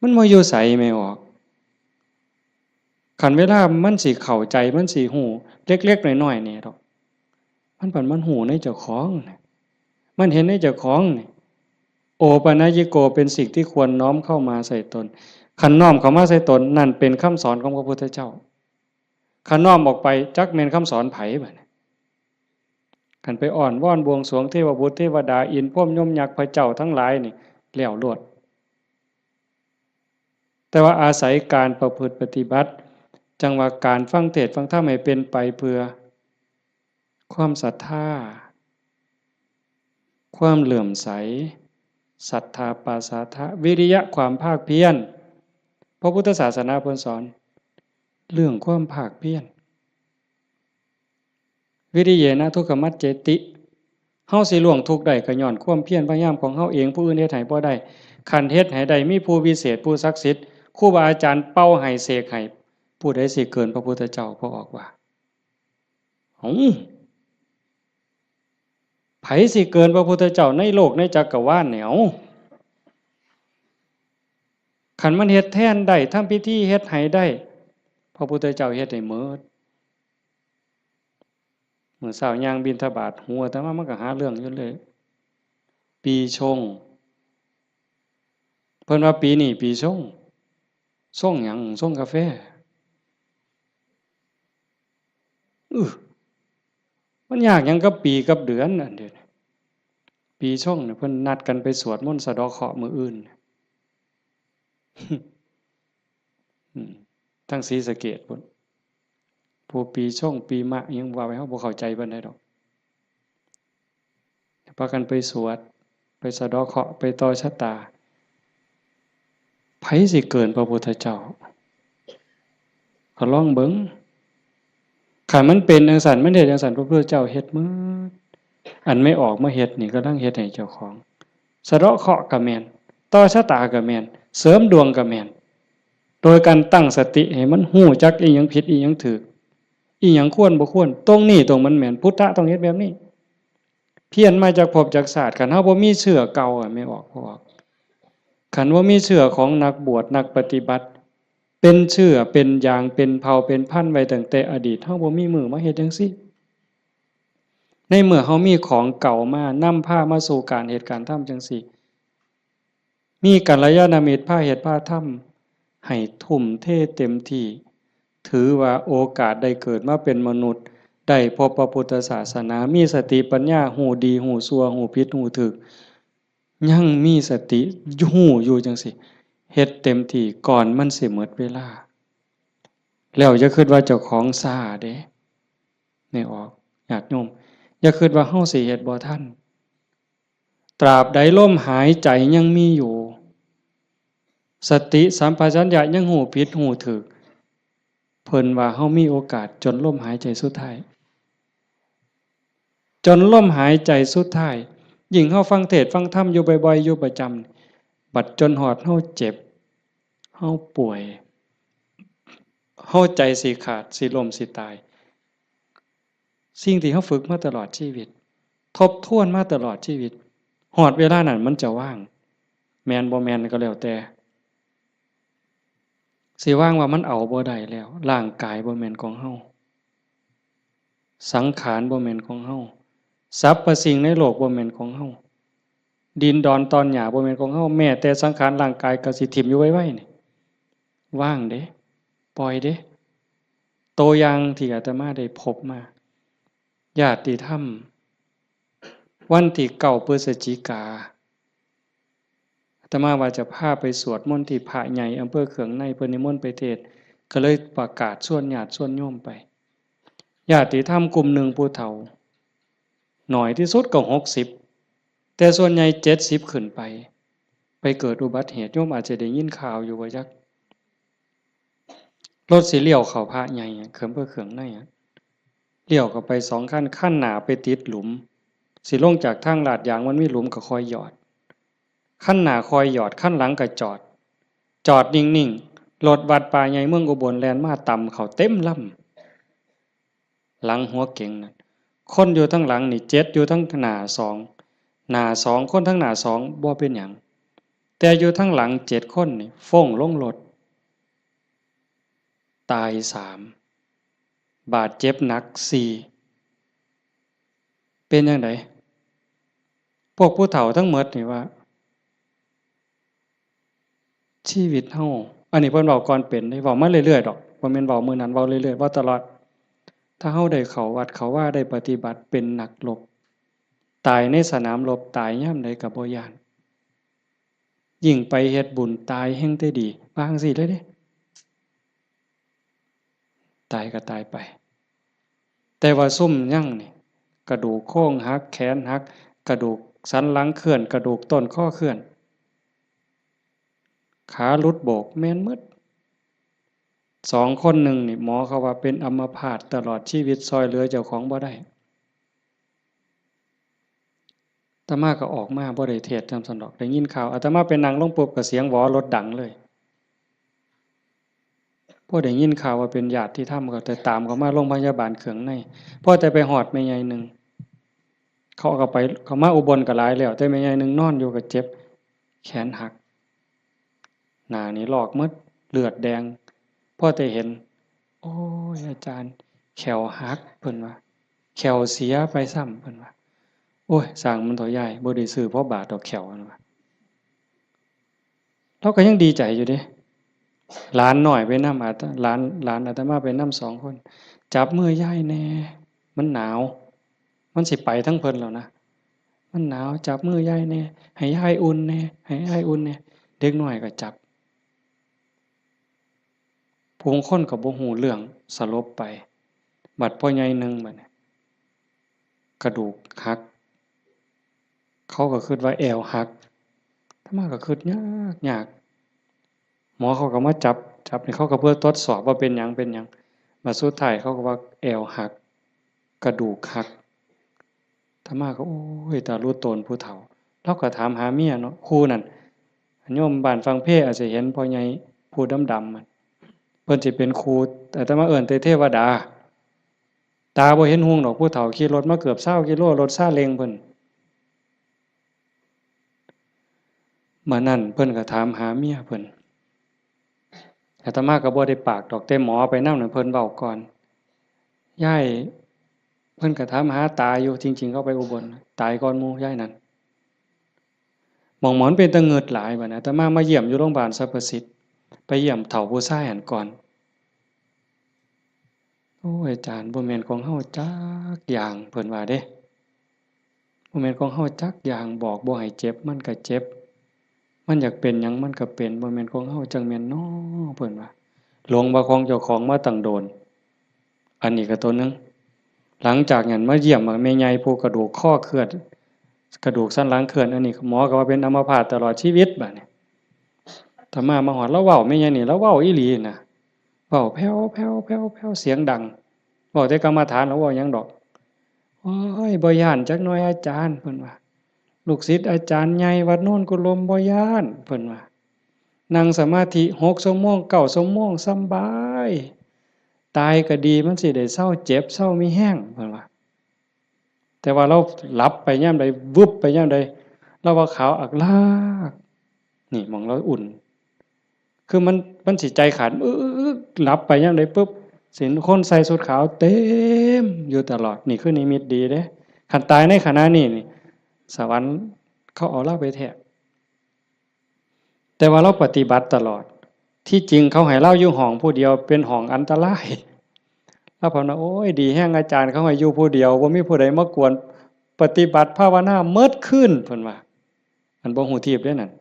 มันบ่อยู่ไสแม่ออก คันเวลามันสิเข้าใจ มันสิฮู้เล็กๆ น้อยๆ นี่ดอก มันผัดมันฮู้ในเจ้าของนี่ มันเห็นในเจ้าของนี่ โอปัญญิโก เป็นสิ่งที่ควรน้อมเข้ามาใส่ตน คันน้อมเข้ามาใส่ตน นั่นเป็นคำสอนของพระพุทธเจ้า คันน้อมออกไป จักแม่นคำสอนไผบัดนี้ คันไปอ้อนวอนบวงสรวงเทวบุตรเทวดา อินทร์พรหมยมยักษ์พระเจ้าทั้งหลายนี่ แล้วโลด แต่ว่าอาศัยการประพฤติปฏิบัติ จั่งว่าการฟังเทศน์ฟังธรรมให้เป็นไปเพื่อ ความศรัทธา ความเลื่อมใส ศรัทธาปาสาทะ วิริยะ ความภาคเพียร พระพุทธศาสนาเพิ่นสอน เรื่องความภาคเพียร วิริเยนะทุกขมัจเจติ เฮาสิล่วงทุกข์ได้ก็ย้อนความเพียรพยายามของเฮาเอง ผู้อื่นเฮ็ดให้บ่ได้ คันเฮ็ดให้ได้ มีผู้วิเศษ ผู้ศักดิ์สิทธิ์ ครูบาอาจารย์เป่าให้เสกให้ ผู้ใดสิเกินพระพุทธเจ้า พระออกว่า เอ้า ไผสิเกินพระพุทธเจ้าในโลกในจักรวาลเนี่ย เอ้า คันมันเฮ็ดแทนได้ ทำพิธีเฮ็ดให้ได้ พระพุทธเจ้าเฮ็ดให้หมด มื้อเช้าย่างบิณฑบาต หัวอาตมามันก็หาเรื่องอยู่เลย ปีชง เพิ่นว่าปีนี้ปีชง ชงหยัง ชงกาแฟ อื้อ มันยากหยังกับปีกับเดือนอันเดียวนี้ ปีชงเนี่ยเพิ่นนัดกันไปสวดมนต์สะเดาะเคราะห์มื้ออื่น อืม ทางศรีสะเกษพุ้น ผู้ปีชงปีมะอิหยังว่าไป เฮาบ่เข้าใจปานใดดอก พากันไปสวด ไปสะเดาะเคราะห์ ไปต่อชะตา ไผสิเกินพระพุทธเจ้า ก็ลองเบิ่ง คันมันเป็นจั่งซั้น มันเฮ็ดจั่งซั้น พระพุทธเจ้าเฮ็ดหมด อันแม่ออกมาเฮ็ดนี่ กำลังเฮ็ดให้เจ้าของ สะเดาะเคราะห์ก็แม่น ต่อชะตาก็แม่น เสริมดวงก็แม่น โดยการตั้งสติให้มันฮู้จักอิหยังผิดอิหยังถูก อิหยังควรบ่ควร ตรงนี้ตรงมันแม่น พุทธะต้องเฮ็ดแบบนี้ เพี้ยนมาจากภพจากชาติ คันเฮาบ่มีเชื้อเก่าอะ แม่ออก พ่อออก คันบ่มีเชื้อของนักบวชนักปฏิบัติ เป็นเชื้อเป็นยางเป็นเผ่าเป็นพันธุ์ไว้ตั้งแต่อดีต เฮาบ่มีมื้อมาเฮ็ดจั่งซี้ ในเมื่อเฮามีของเก่ามานำพามาสู่การเฮ็ดการทำจั่งซี้ มีกัลยาณมิตรพาเฮ็ดพาทำ ให้ทุ่มเทเต็มที่ ถือว่าโอกาสได้เกิดมาเป็นมนุษย์ ได้พบพระพุทธศาสนา มีสติปัญญา ฮู้ดีฮู้ชั่ว ฮู้ผิดฮู้ถูก ยังมีสติฮู้อยู่จั่งซี้ เฮ็ดเต็มที่ก่อนมันสิหมดเวลา แล้วอย่าคิดว่าเจ้าของช้าเด้ แม่ออก ญาติโยม อย่าคิดว่าเฮาสิเฮ็ดบ่ทัน ตราบใดลมหายใจยังมีอยู่ สติสัมปชัญญะยังฮู้ผิดฮู้ถูก เพิ่นว่าเฮามีโอกาสจนลมหายใจสุดท้าย จนลมหายใจสุดท้าย ยิ่งเฮาฟังเทศน์ฟังธรรมอยู่บ่อยๆ อยู่ประจำ บัดจนฮอดเฮาเจ็บ เฮาป่วย เฮาใจสิขาด สิล้ม สิตาย สิ่งที่เฮาฝึกมาตลอดชีวิต ทบทวนมาตลอดชีวิต ฮอดเวลานั้นมันจะว่าง แม่นบ่แม่นก็แล้วแต่ สิว่างว่ามันเอาบ่ได้แล้ว ร่างกายบ่แม่นของเฮา สังขารบ่แม่นของเฮา สรรพสิ่งในโลกบ่แม่นของเฮา ดินดอนตอนหญ้าบ่แม่นของเฮา แม้แต่สังขารร่างกายก็สิถิ่มอยู่ไวๆ นี่ ว่างเด้ ปล่อยเด้ ตัวอย่างที่อาตมาได้พบมา ญาติธรรม วันที่เก้าพฤศจิกา อาตมาว่าจะพาไปสวดมนต์ที่พระใหญ่อำเภอเขืองใน เพิ่นนิมนต์ไปเทศน์ ก็เลยประกาศชวนญาติชวนโยมไป ญาติธรรมกลุ่มหนึ่งผู้เฒ่า หน่อยที่สุดก็หกสิบ แต่ส่วนใหญ่เจ็ดสิบขึ้นไป ไปเกิดอุบัติเหตุ โยมอาจจะได้ยินข่าวอยู่บ่จัก รถสิเลี้ยวเข้าพระใหญ่อะ เขือง เพื่อเขืองในอะ เลี้ยวเข้าไปสองคัน คันหน้าไปติดหลุม สิลงจากทางลาดยางมันมีหลุมก็ค่อยหยอด คันหน้าค่อยหยอด คันหลังก็จอด จอดนิ่งๆ รถวัดป่าใหญ่เมืองอุบลแล่นมาตำเข้าเต็มลำ หลังหัวเก๋งนั่น คนอยู่ทางหลังนี่เจ็ด อยู่ทางหน้าสอง หน้าสอง คนทางหน้าสองบ่เป็นหยัง แต่อยู่ทางหลังเจ็ดคนนี่ฟ้งลงรถ ตายสาม บาดเจ็บหนักสี่ เป็นจั่งใด พวกผู้เฒ่าทั้งหมดนี่ว่า ชีวิตเฮา อันนี้เพิ่นเว้าก่อนเป็นเด้ เว้ามาเรื่อยๆดอก บ่แม่นเว้ามื้อนั้น เว้าเรื่อยๆ เว้าตลอด ถ้าเฮาได้เข้าวัดเข้าวา ได้ปฏิบัติ เป็นนักรบ ตายในสนามรบ ตายยามใดก็บ่ย้าน ยิ่งไปเฮ็ดบุญ ตายแฮ่งแต่ดี ว่าจั่งซี้เลยเด้ ตายก็ตายไป แต่ว่าซุมยังนี่ กระดูกโครงหัก แขนหัก กระดูกสันหลังเคลื่อน กระดูกต้นคอเคลื่อน ขาหลุดโบก แม่นหมด สองคนหนึ่งนี่ หมอเขาว่าเป็นอัมพาตตลอดชีวิต ซ่อยเหลือเจ้าของบ่ได้ อาตมาก็ออกมา บ่ได้เทศน์นำซั้นดอก ได้ยินข่าว อาตมาไปนั่งลงปุ๊บก็เสียงหวอรถดังเลย พอได้ยินข่าวว่าเป็นญาติธรรมก็แต่ตามเขามาโรงพยาบาลเขืองใน พอแต่ไปฮอดแม่ใหญ่หนึ่ง เขาก็ไป เขามาอุบลก็หลายแล้ว แต่แม่ใหญ่หนึ่งนอนอยู่ก็เจ็บ แขนหัก หน้านี่ลอกหมด เลือดแดง พอแต่เห็น โอ้ย อาจารย์ แข้วหัก เพิ่นว่า แข้วเสียไปซ้ำ เพิ่นว่า โอ้ย ซ่างมันเถาะยาย บ่ได้ซื้อพอบาทดอกแข้ว เพิ่นว่า ลาวก็ยังดีใจอยู่เด้ หลานน้อยไปนำ อาต- หลาน หลานอาตมาไปนำสองคน จับมือยายแหน่ มันหนาว มันสิไปทางเพิ่นแล้วนะ มันหนาว จับมือยายแหน่ ให้ยายอุ่นแหน่ ให้ยายอุ่นแหน่ เด็กน้อยก็จับ ผู้บางคนก็บ่ฮู้เรื่อง สลบไป บัดพ่อใหญ่หนึ่งบัดนี้ กระดูกหัก เขาก็คิดว่าแอวหัก อาตมาก็คิดยากยาก หมอเขาก็มาจับ จับนี่เขาก็เพื่อทดสอบว่าเป็นหยัง เป็นหยัง บัดสุดท้ายเขาก็ว่าแอวหัก กระดูกหัก อาตมาก็ โอ้ย ตาลุโตนผู้เฒ่า ลาวก็ถามหาเมียเนาะ คู่นั่น โยมบ้านฝั่งเพอาจจะเห็นพ่อใหญ่ผู้ดำๆ มัน เพิ่นสิเป็นครู อาตมาเอิ้นแต่เทวดา ตาบ่เห็นหุงดอก ผู้เฒ่าขี่รถมาเกือบซาวกิโล รถซาเล้งเพิ่น มื้อนั้นเพิ่นก็ถามหาเมียเพิ่น อาตมาก็บ่ได้ปากดอก แต่หมอไปนำนั่นเพิ่นเว้าก่อน ยาย เพิ่นก็ถามหาตาอยู่ จริงๆ เขาไปอุบล ตายก่อนหมู่ยายนั่น หม่องหมอนเป็นตะเงิดหลายบัดนี้ อาตมามาเยี่ยมอยู่โรงพยาบาลสรรพสิทธิ์ ไปเยี่ยมเฒ่าผู้ชายหั้นก่อน โอ้ย อาจารย์ บ่แม่นของเฮาจักอย่าง เพิ่นว่าเด้ บ่แม่นของเฮาจักอย่าง บอกบ่ให้เจ็บ มันก็เจ็บ มันอยากเป็นหยังมันก็เป็น บ่แม่นของเฮาจั่งแม่นน้อ เพิ่นว่า หลงว่าของเจ้าของมาตั้งโดน อันนี้ก็ตัวหนึ่ง หลังจากนั้นมาเยี่ยมแม่ใหญ่ผู้กระดูกคอเคลื่อน กระดูกสันหลังเคลื่อน อันนี้หมอก็ว่าเป็นอัมพาตตลอดชีวิตบัดนี้ อาตมามาฮอด ลาวเว้าแม่ใหญ่นี่ ลาวเว้าอีหลีนะ เว้าแผ่วๆๆๆ เสียงดัง เว้าแต่กรรมฐาน ลาวเว้าหยังดอก โอ้ย บ่ย้านจักหน่อยอาจารย์ เพิ่นว่า ลูกศิษย์อาจารย์ใหญ่วัดโนนกุลมบ่ย้าน เพิ่นว่า นั่งสมาธิหกชั่วโมง เก้าชั่วโมง สำบาย ตายก็ดี มันสิได้เซาเจ็บ เซามีแฮง เพิ่นว่า แต่ว่าลาวหลับไปยามใด วึบไปยามใด ลาวว่าขาวอักลาก นี่หม่องลาวอุ่น คือมัน มันสิใจขาด อึ๊กๆๆ หลับไปยามใดปุ๊บ สิเห็นคนใส่ชุดขาวเต็มอยู่ตลอด นี่คือนิมิตดีเด้ คันตายในขณะนี้นี่ สวรรค์เขาเอาลาวไปแท้ แต่ว่าลาวปฏิบัติตลอด ที่จริงเขาให้ลาวอยู่ห้องผู้เดียว เป็นห้องอันตราย ลาวเพิ่นว่า โอ้ย ดีแฮง อาจารย์เขาให้อยู่ผู้เดียว บ่มีผู้ใดมากวน ปฏิบัติภาวนาเมิดคืน เพิ่นว่า อันบ่ฮู้ทีบเด้นั่น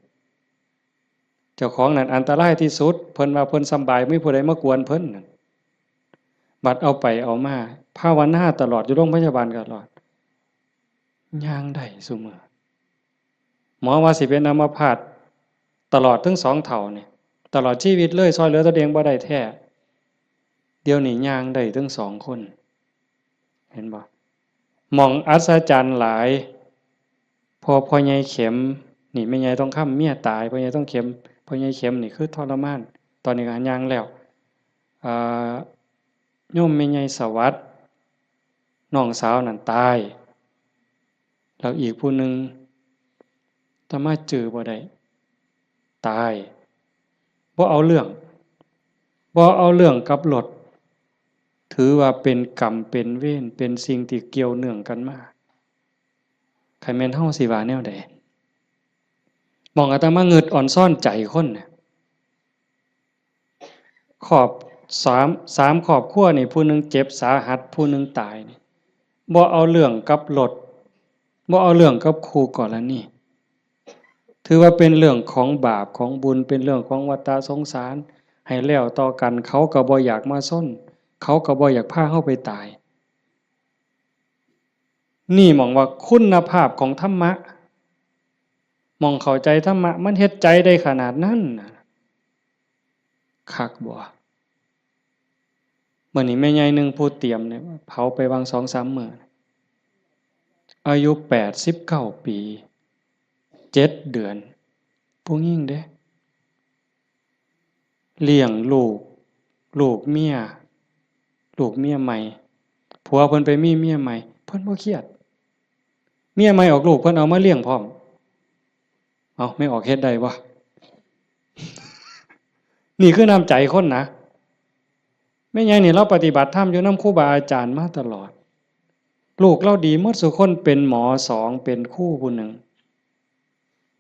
เจ้าของนั่นอันตรายที่สุด เพิ่นว่าเพิ่นสำบาย บ่มีผู้ใดมากวนเพิ่นนั่น บัดเอาไปเอามา ภาวนาตลอด อยู่โรงพยาบาลตลอด ย่างได้ซุมื้อ หมอว่าสิเป็นอัมพาตตลอดทั้งสองเฒ่านี่ ตลอดชีวิตเลย ซ่อยเหลือตนเองบ่ได้แท้ เดี๋ยวนี้ย่างได้ทั้งสองคน เห็นบ่ หม่องอัศจรรย์หลาย พอพ่อใหญ่เข็ม นี่แม่ใหญ่ทองคำเมียตาย พ่อใหญ่ทองเข็ม พ่อใหญ่เข็มนี่คือทรมาน ตอนนี้ก็ย่างแล้ว อ่า โยมแม่ใหญ่สวัสดิ์ น้องสาวนั่นตาย แล้วอีกผู้หนึ่ง อาตมาจื่อบ่ได้ ตาย บ่เอาเรื่อง บ่เอาเรื่องกับรถ ถือว่าเป็นกรรมเป็นเวร เป็นสิ่งที่เกี่ยวเนื่องกันมา คันแม่นเฮาสิว่าแนวใด หม่องอาตมางึดออนซอนใจคนน่ะ ครอบ สาม สามครอบครัวนี่ ผู้หนึ่งเจ็บสาหัส ผู้หนึ่งตายนี่ บ่เอาเรื่องกับรถ บ่เอาเรื่องกับคู่กรณี ถือว่าเป็นเรื่องของบาปของบุญ เป็นเรื่องของวัฏสงสาร ให้แล้วต่อกัน เขาก็บ่อยากมาซน เขาก็บ่อยากพาเฮาไปตาย นี่หม่องว่าคุณภาพของธรรมะ หม่องเข้าใจธรรมะ มันเฮ็ดใจได้ขนาดนั้นน่ะ คักบ่ มื้อนี้แม่ใหญ่หนึ่งผู้เตรียมเนี่ย เผาไปวางสองสามมื้อ อายุแปดสิบเก้าปี เจ็ดเดือน ผู้หญิงเด้ เลี้ยงลูก ลูกเมีย ลูกเมียใหม่ ผัวเพิ่นไปมีเมียใหม่ เพิ่นบ่เครียด เมียใหม่ออกลูก เพิ่นเอามาเลี้ยงพร้อม เอา แม่ออกเฮ็ดได้บ่ นี่คือน้ำใจคนนะ แม่ใหญ่นี่ลาวปฏิบัติธรรมอยู่นำครูบาอาจารย์มาตลอด ลูกลาวดีหมดซุคน เป็นหมอสอง เป็นครูผู้หนึ่ง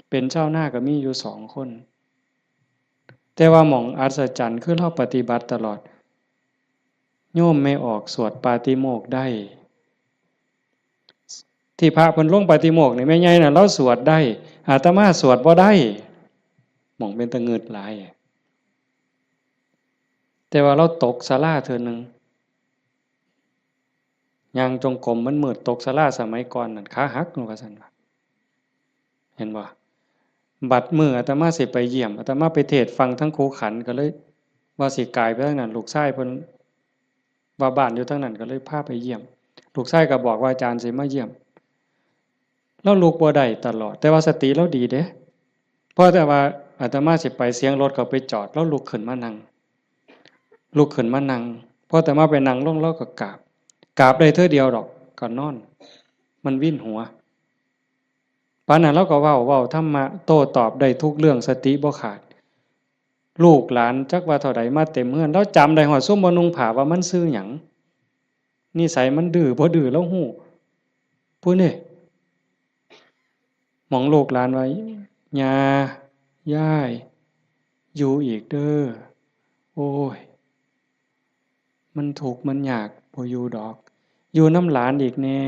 เป็นชาวนาก็มีอยู่สองคน แต่ว่าหม่องอัศจรรย์คือลาวปฏิบัติตลอด โยมแม่ออกสวดปาติโมกข์ได้ ที่พระเพิ่นลงปาติโมกข์นี่ แม่ใหญ่น่ะลาวสวดได้ อาตมาสวดบ่ได้ หม่องเป็นตะงึดหลาย แต่ว่าลาวตกศาลาเทื่อหนึ่ง ย่างจงกรมมันมืด ตกศาลาสมัยก่อนนั่น ขาหัก ว่าซั่นว่า เห็นบ่ บัดมื้ออาตมาสิไปเยี่ยม อาตมาไปเทศน์ฟังทั้งครูขัน ก็เลยว่าสิกายไปทางนั้น ลูกชายเพิ่นว่าบ้านอยู่ทางนั้น ก็เลยพาไปเยี่ยม ลูกชายก็บอกว่าอาจารย์สิมาเยี่ยม ลาวลุกบ่ได้ตลอด แต่ว่าสติลาวดีเด้ พอแต่ว่าอาตมาสิไป เสียงรถเขาไปจอด ลาวลุกขึ้นมานั่ง ลุกขึ้นมานั่ง พออาตมาไปนั่งลง ลาวก็กราบ กราบได้เทื่อเดียวดอก ก็นอน มันวินหัว ปานนั้นลาวก็เว้า เว้าธรรมะ โต้ตอบได้ทุกเรื่อง สติบ่ขาด ลูกหลานจักว่าเท่าใดมาเต็มเฮือน ลาวจำได้ฮอดซุมบ่นุ่งผ้าว่ามันชื่อหยัง นิสัยมันดื้อบ่ดื้อลาวฮู้ พู้นเด้ หม่องลูกหลานว่า ย่า ยาย อยู่อีกเด้อ โอ้ย มันทุกข์มันยาก บ่อยู่ดอก อยู่นำหลานอีกแน่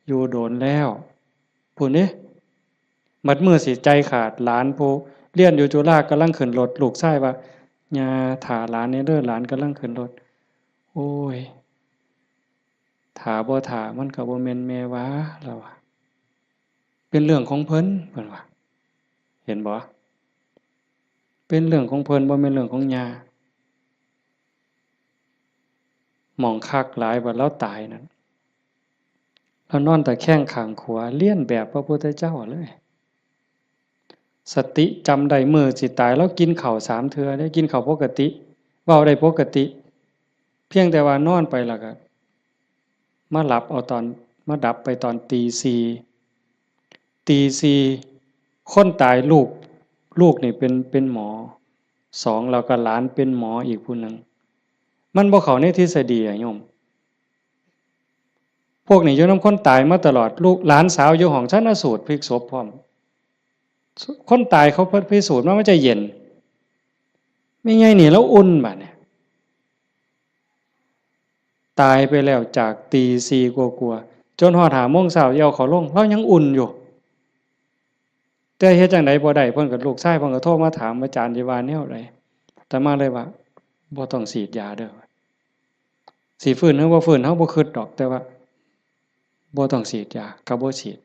อยู่โดนแล้ว พู้นเด้ บัดมื้อสิใจขาด หลานผู้เรียนอยู่จุฬากำลังขึ้นรถ ลูกชายว่า ย่า ถ่าหลานแน่เด้อ หลานกำลังขึ้นรถ โอ้ย ถ่าบ่ถ่ามันก็บ่แม่นแม่ว่า ลาวว่า เป็นเรื่องของเพิ่น เพิ่นว่า เห็นบ่ เป็นเรื่องของเพิ่น บ่แม่นเรื่องของย่า หม่องคักหลาย บัดลาวตายนั่น ลาวนอนตะแคงข้างขวา เลียนแบบพระพุทธเจ้าเลย สติจำได้ มื้อสิตาย ลาวกินข้าวสามเทื่อเด้ กินข้าวปกติ เว้าได้ปกติ เพียงแต่ว่านอนไปแล้วก็มาหลับเอาตอน มาดับไปตอนตีสี่ ตีสี่ คนตายลูก ลูกนี่เป็น เป็นหมอสอง แล้วก็หลานเป็นหมออีกผู้หนึ่ง มันบ่เข้าในทฤษฎีอะโยม พวกนี้อยู่นำคนตายมาตลอด ลูกหลานสาวอยู่ห้องชันสูตรพลิกศพพร้อม คนตายเขาพิสูจน์มามันจะเย็น แม่ใหญ่นี่ลาวอุ่นบัดเนี่ย ตายไปแล้วจากตีสี่กว่าๆ จนฮอดห้าโมงเช้าสิเอาเขาลง ลาวยังอุ่นอยู่ แต่เฮ็ดจั่งใดบ่ได้ เพิ่นก็ ลูกชายเพิ่นก็โทรมาถาม อาจารย์สิว่าแนวใด อาตมาเลยว่า บ่ต้องฉีดยาเด้อ สิฟื้นหรือบ่ฟื้น เฮาบ่คิดดอก แต่ว่า บ่ต้องฉีดยา ก็บ่ฉีด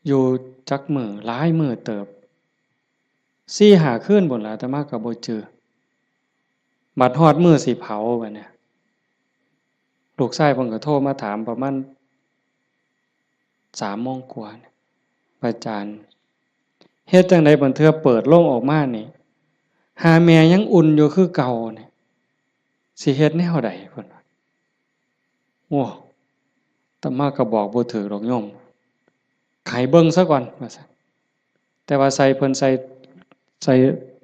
อยู่จักมื้อ หลายมื้อเติบ สี่ห้าคืนพู้นล่ะ อาตมาก็บ่จื่อ บัดฮอดมื้อสิเผาบัดนี้ ลูกชายเพิ่นก็โทรมาถามประมาณสามโมงกว่า อาจารย์ เฮ็ดจั่งใดบัดเทื่อเปิดโลงออกมานี่ หาแม่ยังอุ่นอยู่คือเก่านี่ สิเฮ็ดแนวใด เพิ่นว่า โอ้ อาตมาก็บอกบ่ถืกดอกโยม ให้เบิ่งซะก่อน ว่าซั่น แต่ว่าใส่ เพิ่นใส่ ใส่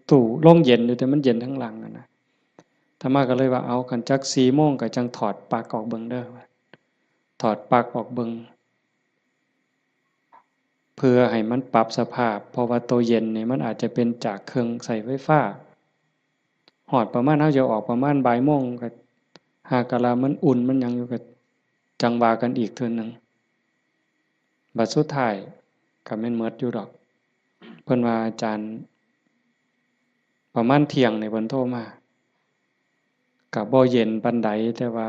ตู้โรงเย็นอยู่ แต่มันเย็นทั้งหลังอะนะ อาตมาก็เลยว่า เอา คันจักสี่โมงก็จั่งถอดปลั๊กออกเบิ่งเด้อ ถอดปลั๊กออกเบิ่ง เพื่อให้มันปรับสภาพ เพราะว่าตัวเย็นนี่มันอาจจะเป็นจากเครื่องใช้ไฟฟ้า ฮอดประมาณ เฮาจะออกประมาณบ่ายโมง ก็หากะลามันอุ่นมันหยังอยู่ ก็จั่งว่ากันอีกเทื่อหนึ่ง บัดสุดท้ายก็แม่นหมดอยู่ดอก เพิ่นว่า อาจารย์ ประมาณเที่ยงนี่เพิ่นโทรมา ก็บ่เย็นปานใด แต่ว่า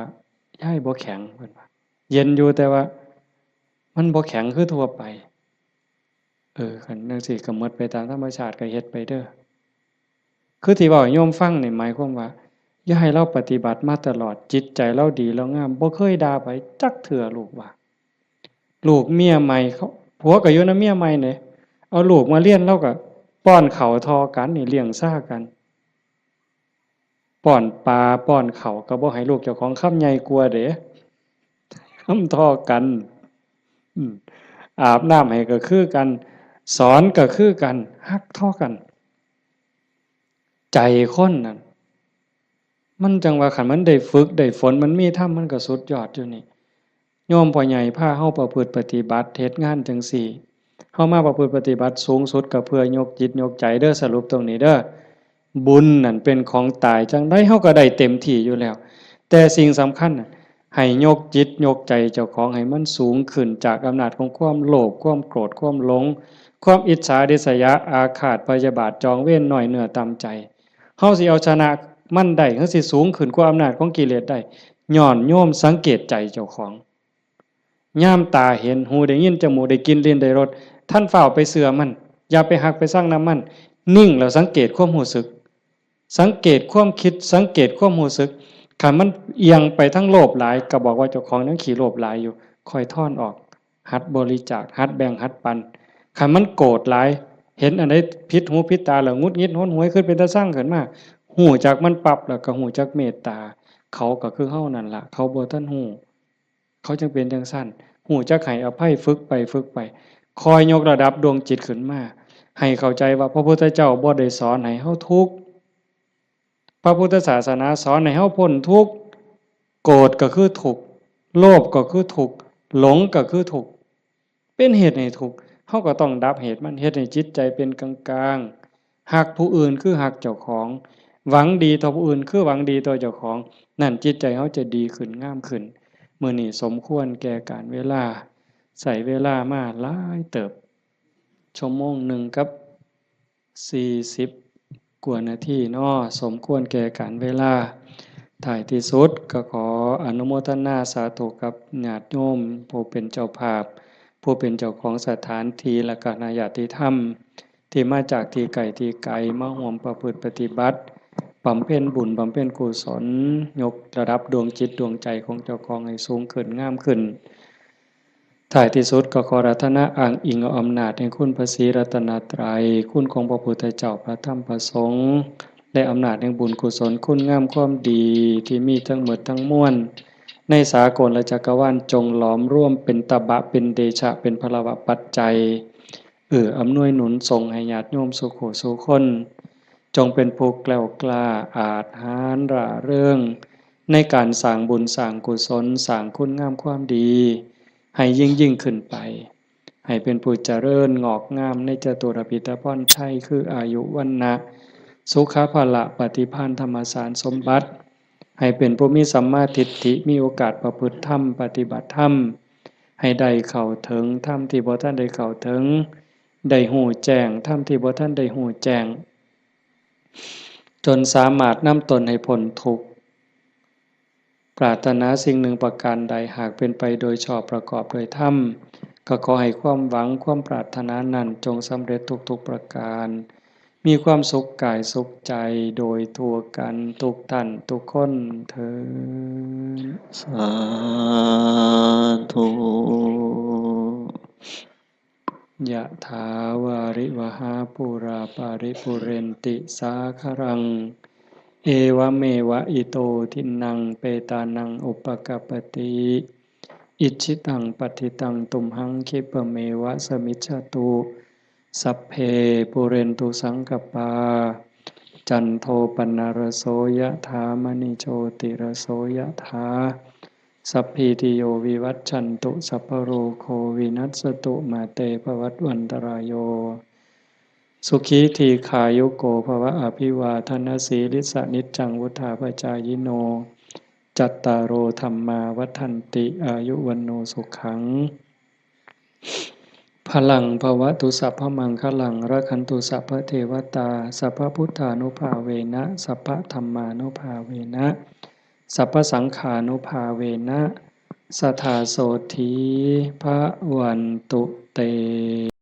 ยายบ่แข็ง เพิ่นว่า เย็นอยู่ แต่ว่า มันบ่แข็งคือทั่วไป เออ คันจั่งซี้ก็หมดไปตามธรรมชาติ ก็เฮ็ดไปเด้อ คือที่เว้าให้โยมฟังนี่หมายความว่า อย่าให้ลาวปฏิบัติมาตลอด จิตใจลาวดีลาวงาม บ่เคยด่าไผจักเทื่อ ลูกว่า ลูกเมียใหม่เขา ผัวก็อยู่นำเมียใหม่เด้ เอาลูกมาเรียน ลาวก็ป้อนข้าวเท่ากันนี่ เลี้ยงซ่ากัน ป้อนปลาป้อนข้าวก็บ่ให้ลูกเจ้าของคำใหญ่กว่าเด้ คำเท่ากัน อืม อาบน้ำให้ก็คือกัน สอนก็คือกัน ฮักเท่ากัน ใจคนนั่น มันจั่งว่าคันมันได้ฝึกได้ฝน มันมีธรรม มันก็สุดยอดอยู่นี่ โยมพ่อใหญ่พาเฮาประพฤติปฏิบัติ เฮ็ดงานจั่งซี้ เฮามาประพฤติปฏิบัติสูงสุดก็เพื่อยกจิตยกใจเด้อ สรุปตรงนี้เด้อ บุญนั่นเป็นของตาย จั่งใดเฮาก็ได้เต็มที่อยู่แล้ว แต่สิ่งสำคัญน่ะ ให้ยกจิตยกใจเจ้าของให้มันสูงขึ้นจากอำนาจของความโลภ ความโกรธ ความหลง ความอิจฉาริษยาอาฆาตพยาบาทจองเวร น้อยเนื้อต่ำใจ เฮาสิเอาชนะมันได้ เฮาสิสูงขึ้นกว่าอำนาจของกิเลสได้ ย้อนโยมสังเกตใจเจ้าของ ยามตาเห็น หูได้ยิน จมูกได้กลิ่น ลิ้นได้รส ทันฟ้าวไปเชื่อมัน อย่าไปฮักไปซังนำมัน นิ่งแล้วสังเกตความรู้สึก สังเกตความคิด สังเกตความรู้สึก คันมันเอียงไปทางโลภหลาย ก็บอกว่าเจ้าของยังขี้โลภหลายอยู่ ค่อยถอนออก หัดบริจาค หัดแบ่ง หัดปัน คันมันโกรธหลาย เห็นอันใดผิดหูผิดตาแล้วหงุดหงิดหนหวย คิดเป็นตาซังขึ้นมา ฮู้จักมันปั๊บแล้วก็ฮู้จักเมตตา เขาก็คือเฮานั่นล่ะ เขาบ่ทันฮู้ เขาจั่งเป็นจั่งซั้น ฮู้จักให้อภัย ฝึกไปฝึกไป คอยยกระดับดวงจิตขึ้นมา ให้เข้าใจว่าพระพุทธเจ้าบ่ได้สอนให้เฮาทุกข์ พระพุทธศาสนาสอนให้เฮาพ้นทุกข์ โกรธก็คือทุกข์ โลภก็คือทุกข์ หลงก็คือทุกข์ เป็นเหตุให้ทุกข์ เฮาก็ต้องดับเหตุมัน เฮ็ดให้จิตใจเป็นกลางๆ ฮักผู้อื่นคือฮักเจ้าของ หวังดีต่อผู้อื่นคือหวังดีต่อเจ้าของ นั่นจิตใจเฮาจะดีขึ้น งามขึ้น มื้อนี้สมควรแก่กาลเวลา ใช้เวลามาหลายเติบ ชั่วโมงหนึ่งกับสี่สิบกว่านาทีเนาะ สมควรแก่กาลเวลา ท้ายที่สุดก็ขออนุโมทนาสาธุกับญาติโยมผู้เป็นเจ้าภาพ ผู้เป็นเจ้าของสถานที่ และคณะญาติธรรม ที่มาจากที่ไกลที่ไกล มาร่วมประพฤติปฏิบัติ บำเพ็ญบุญ บำเพ็ญกุศล ยกระดับดวงจิตดวงใจของเจ้าของให้สูงขึ้น งามขึ้น ท้ายที่สุดก็ขออาราธนาอ้างอิงเอาอำนาจแห่งคุณพระศรีรัตนตรัย คุณของพระพุทธเจ้า พระธรรม พระสงฆ์ และอำนาจแห่งบุญกุศล คุณงามความดีที่มีทั้งหมดทั้งมวล ในสากลและจักรวาล จงหลอมรวมเป็นตบะ เป็นเดชะ เป็นพลวปัจจัย เอื้ออำนวยหนุนส่งให้ญาติโยมสู่ผู้สู่คน จงเป็นผู้แกล้วกล้า อาจหาญร่าเริง ในการสร้างบุญสร้างกุศล สร้างคุณงามความดี ให้ยิ่งยิ่งขึ้นไป ให้เป็นผู้เจริญงอกงามในจตุรพิธพรชัย คืออายุ วรรณะ สุขะ พละ ปฏิภาณ ธรรมสารสมบัติ ให้เป็นผู้มีสัมมาทิฏฐิ มีโอกาสประพฤติธรรม ปฏิบัติธรรม ให้ได้เข้าถึงธรรมที่บ่ทันได้เข้าถึง ได้ฮู้แจ้งธรรมที่บ่ทันได้ฮู้แจ้ง จนสามารถนำตนให้พ้นทุกข์ ปรารถนาสิ่งหนึ่งประการใด หากเป็นไปโดยชอบประกอบโดยธรรม ก็ขอให้ความหวังความปรารถนานั้นจงสำเร็จทุกๆประการ มีความสุขกายสุขใจโดยทั่วกันทุกท่านทุกคนเทอญ สาธุ ยะถาวาริวหาปูราปาริปุเรนติสาคารัง เอวะเมวะอิโตทินนังเปตานังอุปกัปปติ อิจฉิตังปัตถิตังตุมหังคิปะเมวะสมิจฉตุ สัพเพปุเรนตุสังกปา จันโทปนรโสยะถามณิโชติรโสยะถา สัพพีติโยวิวัชชันตุ สัพพะโรโควินัสสตุ มาเตภวัตวันตรายโย สุขีทีขายุโกภวะ อภิวาทนสีลิสสะนิจจังวุธาปจายิโน จัตตาโรธัมมาวัฒนติ อายุวันโนสุขัง พลังภวตุ สัพพมังคลัง รักขันตุ สัพพเทวตา สัพพพุทธานุภาเวนะ สัพพธรรมานุภาเวนะ สัพพสังฆานุภาเวนะ สถาโสธี พวันตุเต